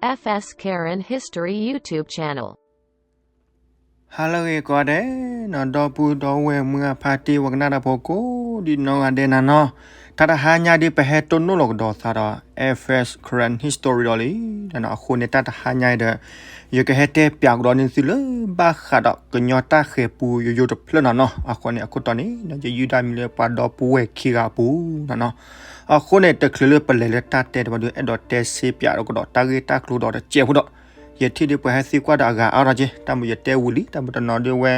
Hello ကိးဂၤဒဲးနီၤ ဒီပုၢ်ဒီဝဲၢ်မုၢ်အဖါတံၢ် ပှၤကနၣ်တၢ်ဖိကိးဒံနီၢ်ဂၤဒဲးနၤနီၤ, တၢ်တဟါညါဒ်ပဟဲတိၢ်နီၣ်လီၤကဒီးသးဒီး FS Karen History ဒီးလံ, အဃိန့ၣ် တၢ်တဟါညါဒီး ယကဟဲတဲပၠးကဒီးန့ၢ်သုလၢဘၣ်ဃးဒီးကညီတၢ်ဃဲၤပူယိယိတဖျၢၣ်နၤနီၤ, အဃိန့ၣ် အခိၣ်တီန့ၣ် ယယုၢ်ဒၣ်မံၤလၢပှၤဒီပုၢ်ဝဲၢ်ခံဂၤအပူၤနၤနီၤ, အဃိန့ၣ် တချုးလၢပလဲၤလၢတၢ်တဲတဘျီဒီး အဲၣ်ဒိးတဲစ့ပၠးဒီးကဒီးတၢ်ဂ့ၢ်တၢ်ကျိၤဒီးတစဲးဖိဒီး ယထံၣ်ဒ်ပှၤဟဲသံကွၢ်ဒီးအဂၤအါထီၣ်က့, တၢ်မုာ်ယတဲဝံၤလံ, တၢ်မုာ်တနီၤဒ်ဝဲ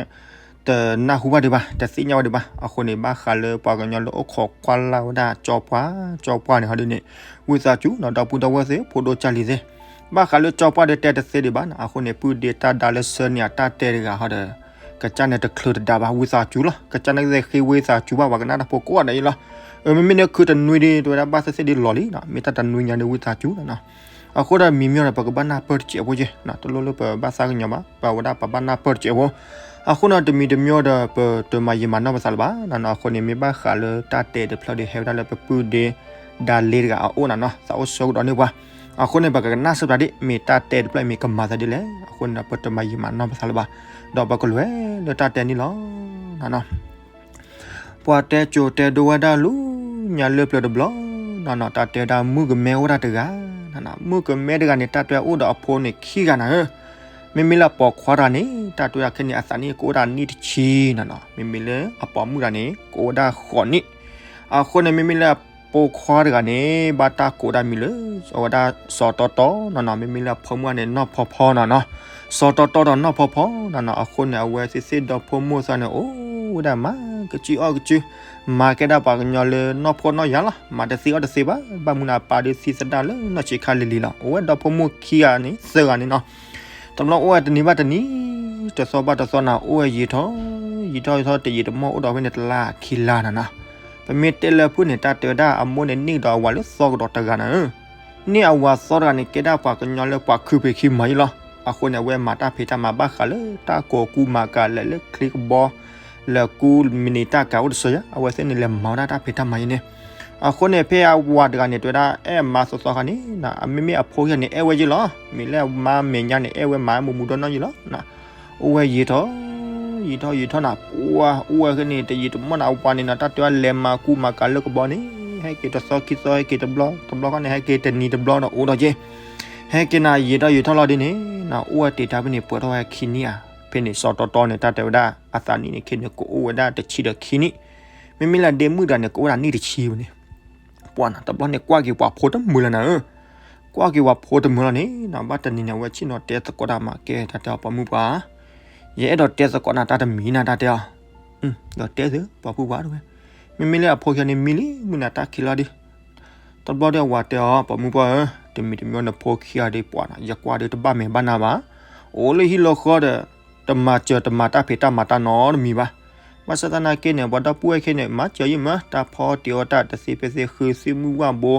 တနၢ်ဟူဘၣ်ဒံးဘၣ်, တသ့ၣ်ညါဝဲဒံးဘၣ်, အဃိန့ၣ် ဘၣ်ဃးလၢပှၤကညီလၢအိၣ်ခိးကွၢ်လၢ်ဝဲဒၣ်ကၠီပှၢ်, ကၠီပှၢ်န့ၣ်ဟီဒ်န့ၣ်, ဝံသးစူၤနီၤ ဒီပုၢ်ဒီဝဲၢ်သ့ၣ် ဖိဒိၣ်ကၢ်လံၤသ့ၣ်, ဘၣ်ဃးလၢကၠီပှၢ်ဒီးတဲတသ့ဒံးဘၣ်နီၤ, အဃိန့ၣ် ပုၢ်ဒ့တၢ်ဒါလၢဆၢန့ၢ်အတၢ်တဲတဂၤဟီဒီး ကစၢ်န့ၣ်တချုးတဒါဘၣ် ဝံသးစူၤလီၤ, ကစၢ်န့ၣ်ကသ့ဃ့ဝံသးစူၤဘၣ် ပှၤကနၣ်တၢ်ဖိကိးဂၤဒဲးအံၤလီၤ, အမ့မ့ၢ်လၢခုတနွံဒ် တဝဲဒၣ်ဘၣ်သ့ၣ်သ့ၣ်ဒ်လီၤလံနီၤ, မ့ၢ်တၢ်တနွံညါဒ်ဝံသးစူၤနီၤ အဃိဒီးမံၤမံၤဒီး ပကဘၣ်နၢ်ပၢၢ်တစဲးဖိက့, တလိၣ်လၢပဘၣ်သးကညီၤဘၣ်, ပဝဲဒၣ်ပဘၣ်နၢ်ပၢၢ်တစဲးဖိ, အဃိန့ၣ် တမံၤတမံၤဒီး ပတမၤယံာ်မၤနီၢ်ပသးလၢၤဘၣ်နီၤ, အဃိန့ၣ် မ့ၢ်ဘၣ်ဃးလၢတၢ်တဲတဖျၢၣ်ဒီး ဟဲဝဲဒၣ်လၢပပုၢ်ဒ့ဒါလ့တဂၤအအိၣ်နၤနီၤ, သးအိၣ်ဆၢကဒီးန့ၢ်ပှၤ, အဃိန့ၣ် ပကကနၣ်စ့ၢ်ပၠးဒ် မ့ၢ်တၢ်တဲတဖျၢၣ်မ့ၢ်ကမၤသးဒ်လဲၣ်, အဃိန့ၣ်ဒီး ပတမၤယံာ်မၤနီၢ်ပသးလၢၤဘၣ်, ဒီးပကလဲၤလၢတၢ်တဲန့ၣ်လီၤနၤနီၤ ပှၤတဲကိၤတဲဒိဝဲဒၣ်လၢညါလၢပျၢၤတဘျီနၤနီၤ, တၢ်တဲဝဲဒၣ်မုၣ်ကမဲအိၣ်ဒၣ်တဂၤနၤနီၤ, မုၣ်ကမဲတဂၤန့ၣ် တၢ်တဲအိၣ်ဒီးအဖိန့ၣ်ခံဂၤနၤဧၢ, မ့မ့ၢ်လၢအပိာ်ခွါတဂၤန့ၣ် တၢ်တဲဝဲဒၣ်ခဲန့ၣ် အသးနံၣ်ကအိၣ်ဒၣ်နံၣ်တဆံနၤနီၤ, မ့မ့ၢ်လၢအပိာ်မုၣ်တဂၤန့ၣ် ကအိၣ်ဝဲဒၣ်ဃိးနံၣ်, အဃိန့ၣ် မ့မ့ၢ်လၢအပိာ်ခွါတဂၤန့ၣ် ဘၣ်တၢ်ကိးဒၣ်မံၤလၢ အဝဲဒၣ်စီၤတီတီနၤနီၤ, မ့မ့ၢ်လၢအဖိမုၣ်န့ၣ် နီၢ်ဖီဖီနၤနီၤ, စီၤတီတီဒီးနီၢ်ဖီဖီနၤနီၤ, အဃိန့ၣ် အဝဲသ့ၣ်သ့ၣ်ဒီဖိမိၢ်သၣ်န့ၣ် အိၣ်ဝဲဒၣ်မၤကစုအီၣ်ကစု, မၤကဲဒၣ်ပှၤကညီလၢနီၢ်ဖှီၣ်နီၢ်ယာ်လီၤ, မၤတသ့အီၣ်တသ့ဘၣ်, ဘၣ်မနုၤအပၢ်ဒုးသံသဒၣ်လၢနီၢ်ဆံးခါလံၤလံၤလီၤ, အိၣ်ဝဲဒီဖိမိၢ်ခံဂၤန့ၣ် သၢဂၤန့ၣ်နီၤ, တဘျီအိၣ်ဝဲတနံၤဘၣ်တနံၤ, တသီဘၣ်တသီနၤ, အိၣ်ဝဲယံာ်ထီၣ်, ယံာ်ထီၣ်ယံာ်ထီၣ် တယံာ်တမီၢ်အိၣ်ဒီးဖဲန့ၣ်တလါခံလါနၤနီၤ, ပမ့ၢ်တဲလၢဖုၣ်န့ၣ် တၢ်တဲဝဲဒၣ်အမိၢ်န့ၣ် န့ၢ်ကဒီးအဝၤလၢသီကဒီးတဂၤနၤဧၢ, န့ၢ်အဝၤသီတဂၤန့ၣ် ကဲဒၣ်ပှၤကညီလၢပှၤခုဖံးခံမၤယံၤလီၤ, အဃိန့ၣ် အဝဲမၤတၢ်ဖံးတၢ်မၤဘၣ်ဃးလၢတၢ်ကိးကူမၤကၤ လဲၤလၢချံကဘီ လဲၤကူမံးနံးတၢ်ကၤအိၣ်တစၢၤယါ, အဝဲသ့ၣ်န့ၣ် လဲၤမၤဝဲဒၣ်တၢ်ဖံးတၢ်မၤယံၤန့ၣ်, အဃိန့ၣ် ဖဲအဝၤတဂၤန့ၣ် တဲဝဲဒၣ်အဲၣ်မါသီသီခါန့ၣ်, အမ့မ့ၢ်အဖိခံဂၤန့ၣ် အဲၣ်ဝဲယံၤလီၤ, မ့ၢ်လၢအမါမဲာ်ညါန့ၣ် အဲၣ်ဝဲမၤမူးမူးဒီနီၢ်ယံၤလီၤ, အိၣ်ဝဲယံာ်ထီၣ်, ယံာ်ထီၣ်ယံာ်ထီၣ်နၤ, ပှၤအိၣ်ဝဲန့ၣ် တယံာ်တမီၢ်နၤ အဝၤန့ၣ်နၤ တၢ်တဲဝဲလဲၤမၤကူမၤကၤလၢကဘီန့ၣ်, ဟဲက့ၤတသီခံသီ ဟဲက့ၤတဘျီ တဘျီခီန့ၣ် ဟဲက့ၤတနံၤတဘျီဒီးအိၣ်ဒီးက့, ဟဲက့ၤနၤ ယံာ်ထီၣ်ယံာ်ထီၣ်လီၤဒ်န့ၣ်, နအိၣ်ဝဲတ့ၢ်တၢ်ဖဲန့ၣ် ပှဲၤထီၣ်ဝဲခံနံၣ်ဧါ, ဖဲန့ၣ် စီၤတီတီန့ၣ် တၢ်တဲဝဲဒၣ် အသးနံၣ်န့ၣ် ခဲန့ၣ် ကအိၣ်ဝဲဒၣ်တဆံဒီးခံနံၣ်, မ့မ့ၢ်လၢဒ့မုၣ်တဂၤန့ၣ် ကအိၣ်ဝဲဒၣ်နံၣ်တဆံဝဲန့ၣ်, ပှၤနၤ တဘျီန့ၣ် ကွၢ်က့ၤပှၤဖိတမုာ်လၢၤနၤဧၢ, ကွၢ်က့ၤပှၤဖိတမုာ်လီၤန့ၣ်, ဘၣ်တနံၤန့ၣ် အဝဲဆ့ၣ်နီၤတဲသကိးတၢ်မၤကဲ တၢ်တဲအီၤ ပိာ်မုၣ်ပှၢ်, ယအဲၣ်ဒိးတဲသကိးနၤတၢ်တမံၤနၤ တၢ်တဲအီၤ, ဒီးတဲသု ပှၤဖိပှၢ်တဝဲ, မ့မ့ၢ်လၢအဖိခံဂၤန့ၣ်မံလံ မုၢ်နၤတၢ်ခံးလီၤဒံး, တဘျီဒီးအဝၤတဲအီၤ ပိာ်မုၣ်ပှၢ်ဧၢ, တမံၤတမံၤနဖိခံဂၤဒံးပှၤနၤ ယကွၢ်ဒီးတဘၣ်မဲာ်ဘၣ်နါဘၣ်, အိၣ်လၢဟံၣ်လီၤဃီဒီး တမၤစၢၤတမၤတၢ်ဖံးတၢ်မၤတၢ်နီတမံၤဘၣ်, ဘၣ်ဆၣ်သနာ်က့န့ၣ် ပှၤဒီပုၢ်ဝဲၢ်ခံန့ၣ် မၤစၢၤယံၤမး တၢ်ဖီတံၢ်အီၣ်တၢ်တသ့ဖဲသ့ ဃုသ့ၣ်မုၢ်ဝၣ်ဘိ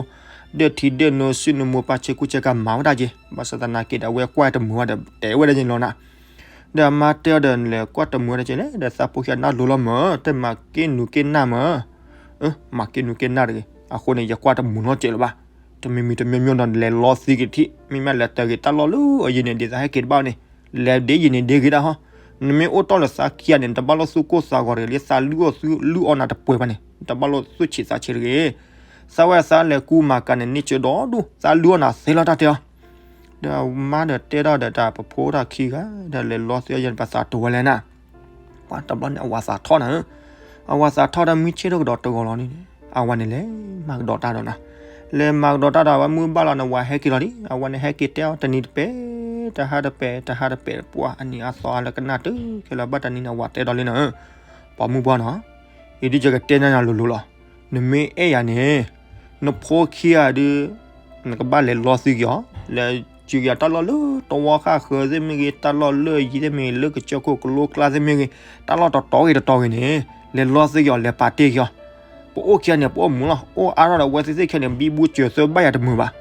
ဒၢၣ်ထံဒၢၣ်နိ စုနမိၢ်ပၢ်ဆ့ကူဆ့ကၤမၤဝဲဒၣ်က့, ဘၣ်ဆၣ်သနာ်က့ဒီး အဝဲကွၢ်တမုာ်ဝဲဒီး တဲဝဲဒၣ်ယ့ၢ်လီၤနၤ, ဒီးအမါတဲအီၤဒီး နလဲၤကွၢ်တမုာ်ဝဲဒၣ်က့လဲၣ် ဒီးသးဖိခံဂၤနၢ်လိၤလီၤမၢ်, တမၤက့နူၤက့နၢ်မၢ်, မၤက့နူၤက့နၢ်တဂ့ၤ, အဃိန့ၣ် ယကွၢ်တမုာ်လီၤကဲးလၢၤဘၣ်, တမံၤမံၤတမံၤမံၤဒီး လဲၤလီသံက့ၤတထံၣ်, မ့မ့ၢ်လဲၤတဂ့ၤတၢ်လီၢ်လၢအယံၤန့ၣ် ဒ်သိးဟဲက့ၤတဘၣ်န့ၣ်, လဲၤဒ်ယံၤန့ၣ်ဒ်ဂ့ၤဒၣ်ဟီ, နမ့ၢ်အိၣ်တီၢ်လၢသးခံဂၤန့ၣ် နတဘၣ်လိာ်သူၣ်ကိၢ်သးဂီၤတဂ့ၤ, လၢသးလုၢ်အီၣ်သုလုၢ်အီနၤတပှဲၤဘၣ်န့ၣ် နတဘၣ်လိာ်သူၣ်ဆံးသးဆံးတဂ့ၤ, သးဝဲသးလဲၤကူမၤကၤန့ၣ် န့ၢ်စၢၤဒီဒူၣ် သးလုၢ်အီၣ်နၤသ့လီၤ တၢ်တဲအီၤ ဒီးအမါဒီးတဲထီၣ်ဒီးတၢ် ပဖိတၢ်ခံဂၤ ဒီးလဲၤလီသံအီၤယဲၢ်န့ၣ် ပသးတိၤဝဲလဲၣ်နၤ, ပှၤတဘျီန့ၣ် အဝၤသးထီၣ်နၤဧၢ, အဝၤသးထီၣ်ဒီးမုၢ်ဆ့ၣ်ထီၣ်ကဒီးတဂီၤလီၤန့ၣ်, အဝၤန့ၣ်လဲၤမၤကဒီးတၢ်ဒီးနၤ, လဲၤမၤကဒီးတၢ်ဒီး အဝဲမုၢ်ဘၣ်လီၤန့ၣ် အဝၤဟဲက့ၤလီၤဒံး, အဝၤန့ၣ်ဟဲက့ၤတဲအီၤတနံၤတပဲာ် တဟါတပဲာ် တဟါတပဲာ် ပှၤအနံၤအါသီအါလၢကနၣ်တုၤခဲလၢာ် ဘၣ်တနံၤန့ၣ် အဝၤတဲဒီးလံနၤဧၢ, ပိာ်မုၣ်ပှၢ်နီၤ အံၤဒ်ယကတဲနၤလိၤလိၤလီၤ, နမ့ၢ်အဲၣ်ယၤန့ၣ် နဖိခံဂၤဒုး နကဘၣ်လဲၤလီသံက့ၤအီၤ, လဲၤစူၤက့ၤအီၤတၢ်လီၢ်လၢတဝီဃၣ်ဃၢၤသ့ၣ်မ့ၢ်ဂ့ၤ, တၢ်လီၢ်လၢယံၤသ့ၣ်မ့ၢ်ဂ့ၤ, လၢကစၢၢ်ခိၣ်ကလိကျါသ့ၣ်မ့ၢ်ဂ့ၤ, တၢ်လီၢ်တတီၤဂ့ၤတတီၤဂ့ၤန့ၣ် လဲၤလီသံက့ၤအီၤ လဲၤပာ်တ့ၢ်က့ၤအီၤ, ပအိၣ်ခံဂၤန့ၣ် ပအိၣ်မုာ်လီၤ, အိၣ်အါထီၣ်ဒီးအဝဲသ့ၣ်သ့ၣ်ခဲန့ၣ် ဘံဘူစၢၤသၢဘၣ်ယၤတမုာ်ဘၣ်,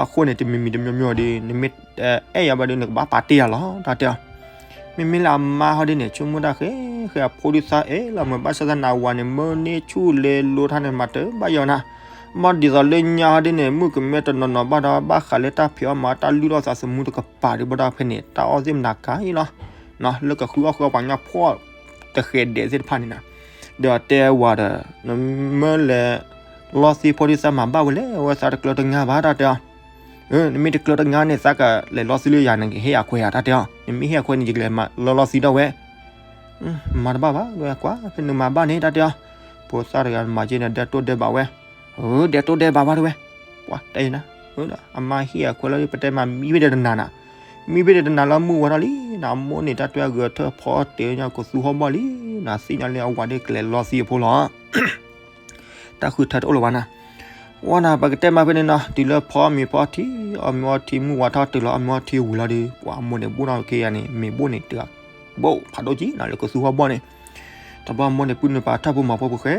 အဃိန့ၣ် တမံၤမံၤတမံၤမံၤဒီး နမ့ၢ်အဲၣ်ယၤဘၣ်ဒီး နကဘၣ်ပာ်တ့ၢ်ယၤလီၤ တၢ်တဲအီၤ မ့မ့ၢ်လၢအမါဟီဒ်န့ၣ် ဆိကမိၣ်တၢ်ဃဲဃဲ အဖိဒုးသးအဲၣ်လီၤမၢ် ဘၣ်ဆၣ်သနာ်ဝၤန့ၣ် မၢန့ၢ်ဆူၣ်လဲၤလိထါန့ၣ် မၤတဘၣ်ယီၤနၤ, မ့ၢ်ဒ်သိးလၢညါဟီဒ်န့ၣ် မုၣ်ကမဲတနီၤနီၤဘၣ်ဒီး ဘၣ်ဃးလၢတၢ်ဖံးအီၣ်မၤအီၣ်တၢ်လုၢ်ထီၣ်သးသမူတကပၤဒ်ဘၣ်ဒီးဖဲန့ၣ် တၢ်အီၣ်သ့ၣ်မတၤကၤအံၤလီၤ. လၢကဃုအီၣ်ဃုအီပှၤကညီဖှီၣ် တဃဲၤဒဲးသ့ၣ်တဖၣ်န့ၣ်နီၤ, ဒီးတဲဝၤဒီး နမ့ၢ်လဲၤလီသံဖိဒ်သးမၤဘၣ်ဝဲလဲၣ်, အဝဲသးတကျၢၤတငါဘၣ် တၢ်တဲအီၤ. နမ့ၢ်တကျၢၤတငါန့ၣ် သးကလဲၤလီသံလၢယၤ နကဟ့ၣ်ယၤခွဲးဧါ တၢ်တဲအီၤ. နမ့ၢ်ဟ့ၣ်ယၤခွဲးန့ၣ် ယကလဲၤလီလီသံဒီးဝဲ မၤတဘၣ်ဘၣ် ကွၢ်ဖဲနမၤဘၣ်န့ၣ် တၢ်တဲအီၤ. ဖိသၣ်တဂၤမၤက့န့ၣ် ဒဲတိၣ်ဒဲဘးဝဲ, ဒဲတိၣ်ဒဲဘးဘၣ်တဝဲ, ပှၤတဲနၤ, အမါဟ့ၣ်အခွဲးလီၤ ပတဲမၤမံဘ့ၣ်ဒီးတနၤနၤ, မံဘ့ၣ်ဒီးတနၤလၢမုၢ်ဝါထီၣ်လံ, နမိၢ်န့ၣ် တၢ်တွဲဂဲၤထၢၣ်ဖီအီၣ်တ့ၢ်ညါကသူဟီၣ်ဘီၣ်လံ, နသ့ၣ်ညါလၢအဝၤဒ်ကလဲၤလီသံအဖိလီၤ. တၢ်ဃုထၢတအိၣ်လၢၤဘၣ်နၤ. ဝဲနၤ ပကတဲမၤဖဲန့ၣ်နီၤ, တုၤလၢဖီအီၣ်မ့ၤဖီထံ, အီၣ်မ့ၤအီထံ မုၢ်ဝါထီၣ်တုၤလီၤ အီၣ်မ့ၤအီထံဝံၤလီၤဒီး ပှၤမိၢ်န့ၣ်ဘိၣ်နီၣ်က့ယၤန့ၣ် မ့ၤဘိၣ်န့ၣ်တဂၤ ဘိၣ်ဖးဒိၣ်ကံနၤလၢကသူဟီၣ်ဘီၣ်န့ၣ်, တဘျီမိၢ်န့ၣ် ပုၢ်နုာ်ပာ်ထၢၣ်ဖိမၤဖိပဃဲ,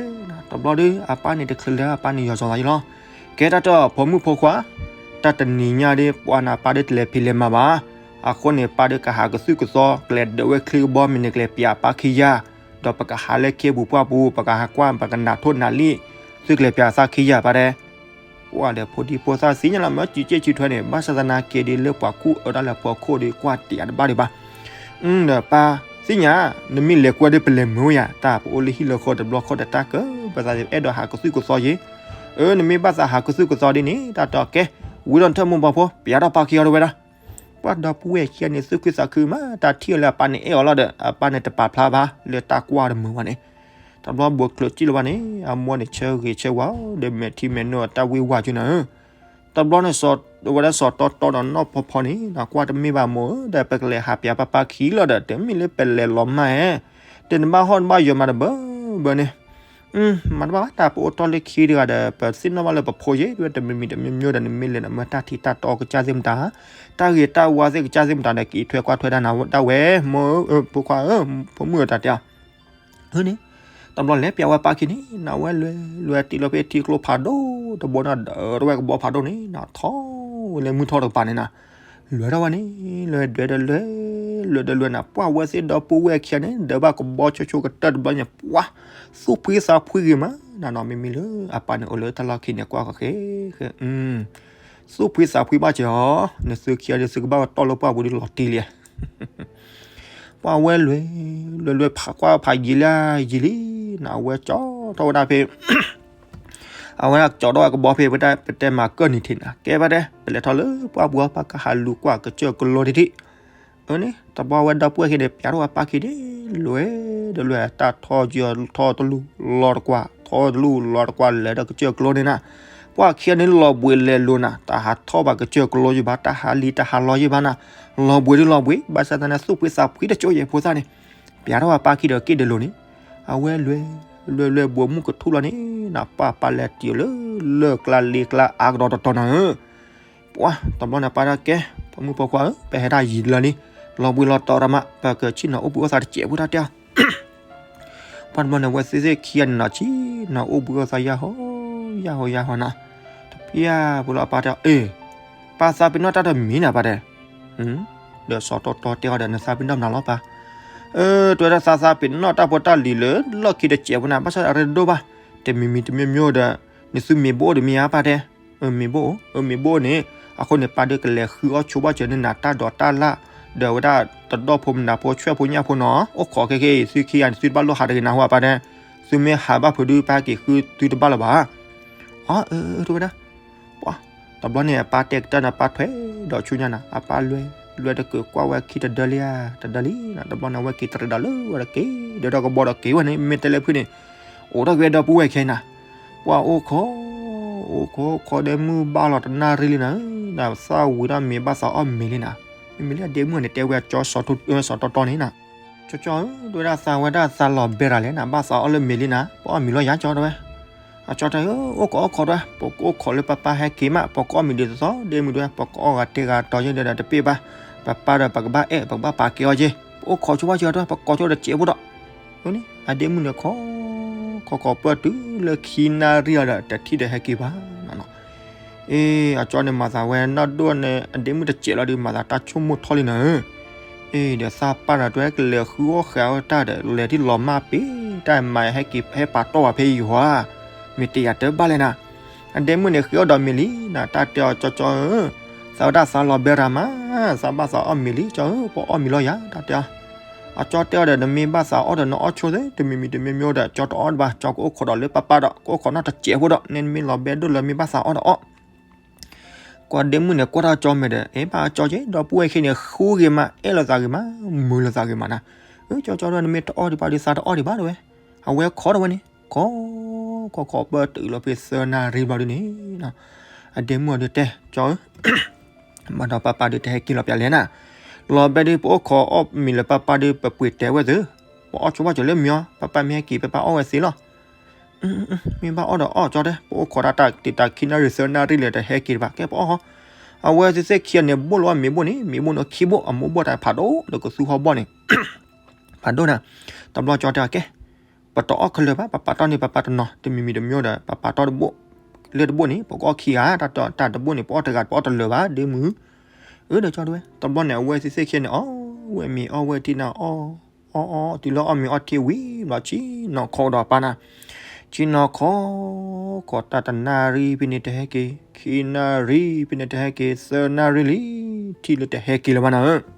တဘျီဒီး အပၢ်န့ၣ်တချုးလၢ အပၢ်န့ၣ်ယီၤစီၤသးယံလီၤ. ကဲတၢ်တီၢ် ဖိမုၣ်ဖိခွါ, တၢ်တနံၤညါဒီး ပှၤနၤပၢ်ဒီးတလဲၤဖံးလဲၤမၤဘၣ်, အဃိန့ၣ် ပၢ်ဒီးကဟးကသုၣ်ကသီ ကလဲၤဒၢးဝဲချ့ကဘီမ့ၢ်န့ၣ် ကလဲၤပျးပၢ်ခံယၤ, ဒီးပကဟးလၢခ့ပူၤပှၢ်ပူၤ ပကဟးကွၢ် ပကနၢ်ထိၣ်နၢ်လံ, သုကလဲၤပျးသးခံယၤပၢ်တဲ ပှၤဒီးဖိဒံဖိသၣ်သ့ၣ်ညါလီၤ မ့ၢ်စံးကဲစံးထွဲန့ၣ် ဘၣ်ဆၣ်သနာ်က့ဒ်လၢပှၤကူၣ်အၢတၢ်လၢပှၤခိၣ်ဒီးကွၢ်တ့ၢ်အါတဘၣ်ဒံးဘၣ်. ဒီးပၢ်သ့ၣ်ညါ, နမ့ၢ်လဲၤကွၢ်ဒီးပလဲၤမုာ်ဝဲယၤ, တၢ်ပအိၣ်လၢဟံၣ်လၢဃီတဘျီခီဒီးတၢ်ကၢ ပသးအဲၣ်ဒိးဟးကသုၣ်ကသီယ့, အၢ နမ့ၢ်ဘၣ်သးဟးကသုၣ်ကသီဒ်န့ၣ် တၢ်တီၢ်ကဲ, ဝံၤဒီးနထၢၣ်မူဘီဖိ ပျးထီၣ်ပၢ်ခံအီၤတဝဲဒၣ်. ပှၤဒီပုၢ်ဝဲၢ်ခံဂၤန့ၣ် သူၣ်ခုသးခုမး တၢ်ထံၣ်အီၤလၢအပၢ်န့ၣ်အဲၣ်အီၤလီၤဒီး အပၢ်န့ၣ်တပာ်ဖျါဘၣ် လၢတၢ်ကွၢ်တမုာ်ဘၣ်န့ၣ်, တဘျီဘိးချၢးစံၣ်လၢၤဘၣ်န့ၣ် အမိၢ်န့ၣ်ဆၢဂ့ၤဆၢဝါဒီးမဲာ်ထံမဲာ်နိအတၢ်ဝံၢ်ဝါကၠိနၤဧၢ. တဘျီန့ၣ် ဝဲဒၣ်စီၤတီတီဒီးနီၢ်ဖီဖီန့ၣ် နကွၢ်တမ့ၢ်ဘၣ်မိၢ်ဧၢ ဒီးပကလဲၤဟးပျးပၢ်ပၢ်ခံလီၤဒီး တမ့ၢ်လၢပလဲၤလီၤမၢ်ဧဲ, ဒီးနဘၣ်ဟီၣ်နဘၣ်ယၢၤမးတဘၢဘၢန့ၣ် မၤတဘၣ်ဘၣ် တၢ်ပအိၣ်တီၢ်လၢခံတဂၤဒီး ပသ့ၣ်နီၣ်ဘၣ်လၢပဖိယ့ၣ် တဝဲတမံၤမံၤတမံၤမံၤဒီး နမ့ၢ်လဲၤနမၢတၢ်ထံတၢ်တီကစၢ်သ့ၣ်မတၤ, တၢ်ဂ့ၤတၢ်ဝါသ့ၣ်ကစၢ်သ့ၣ်မတၤဒီး ကအံးထွဲကွၢ်ထွဲဒၣ်နၤဒၣ်ဝဲ မိၢ်ဧၢ ဖိခွါဧၢ ဖိမုၣ်ဧၢတၢ်တဲအီၤ န့ၣ်, တဘျီလဲၤပျးဝဲပၢ်ခံန့ၣ် နဝဲလဲၤလဲၤတုၤလီၤဖဲထံကျိဖးဒိၣ်တဘိန့ၣ် ဒၢးထီၣ်ဝဲကဘီဖးဒိၣ်န့ၣ် နထီၣ်ဝဲလၢမုၢ်ထီၣ်တကပၤန့ၣ်နၤ, လဲၤထီၣ်ဝဲန့ၣ် လဲၤဒွဲၣ်ဒီးလဲၤ လဲၤဒီးလဲၤနၤ ပှၢ်ဝဲသ့ၣ်ဒီပုၢ်ဝဲၢ်ခံဂၤန့ၣ် ဒၢးဘၣ်ကဘီဆိဆိကတၢၢ်တဘျီန့ၣ် ပှၤ သူၣ်ဖှံသးဖှံဂ့ၤမး နနီၢ်မ့မ့ၢ်လၢအပၢ်န့ၣ်အိၣ်လၢတၢ်လီၢ်ခံန့ၣ် ကွၢ်ဃီဃဲ သူၣ်ဖှံသးဖှံဘၣ်စၢၤအီၤ နသုခံဂၤဒီးသုကဘၣ်ဝဲတီၢ်လၢပှၢ်ပူၤဒီးလီၤတံၢ်လံ ပှၢ်ဝဲလဲၤ လဲၤလဲၤဖးကွၢ်ဖးယံာ်လၢယံာ်လံ နဝဲကၠီထီၣ်ဝဲဒၣ်ဖဲ အဝဲဒၣ်ကၠီထီၣ်ဝဲကဘီဖဲ ပတဲမၤကၢၢ်နံၤထံးနၤ ကဲဘၣ်တဲ ပလဲၤထီၣ်လၢပှၢ်ပူၤ ပကဟးလူၤကွၢ်ကစၢၢ်ကလိတထံၣ် အန့ၣ် တဘျီဝဲဒီပုၢ်ဝဲၢ်ခံန့ၣ် ပျးထီၣ်ဝဲပၢ်ခံန့ၣ် လဲၤဒီးလဲၤ တၢ်ထီကၠီထီတလူၢ်လီၤတကွၢ် ထီတလူၢ်လီၤတကွၢ် လဲၤဒီးကစၢၢ်ကလိန့ၣ်နၤ ပှၢ်ခံဂၤန့ၣ်လီၤဘှံးလဲၤလိၤနၤ တၢ်ဟးထီၣ်ဘၣ်ကစၢၢ်ကလိယဘၣ် တၢ်ဟးလံတၢ်ဟးလီယဘၣ်နၤ လီၤဘှံးဒုလီၤဘှံး ဘၣ်ဆၣ်သနာ်က့ သူၣ်ဖှံသးဖှံတကၠိယဲၢ်ဖိသၣ်န့ၣ် ပျးထီၣ်ဝဲပၢ်ခံဒီးက့ၣ်ဒဲးလိၤန့ၣ် အဝဲလဲၤ လဲၤလဲၤဘိးမုၢ်ကထူၣ်လီၤန့ၣ် နပၢ်ပၢ်လဲၤတုၤလၢ လၢၢ်ကျါလ့ကျါအါကဒီးတတီၤနၤဧၢ ပှၤ တဘျီန့ၣ်ပၢ်တဲကဲ ဖိမုၣ်ဖိခွါဧၢ ပဟဲတၢ်ယံာ်လၢာ်လံ လီၤဘှံးလီၤတီၤတၢ်မး ပကဆ့ၣ်နီၤအိၣ်ဘှံးအိၣ်သါတစဲးဖိတၢ်တဲအီၤ ပှၤတဘျီန့ၣ် ဝဲသ့ၣ်သ့ၣ်ခံဂၤန့ၣ်နီၤ ဆ့ၣ်နီၤအိၣ်ဘှံးအိၣ်သါယၢ်ဟီ ယၢ်ဟီယၢ်ဟီနၤ တပျၢ်ဖိလီၤအပၢ်တဲအီၤ အ့ ပၢ်သးပ့ၤနီၣ်တၢ်တမံၤနၤပၢ်တဲ ဒီးစီၤတီတီတဲအီၤဒီး နသးပ့ၤနီၣ်မနုၤလီၤပၢ် အၢ တဝဲဒၣ်သးသးပ့ၤနီၣ်တၢ်ဖိတၢ်လံၤလၢ လီၢ်ခံတစဲးဖိန့ၣ် ဘၣ်ဆၣ်အရ့ဒိၣ်ဘၣ် တမံၤမံၤတမံၤမံၤဒီး နသုမ့ၤဘိၣ်ဒီးမ့ၢ်ဧါပၢ်တဲ အၢ မ့ၤဘိၣ် အၢ မ့ၤဘိၣ်န့ၣ် အဃိန့ၣ် ပၢ်ဒုးကလဲၤဃုအီၣ်ဆိဘၣ်စၢၤန့ၢ်နၤတၢ်ဒိးတၢ်လၣ် ဒီးဝဲဒၣ်တဒီၣ်ဖိမနုၤဖိ ဆွဲၣ်ဖိညၣ်ဖိနီၤ အိၣ်ခိးခဲကဲအံၤ သုခံဂၤန့ၣ် သုတဘၣ်လိၣ်ဟးတဂ့ၤနၤဟူပၢ်တဲ သုမ့ၢ်ဟးဘၣ်ဖုးဒုး ပၢ်က့ၤဃုသုတဘၣ်လၢၤဘၣ် အၢ အၢ တဝဲဒၣ် ပှၤ တဘျီန့ၣ် အပၢ်တဲကတၢၢ်န့ၣ် ပၢ်ထွဲဒီးဆူညါနၤ အပၢ်လွဲ လွဲတကၢးကွၢ်ဝဲခံတဒၢလံဧါ တဒၢလံ တဘျီန့ၣ် အဝဲက့ၤတရံးဒီးလၢဝဲတက့ၢ် ဒီးဒီးကဘီဒီးက့ၤဝဲန့ၣ် မ့ၢ်တဲလၢဖုၣ်န့ၣ် အိၣ်ထီၣ်က့ၤဝဲဒီပုၢ်ဝဲၢ်ခဲအံၤနၤ ပှၤအိၣ်ခိး အိၣ်ခိး အိၣ်ခိးဒဲမုၢ်ဘၣ်လီၤတနၣ်ရံၣ်လံနၤ နသၣ်ဝံၤတၢ်မ့ၤဘၣ်သးအီၣ်မ့ၤလံနၤ မ့မ့ၢ်လၢအဒ့မုၣ်န့ၣ် တဲဝဲအကၠီ စီၤတီတီန့ၣ်နၤ ကၠီကၠီဧၢ တဝဲဒၣ်သးဝဲဒၣ်သးလီၤဘဲရၤလဲၣ်နၤ ဘၣ်သးအီၣ်လၢမ့ၤလံနၤ ပအီၣ်မ့ၤလီၤယၤကၠီတဝဲ အကၠီတဲ အိၣ်ခိး အိၣ်ခိးတဝဲ ပကအိၣ်ခိးလၢပၢ်ပၢ်ဟဲက့ၤမး ပကအီၣ်မ့ၤဒ်သိးသိး ဒ့မုၣ်တဝဲ ပကအီၣ်ဂၤတ့ဂၤတီၤယဲဒီးတပ့ၢ်ဘၣ် ပပၢ်ဒီးပကဘၣ်အဲၣ် ပကဘၣ်ပာ်ကဲအီၤက့ၤ ပအိၣ်ခိးဆိဘၣ်ကၠီတဝဲ ပကိးဆိဒီးစဲးဖိဒီး အဒ့မုၣ်န့ၣ်ခိး ခိးခိးပၢၢ်တုၤလၢခံနၣ်ရံၣ်အီၤဒီး တထံၣ်ဒီးဟဲက့ၤဘၣ်နၤနီၤ အ့ အကၠီန့ၣ်မၤသးဝဲနီၢ်ဒိၣ်န့ၣ် အဒ့မုၣ်တစဲးလီၤဒီး မၤသးတၢ်ဆိကမိၣ်ထီၣ်လံနၤဧၢ အ့ ဒီးသးပၢ်ဒီးတဝဲကလဲၤဃုအီၣ်ဃာ်ဝဲတၢ်ဒီး လဲၤထံၣ်လီၤမၢ်ပ့ၤ တၢ်မၤဟဲက့ၤဟဲပာ်တီၢ်ဝဲဖဲယွၤ မ့ၢ်တယာ်တဘၣ်လဲၣ်နၤ အဒဲမုၣ်န့ၣ်ဃ့အီၣ်ဒီးမ့ၤလံနၤ, တၢ်တဲအီၤ ကၠီကၠီဧၢ, သးဝဲဒၣ်သးလီၤဘဲရၤမး, သးဘၣ်သးအီၣ်မ့ၤလံ ကၠီဧၢ, ပအီၣ်မ့ၤလီၤယၤ တၢ်တဲအီၤ. အကၠီတဲအီၤဒီး နမ့ၢ်ဘၣ်သးအီၣ်ဒီးနအီၣ်ဆိသ့, တမံၤမံၤတမံၤမံၤဒီး ကၠီတအီၣ်ဘၣ်, ကၠီကအိၣ်ခိးဒီးလၢပၢ်ပၢ်ဒီး ကအိၣ်ခိးနီၢ်တစဲးဖိဒီး နဲနမ့ၢ်လီၤဘဲဒိၣ်လၢမ့ၢ်ဘၣ်သးအီၣ်ဒီးအီၣ် ကွၢ်ဒဲမုၣ်န့ၣ် ကွၢ်တၢ်ကၠီမဲာ်ဒီး အဲၣ်ဘၣ်ကၠီက့, ဒီပုၢ်ဝဲၢ်ခံန့ၣ် ဃူဂ့ၤမး, အဲၣ်လိာ်သးဂ့ၤမး, မုာ်လိာ်သးဂ့ၤမးနၤ. အၢ ကၠီကၠီဒီး နမ့ၢ်တအီၣ်ဒံးဘၣ်ဒီး သးတအီၣ်ဒံးဘၣ်တဝဲ. အဝဲခိးတဝဲန့ၣ် ခိး ခိး ခိး ပၢတုၤလီၤဖဲသၢနၣ်ရံၣ်ဘျီဒုန့ၣ် အဒဲမုၣ်အီၤဒုးတဲ ကၠီဧၢ ဘၣ်ဒီးပၢ်ပၢ်ဒုးတဟဲက့ၤလီၤပျၢ်လဲၣ်နၤ, လီၤဘဲဒုး ပအိၣ်ခိးအီၣ်မ့ၤလၢပၢ်ပၢ်ဒုး ပပှ့ၤတဲဝဲသု, ပအီၣ်ဆိဘၣ်ကၠီလၢမ့ၤအီၤ, ပၢ်ပၢ်မ့ၢ်ဟဲက့ၤ ပၢ်ပၢ်အီၣ်ဝဲသ့လီၤ. မ့ၢ်ဘၣ်အီၣ်ဒီးအီၣ်ကၠီတဲ, ပအိၣ်ခိးတၢ်တၢ်တ့ၢ်တၢ်ခံနၣ်ရံၣ်သၢနၣ်ရံၣ်လဲၣ် တဟဲက့ၤတဘၣ် ကဲပအီၣ်ဟီ. အဝဲသ့ၣ်သ့ၣ်ခံဂၤန့ၣ် ဘိၣ်လီၤအီၣ်မ့ၤဘိၣ်န့ၣ်, မ့ၤဘိၣ်န့ၣ်ခံဘိၣ်, အမိၢ်ဘိၣ်တၢ်ဖးဒိၣ်ဒီးကသူဟီၣ်ဘီၣ်န့ၣ် ဖးဒိၣ်နၤ. တဘျီကၠီတဲအီၤ ကဲ ပတအီၣ်ခဲလၢာ်ဘၣ်, ပပာ်တီၢ်န့ၢ်ပၢ်ပၢ်တနီၤ, တမံၤမံၤတမံၤဒီး ပပာ်တီၢ်တဘိၣ်, လၢတဘိၣ်န့ၣ် ပကအီၣ်ခံဂၤ, တၢ်တဘိၣ်န့ၣ် ပအီၣ်တဂၤ ပအီၣ်တလၢာ်ဘၣ် ဒဲမုၣ်. အၢ ဒီးကၠီတဲဝဲ, တဘျီန့ၣ် အဝဲသ့ၣ်သ့ၣ်ခံဂၤန့ၣ် အီၣ်ဝဲမ့ၤအီၣ်ဝဲထံနၤ အီၣ် အီၣ် အီၣ် တုၤလၢအီၣ်မ့ၤအီၣ်ထံဝံၤဘျီ ဆ့ၣ်နီၤခိးဒီးပၢ်နၤ, ဆ့ၣ်နီၤခိး ခိးတၢ်တနၣ်ရံၣ်ဖဲန့ၣ်တဟဲက့ၤ, ခံနၣ်ရံၣ်ဖဲန့ၣ်တဟဲက့ၤ, သၢနၣ်ရံၣ်လံ ထံၣ်လၢတဟဲက့ၤလၢၤဘၣ်နၤဧၢ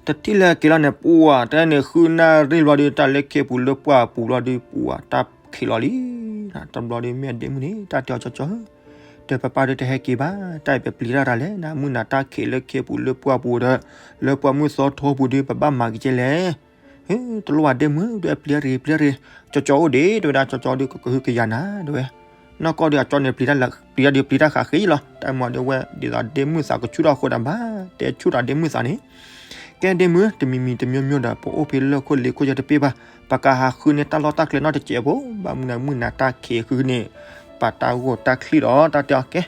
တထံၣ်လၢက့ၤလီၤန့ၣ် ပှၤတၢ်န့ၣ် ဃုနၣ်ရံၣ်ဘျီဒုး တၢ်လၢခ့ပူၤလၢပှၢ်ပူၤဘျီဒုး ပှၤတၢ်ခံးလီၤလံ. တဘျီဒုး မ့ၢ်အဒဲမုၣ်န့ၣ် တၢ်တဲအီၤ ကၠီကၠီ, ဒီးပၢ်ပၢ်ဒုးတဟဲက့ၤဘၣ်, တၢ်အံၤပပျံၤတၢ်တၢ်လဲၣ်, နမုၢ်နၤတၢ်ခံးလၢခ့ပူၤလၢပှၢ်ပူၤဒီး လၢပှၢ်မုၢ်သီထိပူၤဒုး ပဘၣ်မၤကကဲလဲၣ်. တလိၣ်ဘၣ်ဒဲမုၣ် ဒုးပျံၤရ့ၤ ပျံၤရ့ၤ, ကၠီကၠီအိၣ်ဒံး တဲဝဲဒၣ် ကၠီကၠီဒုးကဟုကယာ်နၤ တဲဝဲ. နီၢ်ကီၢ်ဒုး အကၠီန့ၣ် ပျံၤတၢ်ဒုးပျံၤတၢ်ဃးဃ့လီၤ, တၢ်မၤဒုးဝဲ ဒ်သိးဒဲမုၣ်သးကဆူၣ်ထီၣ်အဃိဒီး ဘၣ်တဲဆူၣ်ထီၣ်ဒဲမုၣ်သးန့ၣ်, ကဲဒဲမုၣ် တမံၤမံၤတမံၤမံၤဒီး ပအိၣ်ဖဲလၢၢ်ခိၣ်လ့ၢ်ခိၣ်ယဲတပ့ၢ်ဘၣ်, ပကဟးဃုန့ၢ်တၢ်လီၢ်တၢ်ကျဲနီတစဲးဖိ, ဘၣ်မနုၤမုၢ်နၤတၢ်ခံးဃုန့ၣ် ပာ်တၢ်ဂိၢ်တၢ်ချံဒီး တၢ်တဲအီၤ ကဲ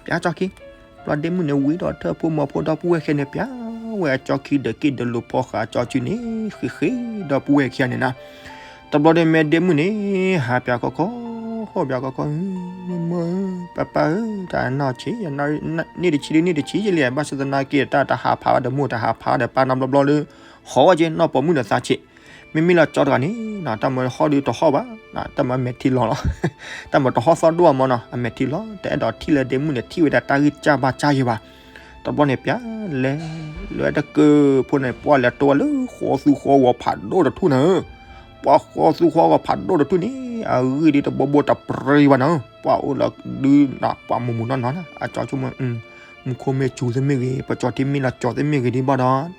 ပျၢ်ကၠီခံ ဘျီဒဲမုၣ်န့ၣ် ဝံၤဒီးထၢၣ်ဖိမီၤဖိဒီပုၢ်ဝဲၢ်ခံန့ၣ် ပျၢ်ဝဲအကၠီခံဒီးက့ၤဒီးလိာ်ဖီဃာ်အကၠီစုန့ၣ် ဃ့ဃ့ဒီပုၢ်ဝဲၢ်ခံဂၤန့ၣ်နၤ. တဘျီဒုးမ့ၢ်ဒဲမုၣ်န့ၣ် ဟးပျၢ်ခီခီ, ဟီၣ်ပျၢ်ခီခီ, မိၢ်မိၢ်ဧၢ ပၢ်ပၢ်ဧၢ တၢ်နီၢ်ဆံး န့ၢ်တဆံဒုးန့ၢ်တဆံယလံ, ဘၣ်ဆၣ်သနာ်က့ တၢ်တဟးဖးဘၣ်ဒီးမိၢ် တဟးဖးဒီးပၢ်နီတဘျီဘျီဒီး ဟီၣ်ဝဲက့ၤနီၢ်ပိာ်မုၣ်ဒီးသးဆံး. မ့မ့ၢ်လၢကၠီတဂၤန့ၣ် တၢ်မၤဟီၣ်ဒုးတဟီၣ်ဘၣ်, တၢ်မၤမဲာ်ထံလီၤလီၤ, တၢ်မၤတဟီၣ်သီၣ်ဒိၣ်အမီၤနီၤ အမဲာ်ထံလီၤ, တအဲၣ်ဒိးထံၣ်လၢဒဲမုၣ်န့ၣ် ထံၣ်ဝဲဒၣ်တၢ်ဂံၢ်စၢ်ဘါစၢ်ယဲဘၣ်. တဘျီန့ၣ်ပျၢ်လဲၤ လၢတကၢၢ်ဖိန့ၣ် ပှၢ်လဲၤတိဝဲလၢ ဃီသူဃီဂီၤဖးဒိၣ်တထူၣ်နၤဧၢ, ပှၢ်ဃီသူဃီဂီၤဖးဒိၣ်တထူၣ်န့ၣ် အဂံၢ်ဒုးတဘိဘိတပြံဘၣ်နၤဧၢ, ပှၢ်အိၣ်လၢဒုးနၤ ပှၢ်မူၤမူၤနီၢ်နီၢ်နၤ အကၠီဆိကမိၣ် မူခိၣ်မ့ၢ်စူၤသ့ၣ်မ့ၢ်ဂ့ၤ ပကၠီထံမ့ၢ်လီၤကၠီသ့ၣ်မ့ၢ်ဂ့ၤဒ်ဘၣ်ဒီး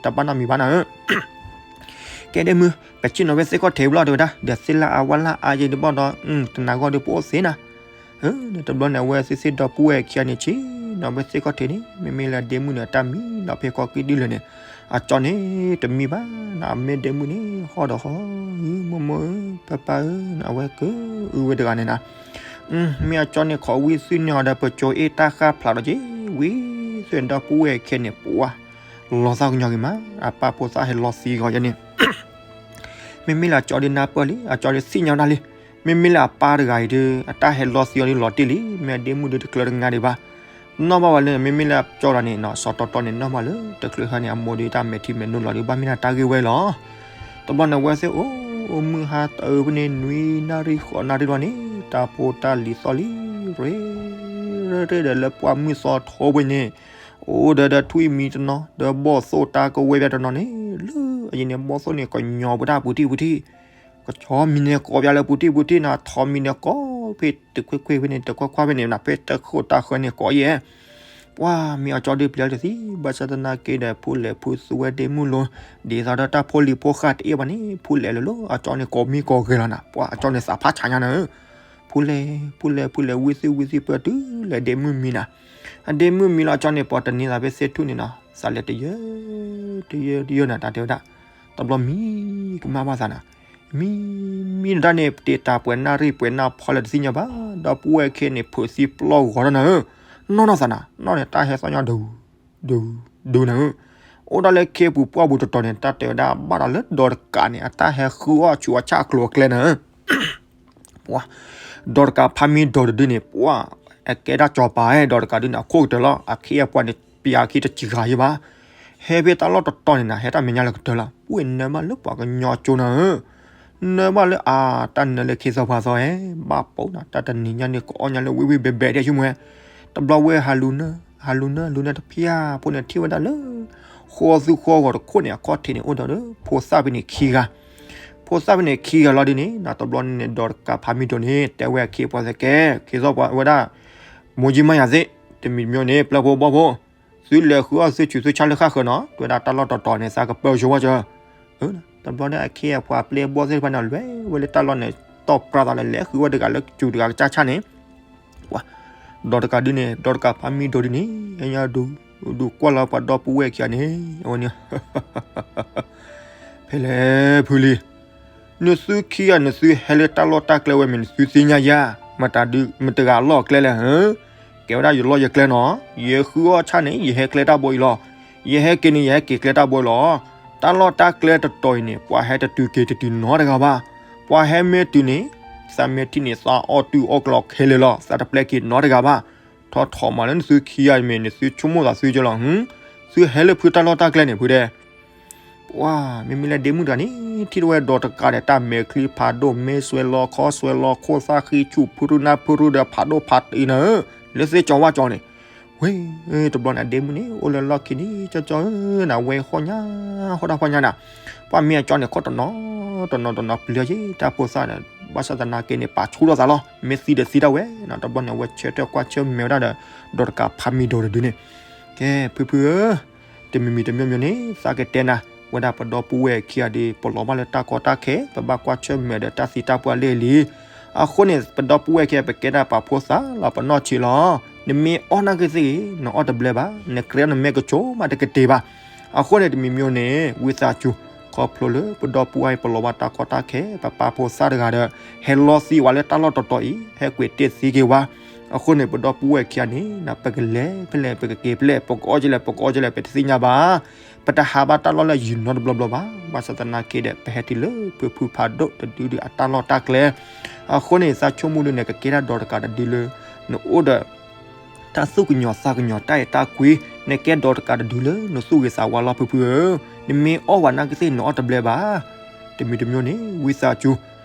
တဘၣ်နီတမံၤဘၣ်နၤဧၢ. ကဲဒဲမုၣ် ပဆ့ၣ်နီၤဝဲသ့ၣ်ခီၣ်ထံးဘျီတဲဝဲဒၣ် ဒီးသ့ၣ်လၣ်အါဝၣ်လၣ်အါယဲဒ်ဘၣ်ဒီး တနၤဂီၢ်ဒုးပအိၣ်သ့နၤ. တဘျီန့ၣ် အဝဲသ့ၣ်သ့ၣ်ဒီပုၢ်ဝဲၢ်ခံဂၤန့ၣ် ဆ့ၣ်နီၤဝဲသ့ၣ်ခီၣ်ထံးန့ၣ် မ့မ့ၢ်လၢဒဲမုၣ်န့ၣ် အတၢ်မံနီၤဖဲကီၢ်ကံၢ်ဒုလၢာ်န့ၣ် အကၠီန့ၣ် တမံဘၣ်နၤ အမ့ၢ်ဒဲမုၣ်န့ၣ် ဟီၣ်ဒီးဟီၣ် မိၢ်မိၢ်ဧၢ ပၢ်ပၢ်ဧၢ အဝဲကအုဝဲတဂၤန့ၣ်နၤ မ့ၢ်အကၠီန့ၣ် ခိးဝံသုန့ၢ်အီၤဒီး ပကၠိအ့ၣ်တၢ်ဃၣ်ဖျါဒီးက့ၤ ဝံသုဒီပုၢ်ဝဲၢ်ခံဂၤန့ၣ် ပှၤ လီၤသးကညီၤဂ့ၤမး အပၢ်ဖိသၣ်ဟဲလီၤသံဂီၤယဲန့ၣ် မ့မ့ၢ်လၢအကၠီဒုးနၢ်ပၢၢ်လံ အကၠီဒုးသ့ၣ်ညါဝဲဒၣ်လံ မ့မ့ၢ်လၢအပၢ်တဂၤအံၤဒုး အတၢ်ဟဲလီၤသံအီၤဒုးလီၤတံၢ်လံ မ့ၢ်အဒ့မုၣ်ဒုးတကျၢၤတငါဒံးဘၣ် နီၢ်ဘၣ်ဝဲလၢ မ့မ့ၢ်လၢအကၠီတဂၤန့ၣ်နီၤ စီၤတီတီန့ၣ် နီၢ်ဘၣ်လၢ တချုးဟါန့ၣ် အမိၢ်ဒုးတၢ်မဲာ်ထံမဲာ်နိလီၤဒုး ဘၣ်မ့ၢ်ဒၣ်တၢ်ဂ့ၢ်ဝဲလီၤ တဘျီန့ၣ် အဝဲသ့ၣ်အိၣ်မုၢ်ဟါတအၢဖဲန့ၣ် နွံနၣ်ရံၣ်ဃိးနၣ်ရံၣ်လီၤန့ၣ် တၢ်ဖိတၢ်လံၤသီၣ်လံ ရ့ ရ့ ရ့ဒီးလၢပှၢ်မုၢ်သီထိဖဲန့ၣ် အိၣ်ဒီးဒီးထွံၣ်မံၤတနီၤ ဒီးဘီၣ်သိၣ်တၢ်ကဝဲၢ်ပျၢ်တနီၤန့ၣ် လၢအယံၤန့ၣ် ဘီၣ်သိၣ်န့ၣ် ကညီၤပတၢ်ပူၤထံၣ်ပူၤထံၣ် ကဆီမံၤန့ၣ်ကိးပျၢ်လၢပူၤထံၣ်ပူၤထံၣ်နၤ ထီမံၤန့ၣ်ကိးဖဲတခွ့ခွ့ဖဲန့ၣ် တခွဲခွါဖဲန့ၣ်နၤ ဖဲတခိၣ်တၢ်ဃၢန့ၣ်ကိးယဲၢ် ပှၤမ့ၢ်အကၠီဒုးပျၢ်တသံ ဘၣ်ဆၣ်သနာ်က့ဒီး ဖိလဲၣ်ဖိသူဝဲဒ့မုၣ်လိၤ ဒ်သိးဒီးတၢ်ဖိလံၤဖိဃာ်တအဲၣ်ဘၣ်န့ၣ် ဖိလဲၣ်လၢလၢ အကၠီန့ၣ်ကိးမံၤကိးဂဲၤလီၤနၤ ပှၤအကၠီန့ၣ်သးဖးဆးညါနၤဧၢ ဖိလဲၣ် ဖိလဲၣ် ဖိလဲၣ် ဝံသ့ၣ်ဝံသ့ၣ်ပၢၢ်တုၤလၢဒ့မုၣ်မံနၤ အဒ့မုၣ်မံလီၤ အကၠီန့ၣ် ပှၤတန့ၤသးဖဲသ့ၣ်ထူၣ်န့ၣ်နီၤ သးလဲၤတယၢ တယၢ တယၢနၤ တၢ်တဲဝဲဒၣ် တဘျီမံကမၣ်ဘၣ်သးနၤ မံ မံနတၢ်န့ၣ် တ့တၢ်ပှဲၤနၣ်ရံၣ်ပှဲၤနၣ်ဖီလၢတသ့ၣ်ညါဘၣ် ဒီပုၢ်ဝဲၢ်ခဲန့ၣ် ဖုးသံပျီၢ်ဂီၤထီၣ်နၤဧၢ နီၢ်နီၢ်သးနၤ နီၢ်န့ၣ် တၢ်ဟဲသီၣ်ညီဒု ဒု ဒုနၤဧၢ အိၣ်ဒၣ်လၢခ့ပူၤပှၢ်ပူၤတတီၤန့ၣ် တၢ်တဲဝဲဒၣ်ဘၣ်ဒီးလၢဒီးတကးန့ၣ် အတၢ်ဟဲဃုအီၣ်ဆူးအီၣ်ဆၣ်အကျိၤအကျဲနၤဧၢ ပှၤ ဒီးတကးဖးမံဒီးတဒုန့ၣ် ပှၤ အကဲဒၣ်ကၠီၤပၤဧၢ ဒီးတကးဒုန့ၣ် အခိၣ်ကတၢၢ်လီၤ အခ့အပှၤန့ၣ် ပယၤခံတစှၤယဲဘၣ် ဟဲဖဲတၢ်လီၢ်တတီၤန့ၣ်နၤ ဟဲတၢ်မဲာ်ညါလၢကတၢၢ်လီၤ ပှ့ၤနၢမးလၢပှၤကညီကၠိနၤဧၢ နၢဘၣ်လၢအတၢ်နၢလၢခ့သီပှၤသီဧၢ, ဘၣ်ပိာ်နၤ တၢ်တနံၤညါန့ၣ် ကအီၣ်ညါလၢဝ့ၢ်ဝ့ၢ်ဘဲဘဲဒဲဆိကမိၣ်ဝဲ, တဘျီဝဲဟးလူၤနၢ ဟးလူၤနၢ လူၤနၢတဖျၢၣ်ဖိန့ၣ် ထံၣ်ဝဲဒၣ်လၢ ဃီသူဃီဂီၤတခိၣ်န့ၣ် အခီၣ်ထံးန့ၣ် အိၣ်ဒီး ဖိသၣ်ဖဲန့ၣ်ခံဂၤ, ဖိသၣ်ဖဲန့ၣ်ခံဂၤလီၤဒ်န့ၣ် တဘျီန့ၣ် ဒီးတကးဖးမံဒိးန့ၣ် တဲဝဲအခ့အပှၤသကဲ, ခ့သီပှၤဝဲဒၣ် မိၢ်ကၠံမါယၤသ့ၣ် တမံၤတမံၤန့ၣ် ပျဲၢ်ဖိဘီၣ်ဖိ သုလဲၤဃုအီၣ်သုဆူးသုဆါလၢဃၣ်ဃၢၤနီၤ, တဲဝဲဒၣ်တၢ်လီၢ်တတီၤန့ၣ် သးကပၢၢ်ယိဝဲကၢ, တဘျီန့ၣ်အခ့အပှၤပျဲၢ်ဘီၣ်သ့ၣ်တဖၣ်န့ၣ် လဲၤဝဲလၢတၢ်လီၢ်န့ၣ် တီၢ်ပြးသးလၢလဲၤဃုဝဲတဂၤလၢကစူၤတဂၤကစၢ်ဆၣ်န့ၣ်, ဒီးတကးဒ်န့ၣ် ဒီးတကးဖးမံဒိးဒ်န့ၣ် ညါဒူ ဒူကွၢ်လီၤပှၤဒီပုၢ်ဝဲၢ်ခံဂၤန့ၣ် အဝဲန့ၣ် ဖဲလဲၣ်ဖုလံ နသုခံဂၤနသုဟဲလၢတၢ်လီၢ်တၢ်ကျဲဝဲမ့ၢ်နသုသ့ၣ်ညါယၤ, မတၤဒုမတၤတဂၤအလီၢ်အကျဲလဲၣ်ဧၢ, ကဲဝဲဒၣ်ယလီၢ်ယကျဲနီၤ, ယဃုအီၣ်ဆၣ်န့ၣ် ယဟဲကျဲတၢ်ဘိအံၤလီၤ, ယဟဲက့ၤန့ၣ် ယဟဲက့ၤကျဲတၢ်ဘိအံၤလီၤ, တၢ်လီၢ်တၢ်ကျဲတတီၤအံၤန့ၣ် ပှၤဟဲတတုၤက့ၤတတုၤနီတဂၤဘၣ်, ပှၤဟဲမ့ၢ်တုၤန့ၣ် သးမ့ၢ်ထံၣ်န့ၣ် သးအီၣ်တုၤအီၣ်ကျီခဲလၢာ်လီၤ, သးတပျဲက့ၤနီတဂၤဘၣ်, ထီၣ်ထီၣ်မးလၢနသုခံဂၤမ့ၢ်နသုဆိကမိၣ်သးသုကလီၤ, သုဟဲလၢဖုတၢ်လီၢ်တၢ်ကျဲန့ၣ် ဖုတဲ ပှၤ မ့မ့ၢ်လၢဒ့မုၣ်တဂၤန့ၣ် ထံၣ်တဝဲဒီးတကးဒီး တၢ်မဲာ်ချံဖးဒိၣ် မ့ၢ်စွဲလီၤခီ စွဲလီၤခိၣ်သၣ်ဃံဆူၣ် ဖုရူနၢ်ဖုရူဒီးဖးဒိၣ်ဖးတံၢ်နၤဧၢ, လၢသ့ၣ်ကၠီဝါကၠီန့ၣ်, ဝဲ တဘျီန့ၣ် အဒ့မုၣ်န့ၣ် အိၣ်လၢလီၢ်ခံန့ၣ် ကၠီကၠီဧၢ နဝဲဃီၣ်ညါ ဟီၣ်တၢ်ဖီၣ်ညါနၤ, ပှၤမ့ၢ်အကၠီန့ၣ် ခီၣ်တနီၤ တနီၤတနီၤပျံၤအီၤယ့ၣ် တၢ်ဖိသၣ်ဒီး ဘၣ်ဆၣ်သနာ်က့န့ၣ် ပာ်ဆူၣ်ထီၣ်သးလီၤ, မ့ၢ်သံဒီးသံတၢ်ဝဲ, တဘျီန့ၣ် အဝဲဆၢထၢၣ်ကွၢ်ဆၢၣ်မဲာ်ဝဲဒၣ်ဒီး ဒီးတကးဖးမံဒိးတဒုန့ၣ်, ကဲ ဖုဖုဧၢ တမံၤမံၤတမံၤမံၤန့ၣ် သးကတဲနၤ, ဝဲဒၣ်ပဒီပုၢ်ဝဲၢ်ခံဂၤဒီး ပလီၤဘၣ်လၢတၢ်ကီတၢ်ခဲ ပဘၣ်ကွၢ်ဆၢၣ်မဲာ်ဒီးတၢ်သံတၢ်ပှၢ်လၢာ်လံ. အဃိန့ၣ် ပဒီပုၢ်ဝဲၢ်ခံဂၤ ပကဲဒၣ်ပာ်ဖိသၣ်လီၤ ပနီၢ်ဆံးလီၤ. နမ့ၢ်အီၣ်နာ်က့သ့ၣ်ဂ့ၤ နအီၣ်တဘျဲဘၣ်, နကြဲနမဲာ်ကဆိးမးတကတ့ၢ်ဘၣ်. အဃိန့ၣ် တမံၤမံၤန့ၣ် ဝံသးစူၤ ခီဖျိလၢပဒီပုၢ်ဝဲၢ် ပလီၤဘၣ်တၢ်ကီတၢ်ခဲ ပပာ်ဖိသၣ်တဂၤဒီး ဟဲလီသံဝဲလၢတၢ်လီၢ်တတီၤအံၤ ဟဲကွံာ်တ့ၢ်သံက့ၤဝဲ. အဃိန့ၣ် ပဒီပုၢ်ဝဲၢ်ခံဂၤန့ၣ် ပကလဲၤဖဲလဲၣ် ပကက့ၤဖဲလဲၣ် ပကအီၣ်ကလဲၣ် ပကအီၣ်ကလဲၣ် ပတသ့ၣ်ညါဘၣ်. ပတဟးဘၣ်တၢ်လီၢ်လၢယံၤနီတဘျီဘျီဘၣ်. ဘၣ်ဆၣ်သနာ်က့ဒီး ပဟဲတုၤလၢဖုဖုဖးဒိၣ်တဒုဒီးအတၢ်လီၢ်တၢ်ကျဲ. အဃိန့ၣ် သးဆိကမိၣ်ဒုးန့ၣ် ကကဲတၢ်ဒီးတကးတဒုလၢ နအိၣ်ဒီး တၢ်သူၣ်ကညီၤသးကညီၤ တၢ်အဲၣ်တၢ်ကွံ, နကဲဒီးတကးတဒုလၢနသူၣ်ဂ့ၤသးဝါလီၤ ဖုဖုဧၢ. နမ့ၢ်အီၣ်ဝဲနာ်က့သ့ၣ် နအီၣ်တဘျဲဘၣ်. တမံၤတမံၤန့ၣ် ဝံသးစူၤ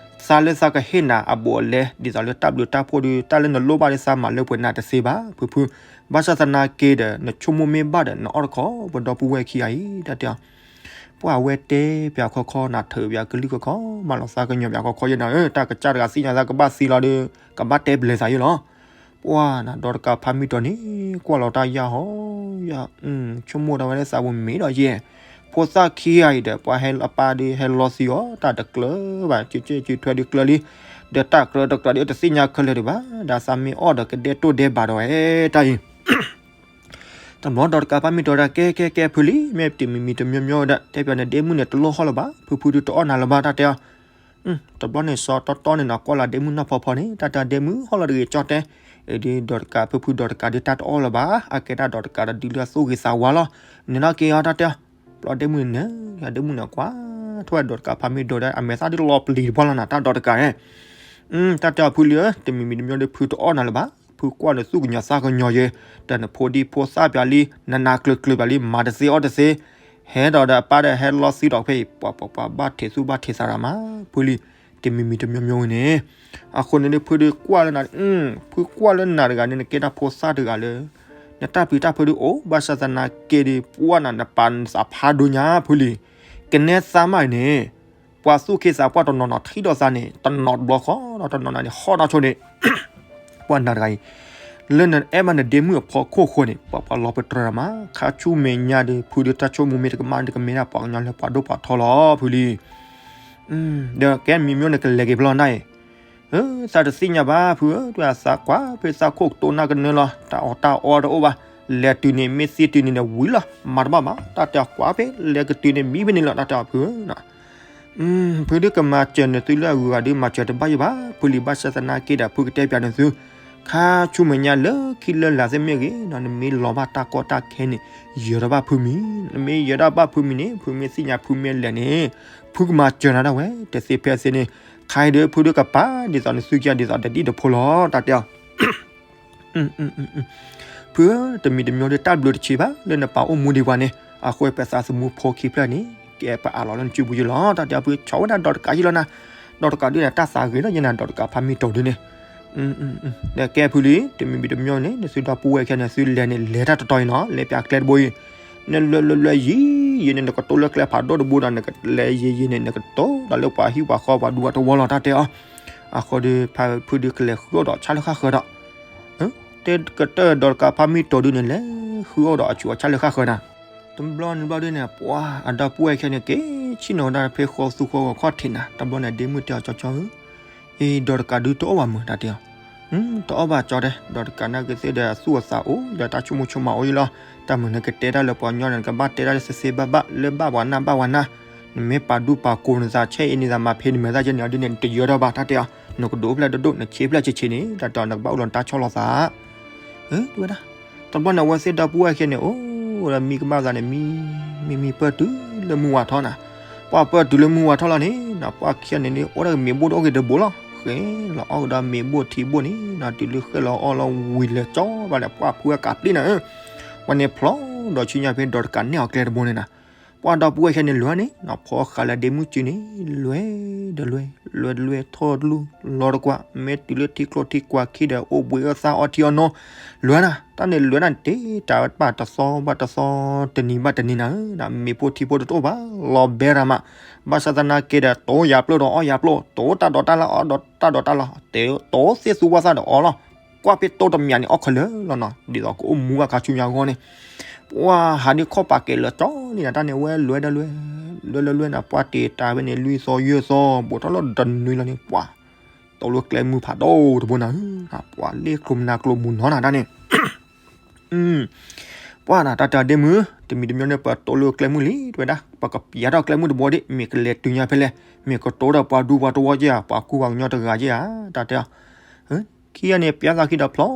သးလၢသးကဟ့ၣ်နၤအဘူးအလဲ ဒ်သိးလၢတၢ်ဘျုးတၢ်ဖှိၣ်ဒီး တၢ်လၢနလိၣ်ဘၣ်ဒီး သးမၤလၢပှဲၤနၤတသ့ဘၣ် ဖုဖု. ဘၣ်ဆၣ်သနာ်က့ဒီး နဆိကမိၣ်မ့ၢ်ဘၣ်ဒီး နအီၣ်တခီ ပဒီပုၢ်ဝဲၢ်ခံဂၤအံၤ တၢ်တဲအီၤ ပှၤဝဲတဲပၠးခီခီ နၤထုးပၠးကလုၢ်ခီခီ မၤလီၤသးကညီၤပၠးခီခီယဲၢ်နၤဧၢ, တၢ်ကစၢ်တဂၤသ့ၣ်ညါသးကဘၣ်သံလီၤဒီး ကဘၣ်တဲဘျဲးသးယဲၢ်လီၤ. ပှၤနၤဒီးတကးဖးမံတီၤန့ၣ် ကွၢ်လီၤတၢ်ယၢ်ဟီ ယၢ် ဆိကမိၣ်ဒၣ်ဝဲလၢသးပူၤမ့ၢ်ဒီးယဲၢ်, ဖိသၣ်ခံဂၤအံၤဒီး ပှၤဟဲအပၢ်ဒီး ဟဲလီသံအီၤ တၢ်တကျၢၤဘၣ် စုစုစုထွဲဒီးကျၢၤလံ, ဒီးတၢ်ကြၢးတကြၢးဒီးတသ့ၣ်ညါခဲလၢာ်ဒံးဘၣ်, ဒီးသးမ့ၢ်အီၣ်ဒီးကဒဲတိၢ်ဒဲဘးဒီးဝဲတၢ်အံၤ တဘျီဒီးတကးဖးမံတီၤဒီး ကဲ ကဲ ကဲ ဖုလံ, မ့ၢ်တမံၤမံၤတမံၤမံၤဒီး တဲပၠးနဒ့မုၣ်န့ၣ် တလိၣ်ဟီၣ်လၢၤဘၣ်, ဖုဖုဒုးတအီၣ်နၤလၢၤဘၣ် တၢ်တဲအီၤ. တဘျီန့ၣ် စီၤတီတီန့ၣ်နီၤ ကွၢ်လၢဒ့မုၣ်နီၢ်ဖီဖီန့ၣ် တၢ်တဲဒ့မုၣ်ဟီၣ်လီၤတဂ့ၤကၠီတဲ, အဒုးဒီးတကး ဖုဖုဒီးတကးဒုးတၢ်တအီၣ်လၢၤဘၣ်, အကဲတၢ်ဒီးတကးဒီးဒုးလၢအသူၣ်ဂ့ၤသးဝါလီၤ, နနီၢ်က့ၤအီၤ တၢ်တဲအီၤ. ဘျီဒ့မုၣ်န့ၣ် ဒ့မုၣ်န့ၣ်ကွၢ် ထီၣ်ဝဲဒီးတကးဖးမံတီၤဒီး အမဲာ်သၣ်ဒုးလီၤပျံၤတပှၢ်လီၤနၤ တၢ်ဒီးတကးန့ၣ် တၢ်တဲအီၤဖုလံဧၢ, တမံၤမံၤတမံၤဒီး ဖုတအီၣ်နၤလၢၤဘၣ်, ဖုကွၢ်နသူၣ်ကညီၤသးကညီၤယဲၢ်, ဒီးနဖိဒံဖိသၣ်ပၠးလံ, နနၤကျၢၤကျၢၤပၠးလံ, မၤတသ့အီၣ်တသ့, ဟဲဒီးဒီးအပၢ်ဒီးဟဲလီသံဒီးဖဲအံၤ ပှၤပှၤပှၤဘၣ်ထံးသူၣ်ဘၣ်ထံးသးရၤမး, ဖုလံ, တမံၤမံၤတမံၤမံၤဝဲန့ၣ်, အဃိန့ၣ်ဒီး ဖုဒုးကွၢ်လၢနၤ, ဖုကွၢ်လၢနၤတဂၤန့ၣ် နကဲတၢ်ဖိသၣ်တဂၤလၢ နတၢ်ပျံၤတၢ်ဖုးဒုးအိၣ်, ဘၣ်ဆၣ်သနာ်က့ဒီး ပှၢ်နၤနပာ်နသးဖးဒိၣ်ညါ ဖုလံ, ကနဲသးမးအံၤန့ၣ် ပှၤသူၣ်က့သးပှၢ်တနီၤနီၤထံၣ်ဒီးသးန့ၣ် တနီၤတဘျီဃီဒီးတနီၤနီၤန့ၣ် ဟီၣ်နီၢ်ဆိန့ၣ်, ပှၤနၤတဂၤအံၤ လၢနအဲၣ်ဘၣ်နဒ့မုၣ်အဖီခိၣ်ဃိန့ၣ် ပှၤပှၤလီၤပတြၢၤမး, ခါဆူမဲာ်ညါဒီး ဖုဒုးတၢ်ဆိကမိၣ်မ့ၢ်တကမၣ်ဒီး ကမ့ၢ်ဒၣ်ပှၤကညီလၢပှၤဒိၣ်ပှၤထီလီၤ ဖုလံ. ဒီးကဲမံၤမံၤန့ၣ် ကလဲၤက့ၤဖဲလဲၣ်နၤအံၤ, သးတသ့ၣ်ညါဘၣ် ဖုဧၢ, ဒ်သးကွၢ်ဖဲသးခိၣ်ကတိၤနၢ်ကနၢလီၤ, တၢ်အီၣ်တၢ်အီတအိၣ်ဘၣ်, လဲၤတုၤန့ၣ် မ့ၢ်သံတုၤန့ၣ်ဒီးဝံၤလီၤ, မၤတဘၣ်ဘၣ်, တၢ်တဲအီၤကွၢ်ဖဲလဲၤကတုၤန့ၣ် မံဖဲန့ၣ်လီၤ, တၢ်တဲအီၤဖုဧၢ ဖုဒုးကမၤစၢၤနသုလၢအဂုၤအဂၤဒီး မၤစၢၤတဘၣ်ယိၣ်ဘၣ်, ဖုလံ, ဘၣ်ဆၣ်သနာ်က့ဒီး ဖုကတဲပၠးနသု, ခါဆူမဲာ်ညါလၢခံလၢလာ်သ့ၣ်မ့ၢ်ဂ့ၤ, နမ့ၢ်လီၤဘၣ်တၢ်ကီတၢ်ခဲန့ၣ် ယၢၤတဘၣ်ဖုမံၤ, နမ့ၢ်ယၢၤတၢ်ဘၣ်ဖုမံၤန့ၣ် ဖုမ့ၢ်သ့ၣ်ညါဖုမ့ၢ်လဲၣ်န့ၣ် ဖုကမၤစၢၤနၤဒၣ်ဝဲ တသ့ဖဲသ့န့ၣ်, ခါအံၤဒီး ဖုဒုးကပာ်ဒ်သိးနသုကယၤဒ်သိးဒီးဒံၣ်တဖိလီၤ, တၢ်တဲအီၤ ဖုဧၢ, တမံၤတမံၤဒီး တၢ်ဘျုးတဆံးဘၣ် လၢနပာ်အိၣ်မူဒံးပှၤန့ၣ်, အဃိပသးသမူဖိခံဖျၢၣ်န့ၣ် ကဲပအးလီၤလၢနစုပူၤယိလီၤ, တၢ်တဲအီၤဖု ဆီဝဲဒၣ်ဒီးတကးယိလီၤနၤ, ဒီးတကးဒုန့ၣ် တၢ်သးဂ့ၤလီၤယဲနၤ ဒီးတကးဖးမံတီၤဒုန့ၣ်, ဒီးကဲဖုလံ တမံၤမံၤတမံၤန့ၣ် နသုဒီပုၢ်ဝဲၢ်ခဲန့ၣ် သုလဲၤန့ၣ် လဲၤတၢ်တတီၤအံၤနီၤ လဲၤပၠးကျဲတဘိအံၤ, နလဲၤလဲၤလဲၤယံာ်ယံာ်န့ၣ် နကတိၤလၢကျဲဖးဒိၣ်တဘိဒီး နကလဲၤယံာ်ယံာ်န့ၣ် နကတိၤဒီးလၢပှၤဟံၣ်ပှၤဃီပှၤဒူပှၤတဝီလီၤ တၢ်တဲအီၤ, အဃိဒီး ဖးဖုဒုကလဲၤဃုအီၣ်ဒီးဆၣ်လၢဃၣ်ဃၢၤဒီး, တဲကတၢၢ်ဒီးတကးဖးမံတီၤဒုန့ၣ် လဲၤဃုအီၣ်ဒီးအဆူးအဆၣ်လၢဃၣ်ဃၢၤနၤ, တဘျီန့ၣ်ဘျီဒုန့ၣ် ပှၤအဒီပုၢ်ဝဲၢ်ခဲန့ၣ် က့ၤဆ့ၣ်နီၤဝဲဒၣ်ဖဲဃီသူဃီဂီၤခီၣ်ထံးနၤ တဘျီန့ၣ် ဒ့မုၣ်တဲအီၤ ကၠီကၠီဧၢ အံၤ ဒီးတကးဒုတအီၣ်ဘၣ်မုာ် တၢ်တဲအီၤ, တအီၣ်ဘၣ်ကၠီတဲ, ဒီးတကးနာ်က့သ့ၣ်ဒီး အသူၣ်အသးအိၣ်ဒီးတၢ်ဆိကမိၣ်ဆိကမးအိၣ်အံၤလီၤ, တၢ်မုာ်နကတဲတၢ်လၢပှၤကညီန့ၣ် နကဘၣ်တဲတၢ်လၢသ့သ့ဘၣ်ဘၣ် လၢဘၣ်ပှၤနၢ်ဘၣ်ပှၤနၢ်, နမ့ၢ်ပာ်ဒူပာ်ကိးနသး ဆဲအံၤန့ၣ်သးမၤဖဲန့ၣ်မၤသးကဲန့ၣ်အီၤဒ်န့ၣ် နတယၢၤထီၣ်ဘၣ် တၢ်တဲအီၤ, နကဒိးဖျဲၣ်တဒိၣ် နဆ့ဖျၢၣ်ဆ့ဆ့န့ၣ် တၢ်တဲအီၤ နကဘၣ်အိၣ်လီၤနတၢ်ဆီၣ်လီၤသး ဝဲဒၣ်, တဘျီန့ၣ် အဝဲသ့ၣ်ဒီပုၢ်ဝဲၢ်ခဲန့ၣ် အိၣ်ဒီးမံကမၣ်သးန့ၣ် မံ မံမံပၢၢ်တုၤလၢမုၢ်ဝါထီၣ်နၤ, ပှၤပၢၢ်တုၤလၢမုၢ်ဝါထီၣ်လီၤန့ၣ် ပှၤခံဂၤန့ၣ်န့ၣ် အိၣ်ဒီးမ့ၤဘိၣ်တအိၣ်က့ၤတဘိလီၤ, ဃဲလီၤအီၣ်ကဒီးမ့ၤဘိၣ်ထံဘိၣ်န့ၣ် တုၤလၢဃဲလီၤအီၣ်လီၤဝံၤလၢာ်ကၠီဘၣ်န့ၣ် ပှၤဖုအကးပျံၤနၤဧၢ, ပှၤန့ၣ်ဖျီဒီးဆူညါဖဲဒီးတကးနဲၣ်အီၤကျဲတဘိန့ၣ်နၤ, ပှၤဒီပုၢ်ဝဲၢ်ခဲန့ၣ် လဲၤန့ၣ် နီၢ်ဖီဃးလၢဒ့မုၣ်စုန့ၣ် လဲၤဒီးလဲၤ လဲၤဒီးလဲၤ ထီၣ်လူၢ်လီၤတကွၢ် မ့ၢ်တုၤလၢထံကျိထံကွၢ်ခံဒီး အိၣ်ဘှံးအိၣ်သါအီထံအီနိ လဲၤနၤ, တၢ်န့ၣ်လဲၤနၤ တ့တၢ်ဘၣ်တသီဘၣ်တသီ တနံၤဘၣ်တနံၤနၤဧၢ, မ့ၤဖိထံဖိတအိၣ်ဘၣ် လီၤဘဲရၤမး, ဘၣ်ဆၣ်သနာ်က့ဒီး တိၢ်ယၤပျိၢ်ဒီးအီၣ်ယၤပျိၢ် တိၢ်တၢ်ဒိးတၢ်လၢအီၣ်ဒီးတၢ်ဒိးတၢ်လၢ တိၢ်သ့ၣ်သူဝၣ်သၣ်ဒီးအီၣ်လီၤ, ကွၢ်ဖဲတိၢ်တမံၤန့ၣ် အီၣ်ခဲလၢာ်လီၤနီၤ ဒ်သိးကအိၣ်မူဘၣ်ခါဆူညါအဂီၢ်န့ၣ် ပှၤဟးဒ်ခီၣ်ပာ်ကဲလၢာ်ကၠီန့ၣ်နၤ တၢ်န့ၣ်ဝဲလဲၤဒီးလဲၤ လဲၤလဲၤလဲၤနၤ ပှၤတ့တၢ်ဝဲန့ၣ် လွံၢ်သီယဲၢ်သီ ဘူးထီၣ်လၢတနွံလီၤန့ၣ် ပှၤ တိၢ်လၢကျဲမုၢ်ဖးဒိၣ်တဘိနၤဧၢ, ပှၤလ့ၣ်ကျိၤမနၤကျိၤမူၤနီၤနၤတၢ်န့ၣ် ပှၤနၤ တၢ်တဲဒ့မုၣ် တမံၤတမံၤန့ၣ် ပတိၢ်လၢကျဲမုၢ်လံ တဲဝဲဒၣ် ပကပျးထီၣ်ကျဲမုၢ်တဘိဒ် မ့ၢ်ကလဲၤတုၤညါဖဲလဲၣ် မ့ၢ်ကတိၢ်ဒီးပှၤဒူပှၤတဝီက့ဧါ ပှၤကူပှၤကညီတဂၤက့ဧါ တၢ်တဲအီၤ ခံဂၤန့ၣ် ပျးသးခံဒီးဖျီ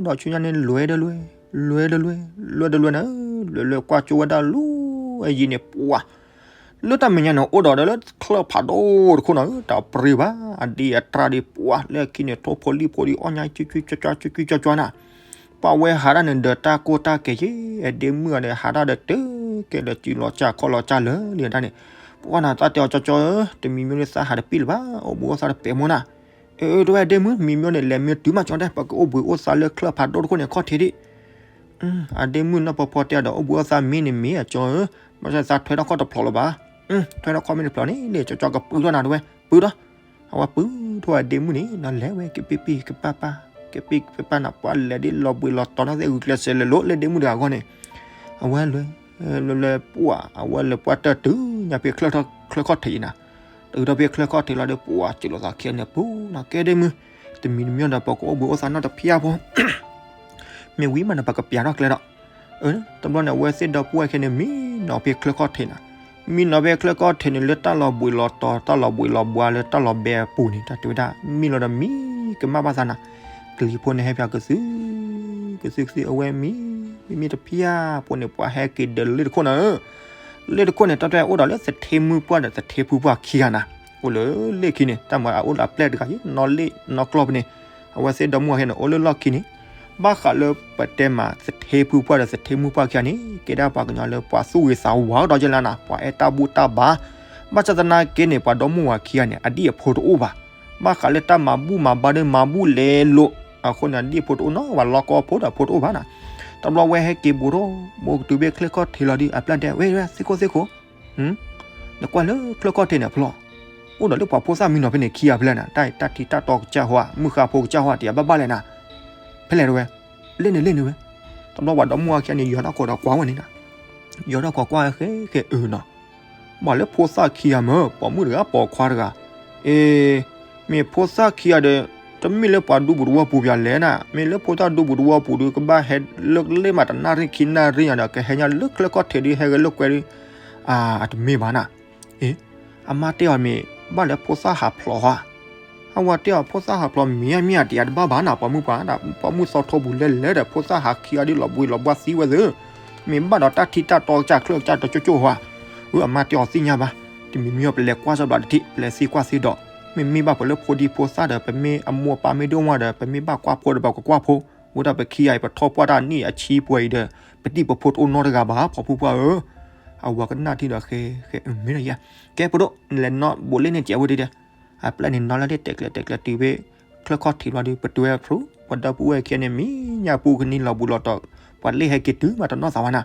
ဒီးဆူညါန့ၣ် လဲၤဒီးလဲၤ လဲၤဒီးလဲၤ လဲၤဒီးလဲၤနၤဧၢ, လဲၤလဲၤကွၢ်ကၠိဝဲဒၣ်လၢ အယံၤန့ၣ် ပှၤ လၢတၢ်မဲာ်ညါန့ၣ် အိၣ်ဒီးဒီးလၢချၢၣ်ဖးဒိၣ်တခိၣ်နၤဧၢ, တၢ်ပြံဘၣ် အဒံအတြၢ်ဒံး ပှၤလၢခံန့ၣ် ထိၣ်ဖိလံၣ်ဖိဒံး အီၣ်ညါ ကွံကွံကွံကွံကွံနၤ, ပှၤဝဲဟးတၢ်န့ၣ် ဒီးတၢ်ကိၢ်တၢ်ကဲၤက့ အဒ့မုၣ်ဂၤဒီး ဟးတၢ်ဒီးတုၤကဲဒီး စုလီၤစၢ်ခီၣ်လီၤစၢ်လၢာ်လံတၢ်န့ၣ်, ပှၤနၤ တၢ်တဲအီၤကၠီကၠီဧၢ, တမံၤမံၤန့ၣ်သးဟးတပံၣ်လၢၤဘၣ်, အိၣ်ဘှံးအိၣ်သါတပဲာ်မိၢ်နၤ, အၢ တဲဝဲဒ့မုၣ် မံၤမံၤန့ၣ် လဲၤမ့ၢ်တုၤမးကၠီတဲ ပကအိၣ်ဘှံးအိၣ်သါလၢချၢၣ်ဖးဒိၣ်တခိၣ်န့ၣ် ခီၣ်ထံးဒံး အဒ့မုၣ်နီၢ်ဖီဖီတဲဒီး အိၣ်ဘှံးအိၣ်သါမ့ၢ်န့ၣ်မ့ၢ် အကၠီဧၢ, ဘၣ်ဆၣ်သးထွဲထီၣ်ခီၣ်တဖျိးလၢၤဘၣ်, ထွဲထီၣ်ခီၣ်မ့ၢ်တဖျိးန့ၣ် လၢကၠီကၠီကပုၢ်ထီၣ်နၤတဝဲ ပုၢ်ထီၣ်, အဝဲပုၢ်ထီၣ်ဝဲဒ့မုၣ်န့ၣ် နလဲၤဝဲ ကပံၢ်ပံၢ်ကပၢ်ပၢ်, ကပံၢ်ကပၢ်ပၢ်နၤ ပှၤလဲၤဒ်လီၤဘှံးလီၤတီၤနီၢ်သ့ၣ် ဂုာ်ကျဲးစၢးလဲၤလိာ်လၢဒ့မုၣ်တဂၤအဂီၢ်န့ၣ်, အဝဲလဲၤ လဲၤလဲၤပှၤ အဝဲလဲၤပှၤတၢၢ်တုၤညါဖဲချၢၣ်ထီၣ်ချၢၣ်ခီၣ်ထံးအံၤနၤ, တုၤထီၣ်ဖဲချၢၣ်ခီၣ်ထံးလီၤဒီး ပှၤစၢၤလီၤသးခံဂၤန့ၣ် ပုၢ်နၤ ကဲဒ့မုၣ်, တမံၤတမံၤဒီး ပကအိၣ်ဘှံးအိၣ်သါနီတဖျၢၣ်ဖိ မ့ၢ်ဝံၤမးန့ၣ် ပကပျးထီၣ်ကျဲဒီး, တဘျီန့ၣ် အဝဲသ့ၣ်ဒီပုၢ်ဝဲၢ်ခဲန့ၣ် မံနီၤဖဲချၢၣ်ခီၣ်ထံးနၤ, မံနီၤဖဲချၢၣ်ခီၣ်ထံးန့ၣ် လၢတၢ်လီၤဘှံးလီၤတီၤ တၢ်လီၤဘှံးလီၤဘှါလၢတၢ်လီၤဘဲအပူၤန့ၣ် တၢ်တဲဝဲဒၣ် မံလီၤဒီးမံကမၣ်ဘၣ်သးနၤ, ကလံၤဖိန့ၣ်ဟဲပၠးကသု ကသုကသု အဝဲမံ မံမံတဖျၢၣ်ဖိန့ၣ် ပှၤဟဲက့ၤဒီးလ့ၣ်တခိၣ်နၤဧၢ, လ့ၣ်တခိၣ်န့ၣ် တၢ်တဲအိၣ်ဒီးလၢသထ့မုၢ်ပှၢ်ဒီးသထ့ဖုပှၢ်ခံဂၤနၤ, အိၣ်လၢလ့ၣ်ခံန့ၣ် တၢ်မၤအအိၣ်လၢအပျဲၢ်တဂၤယ့ နီၢ်လ့ၣ်နီၢ်ကျီၢ်ဖဲန့ၣ်, အဝဲသ့ၣ်ဒီမုၢ်ဝၤခဲန့ၣ် အိၣ်လၢလီၢ်ခံန့ၣ်, ဘၣ်ဃးလၢပတဲမးသထ့ဖုပှၢ်ဒီးသထ့မုၢ်ပှၢ်ခံဂၤန့ၣ် ကဲဒၣ်ပှၤကညီလၢပှၤသူၣ်ဂ့ၤသးဝါကဒီးကဲလၢနၤ ပှၤအဲၣ်တၢ်ဘူၣ်တၢ်ဘါ, ဘၣ်ဆၣ်သနာ်က့န့ၣ် ပှၤဒီမုၢ်ဝၤခံဂၤန့ၣ် အဒံၣ်အဖိတအိၣ်ဘၣ်, ဘၣ်ဃးလၢတၢ်မၤဘူၣ်မၤဘါဒီးမၤဘူၣ်လဲၤလိာ်, အဃိန့ၣ် အဒံၣ်အဖိတအိၣ်နီၤ ပှၤလီၢ်ကီဖိဒီးဖိတအိၣ်ဘၣ်နၤ, တဘျီဝဲဟဲက့ၤဘူးထီၣ် ဘူးကတုၤဖဲချၢၣ်ခီၣ်ထံးလီၤဒီး အပျဲၢ်တဲ ဝဲ ဝဲ သ့ၣ်ခိၣ်သ့ၣ်ခိၣ် နကွၢ်လၢချၢၣ်ခီၣ်ထံးန့ၣ်ဖျီၣ်, အိၣ်ဒီးလၢပှၤဖိသၣ်မံနီၤဖဲန့ၣ်ခံဂၤဖဲလဲၣ်နၤ, တၢ်တၢ်ထံတၢ်တီကစၢ်ဟီဧါ မုၢ်ဃါဖိကစၢ်ဟီဧါ တယၤဘၣ်ဘၣ်လဲၣ်နၤ, ဖဲလဲၣ်တဝဲ, လ့ၣ်န့ၣ်လ့ၣ်န့ၣ်ဝဲ, တဘျီပှၤဒီမုၢ်ဝၤခံဂၤန့ၣ် ယိၤထီၣ်ခိးဒီးကွၢ်ဝဲန့ၣ်နၤ, ယိၤထီၣ်ခိးကွၢ်ဃဲဃဲအုနီၤ, ဘၣ်လၢဖိသၣ်ခံဂၤမ့ၢ် ပိာ်မုၣ်တဂၤပိာ်ခွါတဂၤ, အ့ မ့ၢ်ဖိသၣ်ခံဂၤဒီး တမ့ၢ်လၢပှၤဒူပူၤတဝီပူၤပျၢၤလဲၣ်နၤ, မ့ၢ်လၢဖိသၣ်ဒူပူၤတဝီပူၤဒီး ကဘၣ်ဟဲလၢလ့ၣ်မးတနၣ်ရံၣ်ခံနၣ်ရံၣ်ညါဒီး ကဟဲညါလၢချၢၣ်ခီၣ်ထံးဒီး ဟဲဂဲၤလၢကွဲးဒီး, အတမ့ၢ်ဘၣ်နၤ, အ့ အမါတဲအီၤမ့ၢ် ဘၣ်လၢဖိသၣ်ဟးဖျိးဧါ, အဝၤတဲအီၤဖိသၣ်ဟးဖျိးမ့ၢ်အမ့ၢ်အတယၤတဘၣ်ဘၣ်နၤ ပိာ်မုၣ်ပှၤ, ပိာ်မုၣ်သီထိပူၤလဲၤလဲၤဒီး ဖိသၣ်ဟးခံဂၤဒီးလီၤဘှံးလီၤဘှါသံဝဲသ့ၣ်, မ့ၢ်ဘၣ်ဒီးတၢ်ထံတၢ်တီကစၢ်ချၢၣ်ကစၢ်တကၠိကၠိဧါ, အမါတဲအီၤသ့ၣ်ညါဘၣ်, တမံၤမံၤအီၤပလဲၤကွၢ်စၢ်ဘျးတထံၣ် ပလဲၤသံကွၢ်သ့ဒီး, မ့မ့ၢ်ဘၣ်ပှၤလၢဖိဒံဖိသၣ်ဒီး ပမ့ၢ်အမိၢ်အပၢ်မ့ၢ်ဒိၣ်မးဒီး ပမ့ၢ်ဘၣ်ကွၢ်ဖိဒီးပကကွၢ်ဖိ, ဝဲဒၣ်ပခံဂၤအံၤ ပထီၣ်ပှၢ်တၢ်နံၣ်အဆံပှဲၤအံၤဒီး ပတံၤပဖိတအိၣ်နီတဂၤဘၣ် ပိာ်မုၣ်ပှၤဧၢ, အဝၤကနၣ်ထံၣ်ဒီးဃဲ ဃဲ မ့ၢ်ဒီးယၤ, ကဲဖိဒိၣ် နလဲၤနီၣ်ဘိးလ့ၣ်န့ၣ်ကဲဝဲဒၣ်ဒီး, အပျဲၢ်န့ၣ်နီၤလၢဒ်တဲာ်ကျဲၤတဲာ်ကျဲၤတုၤဖဲ ချၢၣ်ခီၣ်ထံးဘျီဒီး ပတုၤဝဲဖျိ ပဒီပုၢ်ဝဲၢ်ခံဂၤန့ၣ် မံညၣ်ပူၤကနံလီၤဘူးလီၤတီၤ ပှၤလ့ၢ်ဟဲက့ၤတုၤမးတနီၢ်သးဝဲနၤ.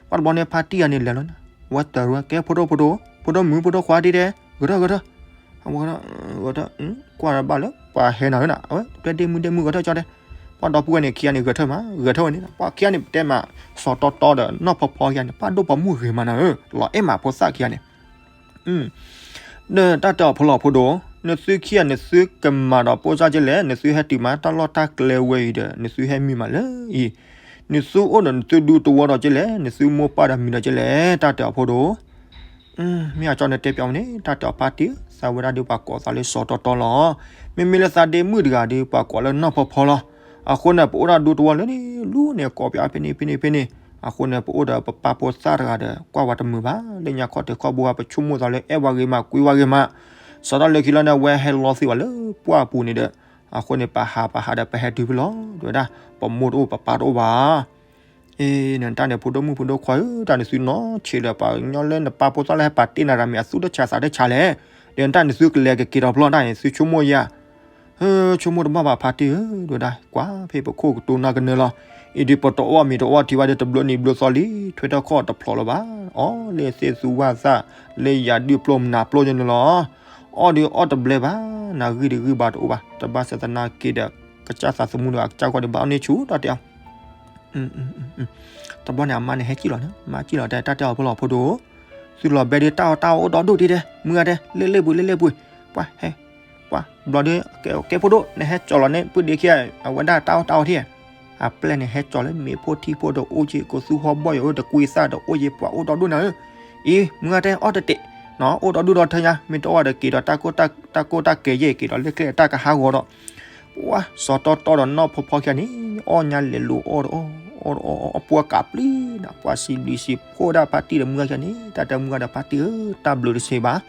ပှၤတဘျီန့ၣ်ဖါတံၢ်အံၤန့ၣ်လဲၤလီၤနၤ ဝဲတရူးကဲဖိဒိၣ်ဖိဒိၣ် ဖိဒိၣ်မုၣ်ဖိဒိၣ်ခွါတံၢ်တဲ ဂဲၤထၢၣ်ဂဲၤထၢၣ် ဂဲၤထၢၣ် ကွၢ်တဘၣ်လၢပှၤဟဲနၤဧၢနၤ အဝဲတဲဒ့မုၣ်ဒ့မုၣ်ဂဲၤထၢၣ်ကၠီတဲ ပှၤဒီပုၢ်ဝဲၢ်န့ၣ်ခံဂၤန့ၣ်ဂဲၤထၢၣ်မး ဂဲၤထၢၣ်ဝဲန့ၣ် ပှၤခံဂၤန့ၣ်ပတဲမး စီၤတီတီဒီးနီၢ်ဖီဖီခံဂၤန့ၣ် ပၢ်ဒိၣ်ပိာ်မုၣ်ဂ့ၤမးနၤဧၢ လီၤအဲၣ်မးဖိသၣ်ခံဂၤန့ၣ် ဒီးတၢ်တဲအီၤဖိလီၤဖိဒိၣ် နသုခံဂၤန့ၣ်သုကမၤဒီးဖိသၣ်ကလဲၣ် နသုဟဲတုၤမးတၢ်လီၢ်တၢ်ကျဲဝဲအံၤဒီး နသုဟဲမံမးလၢအံၤ နသုအိၣ်ဒီးနသုဒူသဝီဒီးကလဲၣ် နသုမိၢ်ပၢ်ဒီးမံၤဒီးကလဲၣ် တၢ်တဲအီၤဖိဒိၣ် မ့ၢ်အကၠီနတဲပၠီမ့ၢ်န့ၣ် တၢ်တဲအီၤဖါတံၢ် သးဝဲဒၣ်ဒီးပှၤကိးသးလၢစီၤတီတီလီၤ. မ့မ့ၢ်လၢသးဒ့မုၣ်တဂၤဒီး ပှၤကိးလၢနီၢ်ဖီဖီလီၤ. အဃိန့ၣ် ပအိၣ်ဒၣ်ဒူသဝီလၢန့ၣ် လူန့ၣ်ကိးပၠးဖဲန့ၣ်ဖဲန့ၣ်ဖဲန့ၣ် အဃိန့ၣ် ပအိၣ်ဒီးပပၢ်ဖိသၣ်တဂၤဒီး ကွၢ်ဝဲတမုာ်ဘၣ် လၢညါခီၣ်ထံးခီၣ်ဘိ ပဆိကမိၣ်သးလၢအဲၣ်ဝဲဂ့ၤမး ကွံဝဲဂ့ၤမး စီၤတၢ်လၢခံလီၤန့ၣ် အဝဲဟဲလီၤသ့ၣ်ဝဲလၢပှၢ်ပူၤန့ၣ်ဒီး အဃိန့ၣ် ပဟးပဟးဒီးပဟဲတုၤဖဲလီၤ တဲဝဲဒၣ် ပမိၢ်တအိၣ်ပပၢ်တအိၣ်ဘၣ် အ့ နတၢ်န့ၣ် ဖိဒိၣ်မုၣ်ဖိဒိၣ်ခွါဧၢ တၢ်န့ၣ်သုနီၢ်ဆံးဒီးပှၤကညီလၢနပၢ်ဖိသၣ်လၢဟဲပာ်တ့ၢ်နၤတၢ်မ့ၢ်အသူၣ်တဆးသးတဆးလဲၣ်, ဒီးနတၢ်န့ၣ်သုကလဲၤကက့ၤဒီးဖျီတၢ်န့ၣ် သုဆိကမိၣ်ယၤ, ဟၢ ဆိကမိၣ်တဘၣ်ဘၣ်ဖါတံၢ်ဧၢ, ဒိၣ်ဒၣ် ကွၢ်ဖဲပခိၣ်ကတိၤနၢ်ကနၢလီၤ, အံၤဒုးပတအီၣ်မ့ၤတအီၣ်ထံဘၣ်ဒီးတဘျီနံၤဘျီသီလံ ထွဲထီၣ်ခီၣ်တဖျိးလၢၤဘၣ်, အီၣ်လၢသ့ၣ်သူဝၣ်သၣ် လၢယၤဒုးပျိမနၤပျိညါန့ၣ်လီၤ, အီၣ်ဒုးအီၣ်တဘျဲဘၣ်, နဂံၢ်ဒုးဂံၢ်ဘါတအိၣ်ဘၣ်, တဘၣ်ဆၣ်သနာ်က့ဒီး ကစၢ်သးသမူဒီးအကစၢ်ဂီၢ်ဒုးဘၣ်အီၣ်န့ၢ်ဆူၣ်တၢ်တဲအီၤ တဘျီန့ၣ် အမါန့ၣ်ဟဲကံၣ်လီၤန့ၣ် မါကံၣ်လီၤတဲ တၢ်တဲအီၤဖိလီၤဖိဒိၣ်, သုလီၤဘဲဒုးတၢ်အီၣ်တၢ်အီၣ်အိၣ်ဒီဒူၣ်ဒံးတဲ မုၢ်ဂၤတဲ လ့ၣ်လ့ၣ်ပှ့ၤ လ့ၣ်လ့ၣ်ပှ့ၤ, ပှၤဟဲ, ပှၤဘျီဒုး ကဲဖိဒိၣ် နဟဲကၠီလီၤန့ၣ် ပုၢ်ဒ့ခံဂၤ အဝဲဒၣ်တၢ်အီၣ်တၢ်အီၣ်ထံၣ်ဧါ, အပျဲၢ်န့ၣ် ဟဲကၠီလၢမ့ၤဖိထံဖိဒီးအိၣ်က့ၤ ကိးသူဟီၣ်ဘီၣ်ယိၤဧၢ တကွံသၣ်ဒီးအိၣ်က့ၤ ပှၤအိၣ်ဒီဒူၣ်နၤဧၢ, အံၤ မုၢ်ဂၤတဲ အီၣ်တတ့ၢ်, အိၣ်ဒီဒူၣ်ဒီထၢညါ မ့ၢ်တအီၣ်ဒီးက့ၤဒီး တၢ်ကိၢ်တၢ်ကဲယဲၢ်က့ၤဒီး လၢကျဲတၢ်ကဟးဂီၤဒီး ပှၤစီၤတီတီဒီးနီၢ်ဖီဖီခံဂၤန့ၣ် အီၣ်ညါလဲၤလိၤအီၣ်ဒီးအီၣ် အီၣ်ဒီးအီၣ် အီၣ်ပှၢ်ကးပျံၤနၤ ပှၤစံးဘျုးစံးဖှိၣ်ဒၣ်ဖါတံၢ်ဒီးမုၢ်ဂၤခံဂၤန့ၣ် တၢ်တဲမုၢ်ဂၤဒီးဖါတံၢ်ဧၢ တၢ်ဘျုးတဆံးဘၣ်,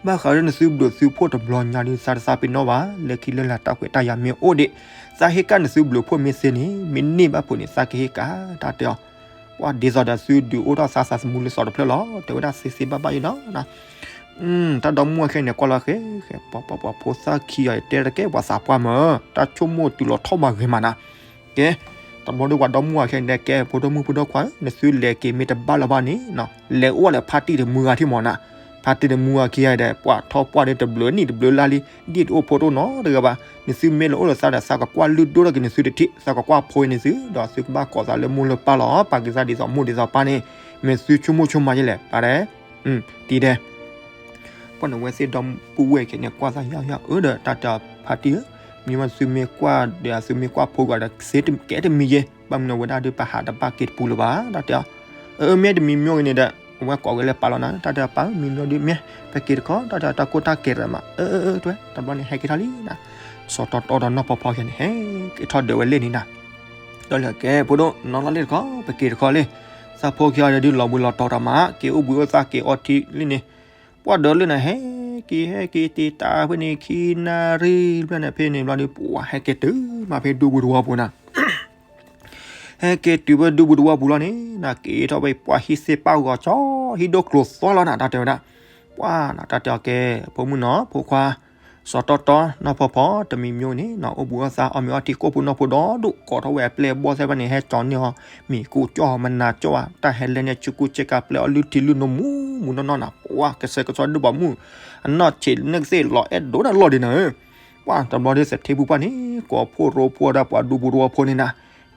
ဘၣ်ဃးလၢနသုဘျုးသုဖှိၣ်တဘျီညါဒုး သးတသးပ့ၤနီၣ်ဘၣ် လၢခံလၢလာ်တၢ်ခွဲးတၢ်ယာ်မ့ၢ်အိၣ်ဒံး, သးဟ့ၣ်ကၣ်နသုဘျုးဖှိၣ်မ့ၢ်သ့န့ၣ် မ့ၢ်န့ၢ်ဘၣ်ဖုးန့ၣ် သးကဟ့ၣ်ကၣ် တၢ်တဲအီၤ, ပှၤဒ်သိးဒီးသုဒုးအိၣ်ထီၣ်သးသးသမူလၢစီၤတဖျၢၣ်လီၤ တဲဝဲဒၣ်သ့သ့ဘၣ်ဘၣ်အံၤလီၤ တၢ်ဒီမါဝၤခံဂၤန့ၣ် ကွၢ်လီၤဃဲ ဃဲ ပှၤပှၤပှၤဖိသၣ်ခံဂၤ တဲတကဲပှၤသးပှၢ်မး တၢ်ဆိကမိၣ်တုၤလီၤထီၣ်မးဂ့ၤမးနၤ, ကဲ, တဘျီဒီးပှၤဒီမါဝၤခံဂၤန့ၣ် ကဲ ဖိဒိၣ်မုၣ်ဖိဒိၣ်ခွါဧၢ နသုလဲၤက့ၤမ့ၢ်တဘၣ်လၢၤဘၣ်န့ၣ် လဲၤအိၣ်ဒီးဖါတံၢ်ဒီးမုၢ်ဂၤထံၣ်မးနၤ, ဖါတံၢ်ဒီးမုၢ်ဂၤခံဂၤဒီး ပှၤထီၣ်ပှၢ်ဒီးတဘျုးနံၣ်တဘျုးလါလံ ဒ်တအိၣ်ဖိတအိၣ်နီတဂၤဘၣ်, နသုမ့ၢ်လဲၤအိၣ်ဒီးသးဒီး သးကကွၢ်လုၢ်ဒိၣ်ထီၣ်က့ၤနသုတထံၣ် သးကကွၢ်ဖိန့ၢ်သု ဒီးသုကဘၣ်ကိးသးလၢမိၢ်လၢပၢ်လီၤ, ပာ်က့ၤသးဒ်သိးမိၢ်ဒ်သိးပၢ်န့ၣ် မ့ၢ်သုဆိကမိၣ်ဆိကမးယဲလဲၣ် ပၢ်တဲ တံၤဒဲး, ပှၤန့ၣ်ဝဲသ့ၣ်ဒီပုၢ်ဝဲၢ်ခံဂၤန့ၣ် ကွၢ်သးယၤယၤအၢဒီး တၢ်တဲအီၤဖါတံၢ်ဧၢ, မ့ၢ်ဝဲသုမ့ၢ်ကွၢ်ဒီးသုမ့ၢ်ကွၢ်ဖိဂၤဒီး စ့ကဲတမံၤယဲ, ဘၣ်မနုၤဝဲဒၣ်ဒီးပဟးတဘၣ်က့ၤတပူၤလၢၤဘၣ် တၢ်တဲအီၤ, အၢ မ့ၢ်တမံၤမ့ၢ်ဂ့ၤန့ၣ်ဒီး အဝဲကိးဝဲလၢပၢ်လီၤနၤ တၢ်တဲအီၤပၢ်ဧၢ မံၤမ့ၢ်ဒုးမ့ၢ် ပက့ၤတခီ တၢ်တဲအီၤတၢ်ကိၢ်တၢ်ကဲတမး အၢ အၢ အၢ တဝဲ တဘျီန့ၣ်ဟဲက့ၤထီၣ်လံနၤ, စီၤတီတီဒီးနီၢ်ဖီဖီခံဂၤန့ၣ် ဟဲက့ၤထီၣ်ဒၢးဝဲလၢန့ၣ်နၤ ဒီးလၢကဲ ဖိဒိၣ် နီၢ်လီၤလ့ၣ်တခီ ပက့ၤတခီလံ, သးဖိခံဂၤဒီးဒုးလီၤဘှံးလီၤတီၤတၢ်မး က့ၤအိၣ်ဘှံးအိၣ်သါက့ၤအီထံလံန့ၣ်, ပှၤဒီးလၢနၤဟဲက့ၤ ဟဲက့ၤတ့ၢ်တၢ်ဖဲန့ၣ် ခံနၣ်ရံၣ်ဘျဲၣ်န့ၣ် ဖဲန့ၣ်ဘျီဒီး ပှၤဟဲက့ၤတုၤမးဖဲဒူပူၤသဝီပူၤနၤ ဟဲက့ၤတုၤဖဲဒူပူၤသဝီပူၤလီၤန့ၣ် နက့ၤထီၣ်ဖဲပှၤဟံၣ်သ့ၣ်ပာ်ဂီၤ ကၠီဟံၣ်ဒိၣ်ကျိၤသွါလီၤနၤ တၢ်တဲဝဲဒၣ်, ပှၤနၤ တၢ်တဲအီၤကဲ ဖိမုၣ်နီၤ ဖိခွါ စီၤတီတီ နီၢ်ဖီဖီ တမံၤမ့ၢ်န့ၣ်နီၤ အိၣ်ဘှံးအိၣ်သါ အီၣ်မ့ၤအီထံ ကိၣ်ဖိနီၢ်ဖိဒီဒူၣ် ကိးထီၣ်ဝဲအပျဲၢ်အဘီၣ်သ့ၣ်တဖၣ်န့ၣ် ဟဲကၠီန့ၢ်အီၤ မ့ၤကူကၠီၢ်မနၤကၠီၢ်ဧါ တၢ်ဟဲလဲၣ်န့ၣ် ဆူကူဆ့ကၤပျဲအီၤလုၢ်ထံလုၢ်နိမူမူနီၢ်နီၢ်နၤ ပှၤကစဲးကစီဒီးပှၤမုၣ် အနီၢ်ဆံးန့ၢ်ကသ့ၣ်လီၤအဲၣ်ဒိၣ်ဒၣ်လီၢ်ဒံးနၤဧၢ, ပှၤတဘျီဒီးသထ့ဖုပှၢ်န့ၣ် ကိးဖှိၣ်ရိဖှိၣ်ဒၣ်ပှၤဒူပူၤသဝီဖိန့ၣ်နၤ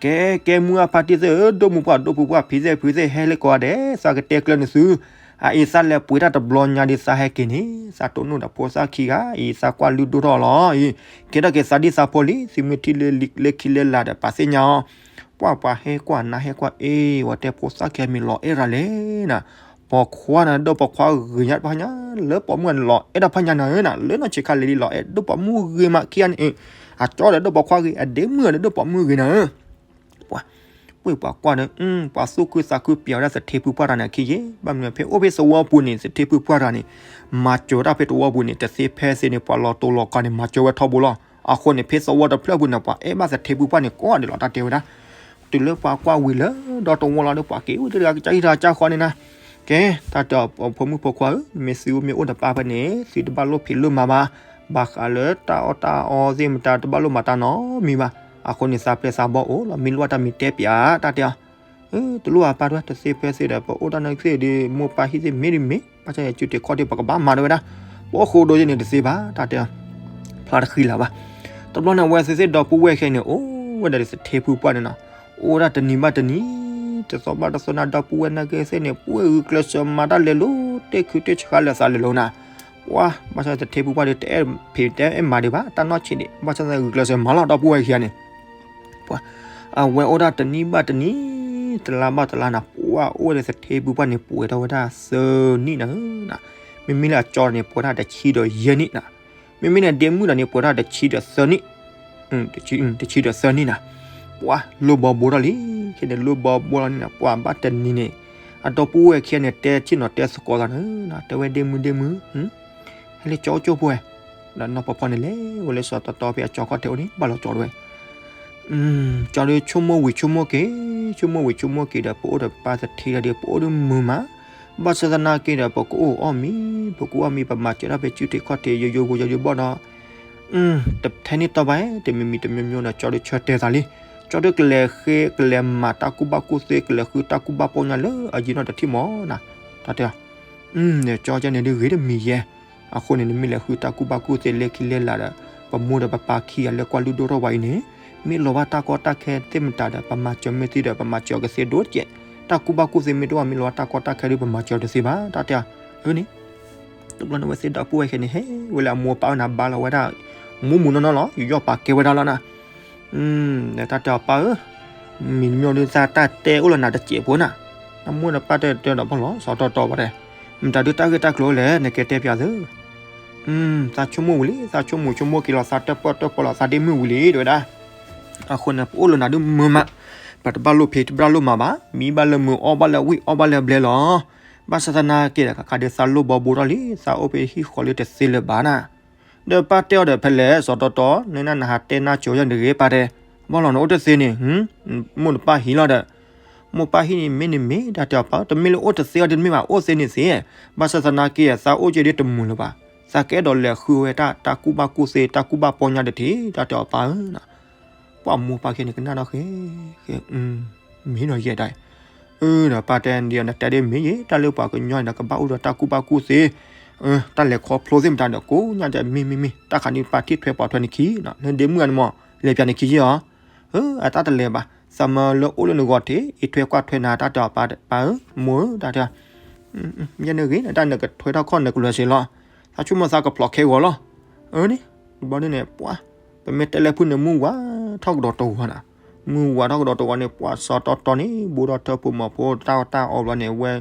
ကဲ ကဲမုၢ်အဖါတံၢ်သ့ၣ်ဧၢ ဒိၣ်မုၢ်ပှၢ်ဒိၣ်ဖုပှၢ် ဖံသ့ၣ်ဖုသ့ၣ် ဟဲလၢကိးဂၤဒဲး သးကတဲကျၢၤနသု အအံၤသးလဲၤပှ့ၤတၢ်တဘျီညါဒီးသးဟဲက့ၤန့ၣ် သးတိၢ်နီၣ်ဒီးဖိသၣ်ခံဂၤအံၤ သးကွၢ်လုၢ်ဒိၣ်ထီၣ်လီၤအံၤ ကဲထီၣ်က့ၤသးဒ်သးဖိလံ သုမ့ၢ်ထံၣ်လၢလၢခံလၢလာ်ဒီး ပာ်သ့ၣ်ညါအီၤ ပှၤပှၤဟဲကွၢ်နၤဟဲကွၢ်အ့ၣ် ဝဲတဲဖိသၣ်ခံဂၤမ့ၢ်လီၤအဲၣ်ရၤလဲၣ်နၤ ပိာ်ခွါနၤ ဒိၣ်ပိာ်ခွါဂ့ၤညါတဖၣ်ညါ လၢပိာ်မုၣ်ဂၤန့ၣ် လီၤအဲၣ်တၢ်ဖၣ်ညါနၤဧၢနၤ လၢနီၢ်ဆံးခါလံၤလံၤ လီၤအဲၣ်ဒိၣ်ပိာ်မုၣ်ဂ့ၤမးခံဂၤန့ၣ် အကၠီဒီးဒိၣ်ပိာ်ခွါဂ့ၤ အဒ့မုၣ်ဒီးဒိၣ်ပိာ်မုၣ်ဂ့ၤနၤဧၢ ပှၤ ပှၤကွၢ်ဒီး ပှၤသူၣ်ခုသးခုပျဲဝဲဒၣ်သထ့ဖုပှၢ်တၢ်န့ၣ်အခံယဲ ဘၣ်မနုၤဖဲအိၣ်ဖဲသဝီပူၤန့ၣ် သထ့ဖုပှၢ်တၢ်န့ၣ် မၤစၢၤတၢ်ဖဲသဝီပူၤန့ၣ် တသ့ဖဲသ့န့ၣ် ပှၤလီၤတိၤလီၤကၤန့ၣ် မၤစၢၤဝဲထီဘိလီၤ. အဃိန့ၣ် ဖဲသဝီတဖျၢၣ်ပူၤန့ၣ် ပှၤအဲၣ်ဘၣ်သထ့ဖုပှၢ်န့ၣ် ကိးဂၤဒဲးလီၤ တၢ်တဲဝဲဒၣ် တုၤလၢပှၤကွၢ်ဝံၤလၢဒီတဝီလီၤဒီး ပှၤက့ၤအိၣ်တဂၤကစၢ်ဟံၣ်တဂၤကစၢ်ဃီန့ၣ်နၤ ကဲ တၢ်တဲအီၤဖိမုၣ်ဖိခွါဧၢ မ့ၢ်သုမ့ၢ်အိၣ်တပၢ်ဖဲန့ၣ် သုတဘၣ်လိၣ်ဖံးလိၣ်မၤဘၣ်, ဘၣ် ဘၣ်ဃးလၢတၢ်အီၣ်တၢ်အီသ့ၣ်မတၤ တဘၣ်လိၣ်မၤတၢ်နီတမံၤဘၣ်. အဃိန့ၣ် သးပျဲၢ်သးဘီၣ်အိၣ်လီၤ, မ့ၢ်လိၣ်ဘၣ်တၢ်မံၤတဲပၠး တၢ်တဲအီၤ. တလိၣ်ဘၣ်ပၢ်တဲဝဲ, တသ့ဖဲသ့ဒီး ပအိၣ်တၢ်န့ၣ်သ့ၣ်ဒီး မိၢ်ပၢ်ဟံၣ်သ့ၣ်မ့ၢ်တမ့ၢ်, ဘၣ်ဆၣ်ယစုတ့ၢ်ခီၣ်ထံး ပကဘၣ်မၤဒၣ်ဝဲဒၣ်, ပအိၣ်ဃိဒိၣ်ယဲန့ၣ်တသ့ဘၣ် တၢ်တဲအီၤ. ဖျါတဃံလၤဘၣ်. တဘျီန့ၣ် အဝဲသ့ၣ်သ့ၣ်ဒီပုၢ်ဝဲၢ်ခံဂၤန့ၣ် အိၣ်ဝဲဒၣ်ဒီးသထ့ဖုပှၢ်န့ၣ်နီၤ, အိၣ်ဝဲဒၣ်တနံၤဘၣ်တနံၤ, တသီဘၣ်တသီနၤ, ဒီပုၢ်ဝဲၢ်နာ်က့သ့ၣ်န့ၣ် ပှဲၤဂုာ်ကျဲးစၢးမၤတၢ်လဲၤလိၤ, တ့ၢ်ခုးတ့ၢ်ဆှးလၢသးလဲၤလိၤနၤ. ပှၤ ဘၣ်ဆၣ်သထ့ဖုပှၢ်ဒီး တအဲၣ်ဖံးတအဲၣ်မၤဒံးဘၣ်, တၢ်နီၢ်ဆံးဒံး, ဘၣ်ဆၣ်သနာ်က့ ဂုာ်ကျဲးစၢးမၤလီၤ ဒီပုၢ်ဝဲၢ်ခံဂၤန့ၣ် ပှၤ အဝဲအိၣ်ဒၣ်တနံၣ်ဘၣ်တနံၣ်, တလါဘၣ်တလါနၤ, ပှၤအိၣ်ဝဲဒီးသထ့ဖုပှၢ်န့ၣ် ပှဲၤထီၣ်ဝဲဒၣ်သၢနံၣ်နၤဧၢ. မ့မ့ၢ်လၢအကၠီန့ၣ် ပှဲၤထီၣ်တဆံဒီးယဲၢ်နံၣ်နၤ, မ့မ့ၢ်လၢဒ့မုၣ်ဒီးန့ၣ် ပှဲၤထီၣ်တဆံဒီးသၢနံၣ်, တဆံဒီးသၢနံၣ်နၤ. ပှၤလိၣ်ဘီဘိထီၣ်လံ, ခဲန့ၣ်လိၣ်ဘီဘိလီၤန့ၣ်နၤ, ပှၤဘၣ်တနံၤန့ၣ် အဒီပုၢ်ဝဲၢ်ခံဂၤန့ၣ် တဲဆ့ၣ်နီၤတဲသကိးသးနၤ, တဲဝဲဒ့မုၣ်ဒ့မုၣ် ဟဲလၢကၠီအိၣ်ကၠိဖိဝဲ, ဒီးနီၢ်ဖီဖီန့ၣ်လဲၤဝဲလၢစီၤတီတီဖဲအကၠီခီၣ်ထံးအိၣ်န့ၣ် ဘၣ်လီၤကၠီတဝဲ ကၠီဒီးဆိကမိၣ်ဝံၤဆိကမိၣ်က့ၤ, ဆိကမိၣ်ဝံၤဆိကမိၣ်က့ၤဒီး ပအိၣ်ဒီးပပၢ်သထ့ဒီး ပအိၣ်ဒီးမုာ်မး, ဘၣ်ဆၣ်သနာ်က့ဒီး ပကအိၣ်အီၣ်မံၤ, ပကအိၣ်အီၣ်မံၤ, ပမၤစၢၤတၢ်ဖဲစုထံးခီၣ်ထံး ယိယိဖိယိယိဘီၣ်ဒီး တထဲန့ၣ်တီဘၣ်, တမံၤမံၤတမျိုးမျိုးဒီး ကၠီဒီးဆၢတဲာ်သးလံ, ကၠီဒီးကလဲၤဃ့ကလဲၤမၤတၢ်ကူၣ်ဘၣ်ကူၣ်သ့ ကလဲၤဃုတၢ်ကူၣ်ဘၣ်ပီညါလၢအယံၤနီၣ်တထံၣ်မီၤနၤ, တၢ်တဲအီၤ ကၠီကဲန့ၣ်ဒုးဂ့ၤတမံၤယဲ, အဃိန့ၣ် နမ့ၢ်လဲၤဃုတၢ်ကူၣ်ဘၣ်ကူၣ်သ့လဲၤခံလဲၤလးဒီး ပမိၢ်ဒီးပပၢ်ခံဂၤလၢကွၢ်လုၢ်ဒိၣ်ထီၣ်ပှၤအံၤန့ၣ် မ့ၢ်လီၤဘၣ်တၢ်ကီတၢ်ခဲသ့ၣ်မတၤဒီး ပမၤစၢၤမ့ၢ်သ့ဒီး ပမၤစၢၤကသ့ဒိၣ်တကဲး, တၢ်ကူၣ်ဘၣ်ကူၣ်သ့မ့ၢ်တအိၣ် မ့ၢ်လီၤဘၣ်တၢ်ကီတၢ်ခဲဒုး ပမၤစၢၤတသ့ဘၣ် တၢ်တဲအီၤ, အၢန့ၣ် တဘျီန့ၣ် အဝဲသ့ၣ်ဒီပုၢ်ဝဲၢ်ခံဂၤန့ၣ် ဟဲဝဲလၢအမိၢ်ပၢ်အၢနၤ ဘါလီၤဝဲဒၣ် မူးမူးနီၢ်နီၢ်လီၤ, ယူးယီၣ်ပာ်ကဲဝဲဒၣ်လီၤနၤ, တၢ်တဲအီၤပၢ်ဧၢ, မံၤတမံၤဒုး တၢ်တဲအိၣ်လၢနၤတစဲးဖိနၤ, နမိၢ်နပၢ်တဲတဲဒီးဘၣ်လီၤ စီၤတီတီဘၣ်တဲ, မတၤဒုးတၢ်ဂ့ၢ်တၢ်ကျိၤလဲၣ် နကတဲပၠးသု, သးဆိကမိၣ်ဝံၤလံ သးဆိကမိၣ်ဆိကမိၣ်က့ၤလီၤ သးတၢၣ်ပီၣ်တၢၣ်ပီလီၤ သးဒ့မုၣ်ဝံၤလံ တဲဝဲဒၣ်, အဃိန့ၣ် ပအိၣ်လၢနၤဒုးမုာ်မး, ပတဘၣ်လိၣ်ဖံးတဘၣ်လိၣ်မၤဘၣ်, မံဘၣ်လၢမုာ် အီၣ်ဘၣ်လၢဝံၣ် အီၣ်ဘၣ်လၢဘျဲလီၤ, ဘၣ်ဆၣ်သနာ်က့ဒီး ခါခါဒုးသးလိၣ်ဘီဘိထီၣ်လံ သးအိၣ်ဖဲဟံၣ်ဃီလၢတသ့လၢၤဘၣ်နၤ, ဒီးပၢ်တဲအီၤဒီးဖဲလဲၣ် စီၤတီတီ နနၢ်နဟးတဲနၢ်ကၠိယဲၢ်တဂ့ၤ ပၢ်တဲ, ဘၣ်လီၤနအိၣ်တသ့န့ၣ် မိၢ်နပၢ်ဟံၣ်လီၤဒီး, မိၢ်ပၢ်ဟံၣ်န့ၣ်မ့ၢ်န့ၣ်မ့ၢ် တၢ်တဲအီၤပၢ် တမ့ၢ်လၢအိၣ်တသ့အီၤဒ်တမ့ၢ်ဘၣ် အိၣ်သ့န့ၣ်သ့, ဘၣ်ဆၣ်သနာ်က့ သးအိၣ်က့ၤဒ်တမုာ်လၢၤဘၣ်, သးကအဲၣ်ဒိးလဲၤဃုဝဲတၢ် တၢ်ကူၣ်ဘၣ်ကူၣ်သ့ တၢ်ကူၣ်ဘၣ်ပီညါတထံၣ် တၢ်တဲအီၤပၢ်ဧၢ, ပှၤမိၢ်ပၢ်ခံဂၤန့ၣ် ကနၣ်ဒီးဃဲ, မ့ၢ်ဒီးယဲဒၣ်အံၤ, အၢ ဒီးပၢ်တဲဒ်အံၤ နတဲဒ်မ့ၢ်ယဲ တၢ်လၢပှၤကညီန့ၣ်ဒီး ကဘၣ်အိၣ်ဒီးတၢ်ကူၣ်ဘၣ်ကူၣ်သ့, တၢ်လဲၤခီဖျိသ့ၣ်မတၤဒီး ကိးညါဒီး မ့ၢ်မ့ၢ်မ့ၢ် တၢ်ခါန့ၣ် ပၢ်ထံၣ်ထွဲပိာ်ထွဲနခံ, လၢဒ့မုၣ်အန့ၣ်မး လဲၤပၠးနခံယဲၢ်အီၤ, အတၢ်တလဲၤဘၣ်, သးမၢလၢအိၣ်လၢနဂီၢ်ထံး အံးထွဲကွၢ်ထွဲနၤ တၢ်တဲအီၤပၢ်ဧၢ မိၢ်ဧၢ တၢ်တဲ ယဲန့ၣ်ဂ့ၤ တၢ်နကထွဲထီၣ်ခီၣ်နကလွဲၤစ့လီၤ, သးဆိကမိၣ်သးကဖျိးခဲဂီၤလီၤ, အၢန့ၣ်, ဘျီဒ်န့ၣ် ပှၤ, ပမ့ၢ်တဲလၢဖုန့ၣ် မုၢ်ဝါထီၣ်ကဒီးတဝီနၤ, မုၢ်ဝါထီၣ်ကဒီးတဝီန့ၣ် ပှၤစီၤတီတီန့ၣ် ဘူးဒီးထၢဖုမီၤဖိ တၢ်အီၣ်တၢ်အီဘျီန့ၣ် ဝဲ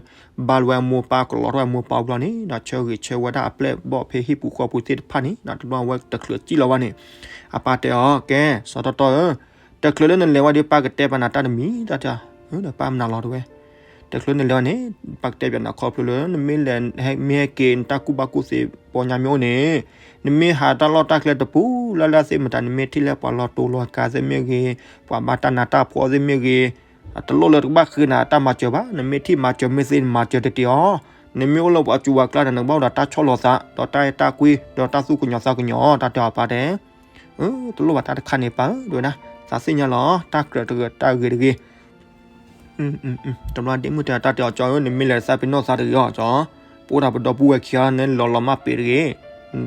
ဘါလၢဝဲမိၢ်ပၢ် ကလီထီၣ်ဝဲမိၢ်ပၢ်ဘျီန့ၣ် ဒီးဆၢဂ့ၤဆၢဝါဒၣ်အပျဲၢ်အဘီၣ်ဖဲဟံၣ်ပူၤဃီပူၤသ့ၣ်တဖၣ်န့ၣ် တဘျီဝဲတချုးစံၣ်လီၤဘၣ်န့ၣ်, အပၢ်တဲအီၤ ကဲ စီၤတီတီဧၢ, တချုးလၢနလဲၤဝဲဒီး ပၢ်ကတဲပၠးနၤတၢ်တမံၤ တၢ်တဲ, ဒီးပၢ်မနုၤလီၤတဝဲ တချုးနလဲၤဝဲန့ၣ် ပၢ်ကတဲပၠးနၤခီဖျိလၢ နမ့ၢ်လဲၤ မ့ၢ်ဟဲက့ၤ နတၢ်ကူၣ်ဘၣ်ကူၣ်သ့ပီညါမ့ၢ်အိၣ်န့ၣ်, နမ့ၢ်ဟးတၢ်လီၢ်တၢ်ကျဲတပူၤလၢ်လၢ်သ့ၣ်မတၤ နမ့ၢ်ထံၣ်လၢပှၤလီၤတိၢ်လီၤကါသ့ၣ်မ့ၢ်ဂ့ၤ, ပှၤဘၣ်တၢ်နးတၢ်ဖှီၣ်သ့ၣ်မ့ၢ်ဂ့ၤ, တလိၣ်လၢတကဘၣ်ဃ့နၤတၢ်မၤစၢၤဘၣ်, နမ့ၢ်ထံၣ်မၤစၢၤမ့ၢ်သ့ နမၤစၢၤတတ့ၢ်အီၤ, နမ့ၢ်အိၣ်လၢပှၤကူပှၤကျါဒီး နကဘၣ်အိၣ်ဒီးတၢ်ဆီၣ်လီၤသး ဒီးတၢ်အဲၣ်တၢ်ကွံ ဒီးတၢ်သူၣ်ကညီၤသးကညီၤ တၢ်တဲအီၤပၢ်တဲ တလိၣ်ဘၣ်တၢ်တခါန့ၣ်ပၢ်ဧၢ ဒ်ဝဲဒၣ်, သးသ့ၣ်ညါလီၤ တၢ်ကြၢးတဂ့ၤတၢ်ဂ့ၤတဂ့ၤ, တဘျီဒ့မုၣ်တဲတၢ်တဲအီၤ ကၠီဧၢ နမ့ၢ်လဲၤသးပ့ၤနီၣ်သးတဂ့ၤအီၤ ကၠီ, ပအိၣ်ဒီးပဒီပုၢ်ဝဲၢ်ခံဂၤန့ၣ် လီၤလီၤမၢ်ပ့ၤတဂ့ၤ,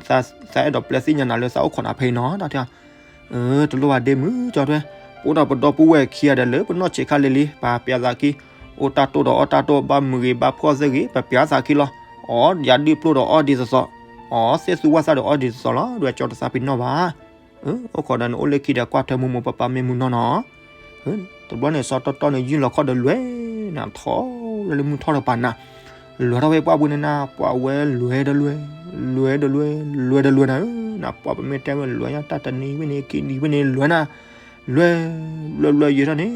သးအဲၣ်ဒိးပျဲသ့ၣ်ညါနၤလၢသးအိၣ်ခိးနၤဖဲအံၤနီၤ တၢ်တဲအီၤ, တလိၣ်ဘၣ်ဒ့မုၣ် ကၠီတဲ, ပအိၣ်ဒီးပဒီပုၢ်ဝဲၢ်ခံဂၤဒီးလၢပနီၢ်ဆံးခါလံၤလံၤ ပပျးသးခံ, အိၣ်တၢ်တိၢ်ဒီးအီၣ်တၢ်တိၢ် ဘၣ်မုာ်ဂ့ၤဘၣ်ဖှီၣ်သ့ၣ်ဂ့ၤ ပပျးသးခံလီၤ, အီၣ်ယၤဒုၣ်ပျိၢ်ဒီးအီၣ်ဒ်သိးသိး, အီၣ်သ့ၣ်သူဝၣ်သၣ်ဒီးအီၣ်ဒ်သိးသိးလီၤ ဒ်ဝဲကၠီတသးပ့ၤနီၣ်ဘၣ် အိၣ်ခိးဒီးနအိၣ်လၢခံဒီးကွၢ်ထွဲမိၢ်မိၢ်ပၢ်ပၢ်မ့ၢ်မုၢ်နီၢ်နီၢ်, တဘျီန့ၣ် စီၤတီတီန့ၣ် ယုၢ်လီၤခီၣ်ဒီးလွဲၢ်နၤထီၣ်လၢလၢမုၢ်ထီၣ်တပၤနၤ, လွဲၢ်ထီၣ်ဖဲပှၢ်ပူၤန့ၣ်နၤ ပှၤဝဲလွဲၢ်ဒီးလွဲၢ်, လွဲၢ်ဒီးလွဲၢ်, လွဲၢ်ဒီးလွဲၢ်နၤဧၢ, နပှၤပမ့ၢ်တဲဝဲလွဲၢ်ညါ တၢ်တနံၤဝဲန့ၣ် ခံနံၤဝဲန့ၣ်လွဲၢ်နၤ, လွဲၢ်, လွဲၢ်လွဲၢ်ယဲၢ်ထီၣ်န့ၣ်,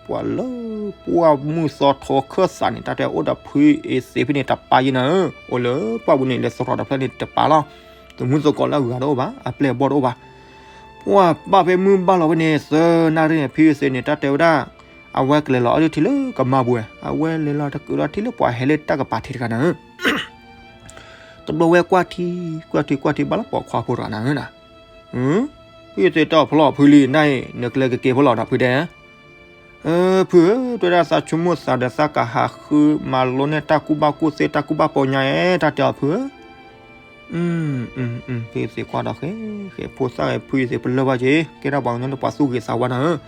ပှၤလၢပှၢ်မုၢ်သီထီခၢၣ်သးန့ၣ် တၢ်တဲအိၣ်ဒီးဖုအ့သ့ဖဲန့ၣ်တပၤယဲၢ်နၤဧၢ, အိၣ်လၢပှၢ်ပူၤန့ၣ် လၢသရီတဖျၢၣ်န့ၣ်တပၤလီၤ, သမူသကိးလၢအဂၤတအိၣ်ဘၣ် အပျဲၢ်အဘီၣ်တအိၣ်ဘၣ် ပှၤဘၣ်ဖဲမုၢ်ဘၣ်လီၤဝဲန့ၣ် သၢနၣ်ရံၣ်န့ၣ် ဖံအ့သ့န့ၣ် တၢ်တဲဝဲဒၣ်, အဝဲကလဲၤလီၤအီၣ်ဒၣ်ထံလၢကမါပူၤဝဲ, အဝဲလဲၤလီၤတကုးလီၤထံလၢပှၤဟဲလၢတၢ်ကပၤထံးတဂၤနၤဧၢ, တဘျီဝဲကွၢ်ထံ ကွၢ်ထံ ကွၢ်ထံ ဘၣ်လၢပိာ်ခွါဖိတဂၤနၤဧၢနၤ, ဖုသ့ၣ်တဲအီၤဖျီဖုလံ နအံၤ နကျဲကက့ၤဖဲလီၤနၤ ဖုတဲ, ဖုဧၢ, တဲဝဲဒၣ်သးဆိကမိၣ်သးဒီးသးကဟးဃုမၤလိန့ၢ်တၢ်ကူၣ်ဘၣ်ကူၣ်သ့ တၢ်ကူၣ်ဘၣ်ပိာ်ညါဧါ တၢ်တဲအီၤဖုဧၢ, ဖုသ့ၣ်ကွၢ်ဒီးဃဲ ဃဲဖိသၣ်ဂ့ၤ ဖုသ့ၣ်ပလၢၢ်ဘၣ်က့ၤ ကဲဒၣ်ပှၤကညီဒီးပှၤသူၣ်ဂ့ၤသးဝါနၤဧၢ,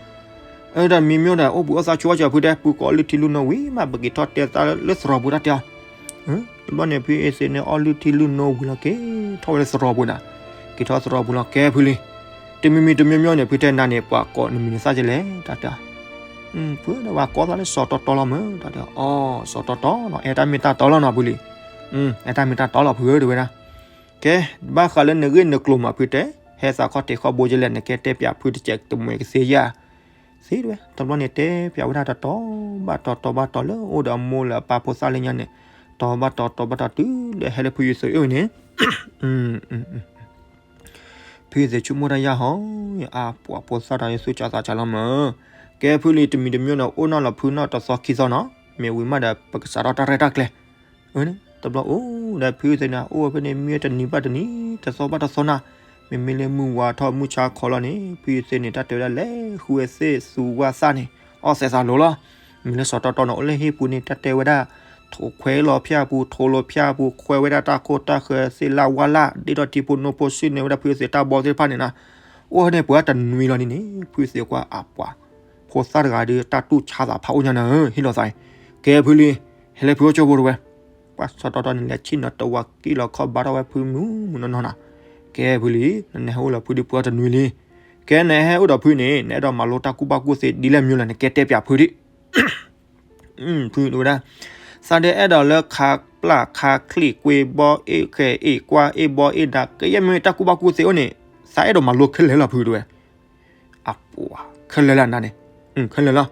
အၢ ဒီးမံၤမံၤဒီး အိၣ်ဘှံးအိၣ်သါဆိကီၢ်စၢၤဖုတဲ ပူၤကိးအီလုၢ်ထံလုၢ်နိဝံၤမး ပက့ၤထီၣ်တဲသးလၢသရိာ်ပူၤတၢ်တဲအီၤ, တဘျီန့ၣ် ဖုအ့သ့ၣ်န့ၣ် အီလုၢ်ထံလုၢ်နိဝံၤလီၤ က့ၤထီၣ်ဝဲလၢသရိာ်ပူၤနၤ, က့ၤထီၣ်သရိာ်ပူၤလီၤ ကဲဖုလံ, တမံၤမံၤတမံၤမံၤန့ၣ် ဖုတဲနၤန့ၣ် ပှၤကိးနမံၤနသၣ်ကလဲၣ် တၢ်တဲအီၤ, ဖုဒီးပှၤကိးသးလၢစီၤတီတီလီၤမၢ် တၢ်တဲအီၤ, အီ စီၤတီတီနီၤ အဲၣ်တၢ်မ့ၢ်တၢ်တီလီၤနီၤဖုလံ, အဲၣ်တၢ်မ့ၢ်တၢ်တီလီၤဖုဧၢ တဲဝဲဒၣ်, ကဲ ဘၣ်ဃးလၢနဂ့ၢ်နကျိၤမးဖုတဲ, ဟဲသးခီၣ်ထံးခီၣ်ဘိကလဲၣ် နကဲတဲပၠးဖုတစဲးတမှဲးကသ့ဧါ သ့တဲဝဲ တဘျီန့ၣ် တဲပၠးဝဲဒၣ်တတီၤဘၣ်တီၤ တီၤဘၣ်တီၤလၢအိၣ်ဒီးအမိၢ်လၢအပၢ်ဖိသၣ်လၢညါန့ၣ်, တီၤဘၣ်တီၤ တီၤဘၣ်တီၤ တုၤလၢဟဲလၢဖုယုၢ်သ့ၣ်အိၣ်န့ၣ်, ဖုယုၢ်သ့ၣ်ဆိကမိၣ်တၢ်ယၢ်ဟီ, အါပှၤဖိသၣ်ဒီးယသူၣ်ကၢ်သးကၢ်လီၤမၢ်, ကဲဖုလံ တမံၤတမံၤန့ၣ် အိၣ်နီၢ်လီၤဖုနီၢ်တသီခံသီနီၤ, မ့ၢ်ဝံၤမးဒီး ပကစးထီၣ်တၢ်ရဲၣ်တၢ်ကျဲၤ တဘျီအိၣ်ဒီးဖုသ့ၣ်န့ၣ် အိၣ်ဖဲန့ၣ် မ့ၢ်တနံၤဘၣ်တနံၤ တသီဘၣ်တသီနၤ, မ့မ့ၢ်လၢမုၢ်ဝါထီၣ်မုၢ်ဆါခီလီၤန့ၣ် ဖုသ့ၣ်န့ၣ် တၢ်တဲဝဲဒၣ်လဲၤဃုဝဲသ့ၣ်သူဝါသၣ်န့ၣ် အီၣ်သဲးသးလိၤလီၤ. မ့ၢ်လၢစီၤတီတီန့ၣ် အိၣ်လၢဟံၣ်ပူၤန့ၣ် တၢ်တဲဝဲဒၣ် ထိးခွဲလီၤဖၠၣ်ပူၤ ထိးလီၤဖၠၣ်ပူၤ ခွဲဝဲဒၣ်တၢ်ခိၣ်တၢ်ဃၢၤသ့ၣ်လၣ်ဝၣ်လၣ် ဒ့ၣ်ထီၣ်ထံဖိနိဖိ ဆှၢန့ၢ်ဝဲဒၣ်ဖုသ့ၣ်တၢ်ဘီသ့ၣ်တဖၣ်န့ၣ်နၤ, အိၣ်ဖဲန့ၣ်ပှဲၤတနွံလီၤန့ၣ်န့ၣ် ဖုသ့ၣ်ကွၢ်အပှၤ ဖိသၣ်တဂၤဒီး တၢ်တူၢ်ဆါသးဖးအိၣ်ညါနၤဧၢ ဟ့ၣ်လီၤသးအံၤ, ကဲဖုလံ, ဟဲလၢဖုအိၣ်ကၠိဖိတဝဲ, ပှၤစီၤတီတီန့ၣ် လဲၤဆံၣ်နီၤတဝးကံၣ်လီၤခီၣ်ဘါထီၣ်ဝဲဖုမုၢ်မုၢ်နီၢ်နီၢ်နၤ, ကဲဖုလံ, နဟဲအိၣ်လၢဖုဒုးပှဲၤတနွံလံ, ကဲနဟဲအိၣ်ဒီးဖုန့ၣ် နအဲၣ်ဒိးမၤလိတၢ်ကူၣ်ဘၣ်ကူၣ်သ့ဒ်လဲၣ်မ့ၢ်လဲၣ် နကဲတဲပၠးဖုဒံး ဖုတဲဝဲဒၣ်, သးဒဲအဲၣ်ဒိးလၢခးပျၢ်ခးချံၣ် ကွ့ဘီအ့ၣ်ဃဲၤအ့ၣ်ကွၢ်အ့ၣ်ဘီအ့ၣ်ဒါ ကယဲၢ်မ့ၢ်တၢ်ကူၣ်ဘၣ်ကူၣ်သ့အိၣ်န့ၣ် သးအဲၣ်ဒိးမၤလိခဲလၢာ်လီၤဖုတဲဝဲ, အပှၤ ခဲလၢာ်လၢနၤန့ၣ်, ခဲလၢာ်လီၤ,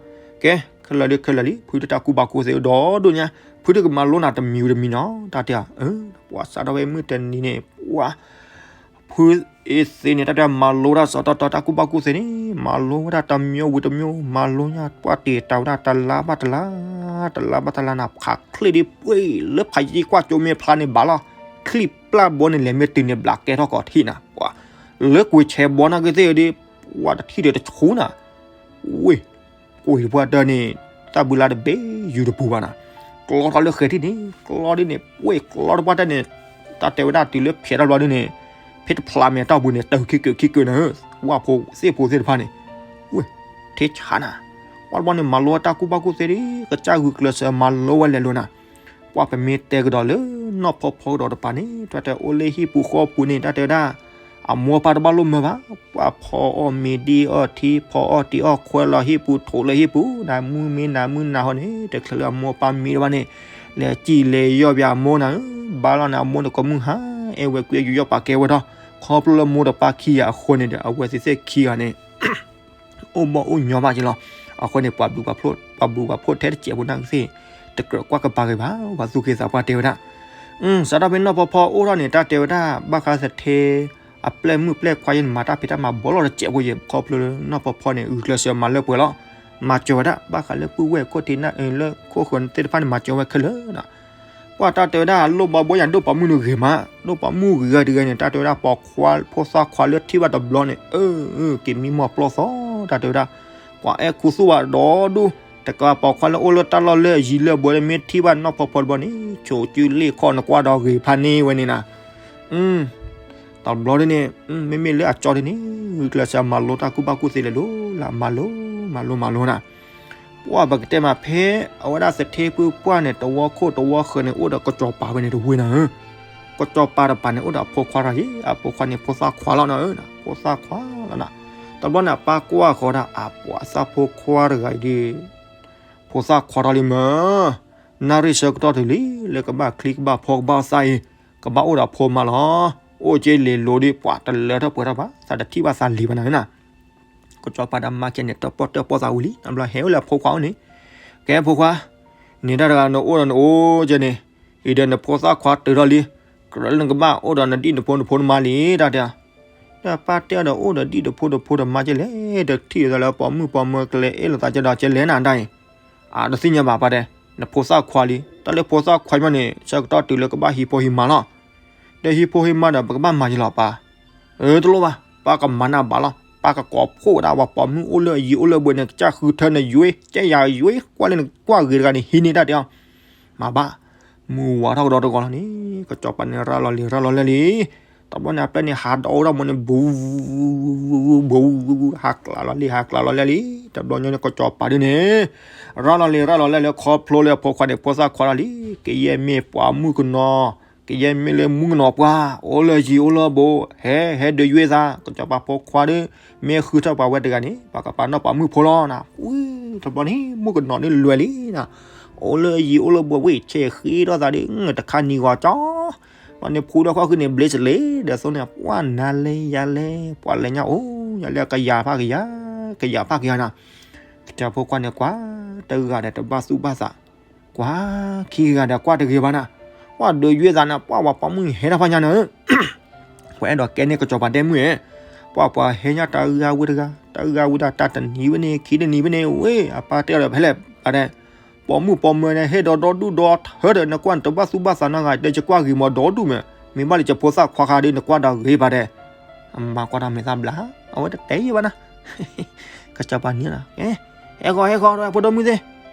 ကဲ ခဲလၢာ်လံခဲလၢာ်လံ ဖုဒုးတၢ်ကူၣ်ဘၣ်ကူၣ်သ့အိၣ်ဒီဒိၣ်ညါ, ဖုဒုးကမၤလိနၤတမံၤဝံၤတမံၤနီၤ တၢ်တဲအီၤ, ပှၤစးထီၣ်ဝဲမုၢ်တနံၤန့ၣ် ပှၤ ဖုအ့သ့ၣ်န့ၣ် တၢ်တဲမၤလိတၢ်စီၤတီတီတၢ်ကူၣ်ဘၣ်ကူၣ်သ့န့ၣ် မၤလိဝဲဒၣ်တမံၤဝံၤတမံၤ မၤလိညါပှၢ်တ့ၢ်တၢ်ဝဲဒၣ်တလါဘၣ်တလါ, တလါဘၣ်တလါနၤ ခးချံၣ်ဒ်ပှ့ၤလၢဖးယံၤကွၢ်ကၠိမ့ၢ်ဖျါန့ၣ်ဘၣ်လီၤ, ချံၣ်ပျၢ်ဘီန့ၣ်လဲၤမ့ၢ်တုၤန့ၣ်ဘျးကဲထီၣ်ကီးထံၣ်နၤ, ပှၤ လၢကွံာ်ဆဲးဘီနၢ်က့သ့ၣ်ဒီး ပှၤတထံၣ်ဒီးတဆူနၤ, ဝ့ၢ် ကွံာ်တပှၢ်တၢၢ်န့ၣ် တၢ်ဘုလါတဘ့ၣ်ယူၤတပူၤဘၣ်နၤ, ကျီထီၣ်လၢဃဲၤထံၣ်န့ၣ် ကျီဒ်န့ၣ် ပှ့ၤကျီတပှၢ်တၢၢ်န့ၣ်, တၢ်တဲဝဲဒၣ်တုၤလၢဖျဲးတၢ်ဘျီဒ်န့ၣ်, ဖဲတဖျါမဲာ်တၢ်ပူၤန့ၣ် တၢၢ်ခံကၢးခံကၢးနၤဧၢ, ဝၣ်ဖိသ့ၣ်ဖိသ့ၣ်တဖၣ်န့ၣ်, ဝ့ၢ် ထံဆါနၤ, ပှၤတဘျီန့ၣ် မၤလိဝဲတၢ်ကူၣ်ဘၣ်ကူၣ်သ့ဒီး ကစၢ်ဂုာ်ကျဲးစၢးမၤလိဝဲလဲၤလိာ်နၤ ပှၤပမ့ၢ်တဲကဒီးလၢနီၢ်ဖီဖီကဒီးတပၤန့ၣ် တၢ်တဲအိၣ်လၢဟံၣ်ပူၤဃီပူၤန့ၣ် တၢ်တဲဝဲဒၣ် အမိၢ်အပၢ်တဘၣ်လိၣ်မၢဘၣ်, ပှၤဖီအီၣ်မ့ၤဒံအီၣ်ထံ ဖီအီၣ်တံၤအီၣ်ခွဲးလီၤဟံၣ်ပူၤ ထိးလၢဟံၣ်ပူၤ နၤမုၢ်မ့ၢ်နၤမုၢ်နၤဟီန့ၣ် တချုးလၢအမိၢ်အပၢ်မံတဘၣ်န့ၣ် လဲၤစံၣ်လဲၤယီၢ်ပၠးအမိၢ်နၤဧၢ, ဘါလီၤနၤအမိၢ်န့ၣ်ကိးမုၢ်ဟါ အဲၣ်ဝဲကွံာ်ယူးယီၣ်ပာ်ကဲဝဲထီၣ်, ခီဖျိလၢမိၢ်တပၢ်ခံဂၤအဃိန့ၣ်ဒီး အဝဲသ့ၣ်သ့ၣ်ခံဂၤန့ၣ် အိၣ်ဘီၣ်အိၣ်ညီဘၣ်က့ၤလီၤ. အဃိန့ၣ် ပှၤဘျုးပှၤဖှိၣ်ထဲတစဲးဖိနၢ်က့သ့ၣ် တကြၢးကွၢ်ကပၤက့ၤဘၣ် ပှၤသူၣ်က့သးပှၢ်တဲဝဲဒၣ်. စးထီၣ်ဖဲနီၢ်ဖီဖီအိၣ်ထီၣ်န့ၣ် တၢ်တဲဝဲဒၣ် ဘၣ်ဃးသထ့ အပျဲၢ်မုၣ်ပျဲၢ်ခွါယဲန့ၣ် မၤတၢ်ဖံးတၢ်မၤဘီလီၤတစဲးဖိယဲ ခီဖျိလၢနီၢ်ဖီဖီန့ၣ် ဂုာ်ကျဲးစၢးမၤလၢပှဲၤလီၤ. မၤစၢၤဝဲဒၣ် ဘၣ်ဃးလၢပုၢ်ဝဲၢ်ခိၣ်ထံးလၢခိၣ်ဃၢၤသ့ၣ်တဖၣ်န့ၣ် မၤစၢၤဝဲခဲလၢာ်နီၤ. ပှၤတၢ်တဲဝဲဒၣ် လိၣ်ဘီဘီယၤဒိၣ်ပာ်မုၣ်န့ၣ်ဂ့ၤမး, ဒိၣ်ပာ်မုၣ်ဂ့ၤဂၤတဂၤန့ၣ် တၢ်တဲဝဲဒၣ် ပှၤခွါဖိသၣ်ခွါလၢထံၣ်ဘၣ်တဘျီန့ၣ် အၢ က့ၤမံမီၢ်ပျီၢ်သီ တၢ်တဲဝဲဒၣ် ပှၤအဲၣ်ခူသူၣ်ဘၣ်ဒီဒူၣ်, တကးပိာ်ခွါလၢအိၣ်လၢတၢ်လီၢ်လၢအယံၤလၢအဘှီလၢမ့ၢ်ထံၣ်ဘၣ်နီၢ်ဖီဖီတဘျီန့ၣ် ဆိးကၠူလ့ၣ်ခီၣ်နကွၢ်ဒီးဂ့ၤဖးန့ၢ်ဝဲန့ၣ်နၤ. တဘျီဒ်န့ၣ် မ့မ့ၢ်လၢအကၠီဒ်န့ၣ် ဂုာ်ကျဲးစၢးမၤလိတၢ်ကူၣ်ဘၣ်ကူၣ်သ့လဲၤလိၤလၢ မၤလိ မၤလိ မၤလိနၤ. ပှၤပကတဲမးဖဲ အဝဲဒၣ်သထ့ပုၢ်ပှၢ်န့ၣ် တဝီခိၣ်တဝီဃၢၤန့ၣ် အိၣ်ဒီးကစီၤပၤဝဲန့ၣ်တဝ့ၢ်နၤဧၢ. ကစီၤပၤတပၤန့ၣ် အိၣ်ဒီးအဖိခွါတဂၤယဲ အဖိခွါန့ၣ် ဖိသၣ်ခွါလီၤနၤဧၢ, ဖိသၣ်ခွါလီၤနၤ. တဘျီန့ၣ် အပၢ်ကွၢ်ဃီဒၣ် အပှၤသၣ်ဖိခွါတဂၤအံၤဒီး ဖိသၣ်ခွါထီၣ်လံမၢ်, နၣ်ရံၣ်ဆၢကတီၢ်တုၤလံ လၢကဘၣ်ချံကဘၣ်ဖီကဘၣ်သၣ်အံၤ ကဘၣ်အိၣ်ဒီးဖိမါလီၤ. အိၣ်က့ၤလံာ်လိၤဒီး ပှၤတလၢထီၣ်ပှဲၤထီၣ်ဘၣ် သးတထံၣ်ဘၣ်သးလံၤဘၣ်နၤဧၢနၤ. ကစီၤပၤဒီးမါကဲန့ၣ် တၢၣ်ပီၣ်တၢၣ်ပီၣ်သးဝံၤလံ တဘျီဟဲအိၣ်လၢအဖိခွါအိၣ်န့ၣ်, ကဲဖိခွါ, န့ၣ်တၢ်တဂၤနအိၣ်ဒီးနအိၣ်ကဲန့ၣ်, အံၤဒီးနဖိသၣ်ခွါတုၤထီၣ်လံ, ကြၢးလၢနကဘၣ်အိၣ်ဒီးနဒံၣ်နဖိနဖိနမါလံ တၢ်တဲ, ဒီးပၢ်တဲအီၤဒီးအိၣ်ဒီးဒံၣ်တဖိတဖိတမါကဲလဲၣ်, ဒီးထံၣ်သးလၢပိာ်မုၣ်ပိာ်မၢၤကလဲၤအဲၣ်လိာ်သးကဲဒီးကဲလဲၣ်နၤဒၣ်အံၤ, အတသ့ၣ်ညါဘၣ်ပၢ်တဲ, နဖိသၣ်ခွါလံ, တၢ်လၢဖိသၣ်ခွါမးန့ၣ် ဆၢကတီၢ်တုၤလၢကဘၣ်ဟံးဖိဟံးမါလီၤ. ဒီးဟံၣ်ဖိဟံၣ်မါဒီး ပကဘၣ်မၤယလီၤပၢ်. အၢ တလိၣ်ဘၣ်, ပၢ်ကမၤနၢ်ဘၣ်လီၤ. ပၢ်ကကိးဖှိၣ်ဝဲဒၣ်ပှၤပိာ်မုၣ်အိၣ်လၢအယံၤအိၣ်လၢအဘူးန့ၣ် ကစၢ်ဃုထၢနယွ့ ကဲယၤယွ့ ကွၢ်လၢနကွၢ်ဂ့ၤတဂၤန့ၣ် ဟံးန့ၢ်တၢ်တဲအီၤ. မၤဘၣ်, မုၢ်ဝါထီၣ်ကဒီးတဂီၤလီၤန့ၣ် ကစီၤပၤန့ၣ် ရၤလီၤလံ ရၤလီၤလၢလံ. တဘျီန့ၣ် အပျဲၢ်န့ၣ် ဟးဒီးအိၣ်ထီၣ်မးန့ၣ် ဘူး ဘူး ဟးကျးလီၤလံ ဟးကျးလီၤလၢလံ. တဘျီညါန့ၣ် ကစီၤပၤဒုန့ၣ် ရၤလီၤလံ ရၤလီၤလၢလံ ခီဖျိလၢအဖိခွါန့ၣ် ဖိသၣ်ခွါလီၤလံ. ကယဲၢ်မ့ၢ်ပှၤမုၣ်ကနီၤ, ကယဲၢ်မ့ၢ်လၢမုၣ်ကနီၤပှၢ် အိၣ်လၢယံၤအိၣ်လၢဘူး ဟဲ ဟဲဒုးယွ့သး ကစီၤပၤဖိခွါဒီး မ့ၢ်ဃုထၢပှၤဝဲတဂၤန့ၣ် ပှၤကပာ်နီၣ်ပှၤမုၣ်ဖိလီၤနၤ. ဝံၤ တဘျီန့ၣ် မုၣ်ကနီၤန့ၣ်လွဲလံနၤ. အိၣ်လၢယံၤအိၣ်လၢဘူးဝံၤ ဆဲးဃ့ထီၣ်သးဒီး တခါနံၤဂီၤကၠီ ဘျီန့ၣ် ဖူဒီးခီၣ်ဃုန့ၣ် ဘျ့စလ့ ဒီးသိးန့ၣ် ပှၤနၤလဲၤယၤလဲၤ ပှၤလဲၤညါအိၣ် ယၤလၢကယၤဖးကယၤ ကယၤဖးကယၤနၤ. ကစီၤဖိခွါန့ၣ် ကွၢ်တဂၤဒီးတဘၣ်သူၣ်ဘၣ်သး, ကွၢ်ခံဂၤဒီးကွၢ်တဂ့ၤဘၣ်နၤ. ပှၤဒုးယွ့သးန့ၣ် ပှၤပှၤပိာ်မုၣ်ဟဲတၢ်ဖးညါနၤဧၢ ပှၤအဲၣ်ဒိးကဲန့ၢ်ကစီၤပၤဒဲမုၣ်ဧၢ, ပှၤပှၤဟဲညါတဂၤဝံၤတဂၤ တဂၤဝံၤတၢ် တၢ်တနံၤဝဲန့ၣ် ခံတနံၤဝဲန့ၣ် ဝ့ၢ် အပၢ်တဲအီၤဒီးဖဲလဲၣ် ပၢ်တဲ, ပိာ်မုၣ်ပိာ်မၢၤန့ၣ် ဟဲဒီးဒီဒူၣ်ဒီထၢဒီး နကွၢ်နတဘၣ်သူၣ်ဘၣ်သးနီတဂၤ တဲယကွၢ်ဂ့ၤမးဒီဒူၣ်မး, မ့ၢ်ဘၣ်လၢယဖိသၣ်ခွါဃါဒီး နကွၢ်ဒီးဂ့ၤပၢ်တဲ, အမၤကွၢ်တၢ်မဲာ်သၣ်ဘျါ, အဝဲတတဲယံာ်ဘၣ်နၤ ကစီၤပၤန့ၣ်လီၤ, ဟဲဃီၤဟဲဃီၤ ဖိဒိၣ်မုၣ်သ့ၣ်,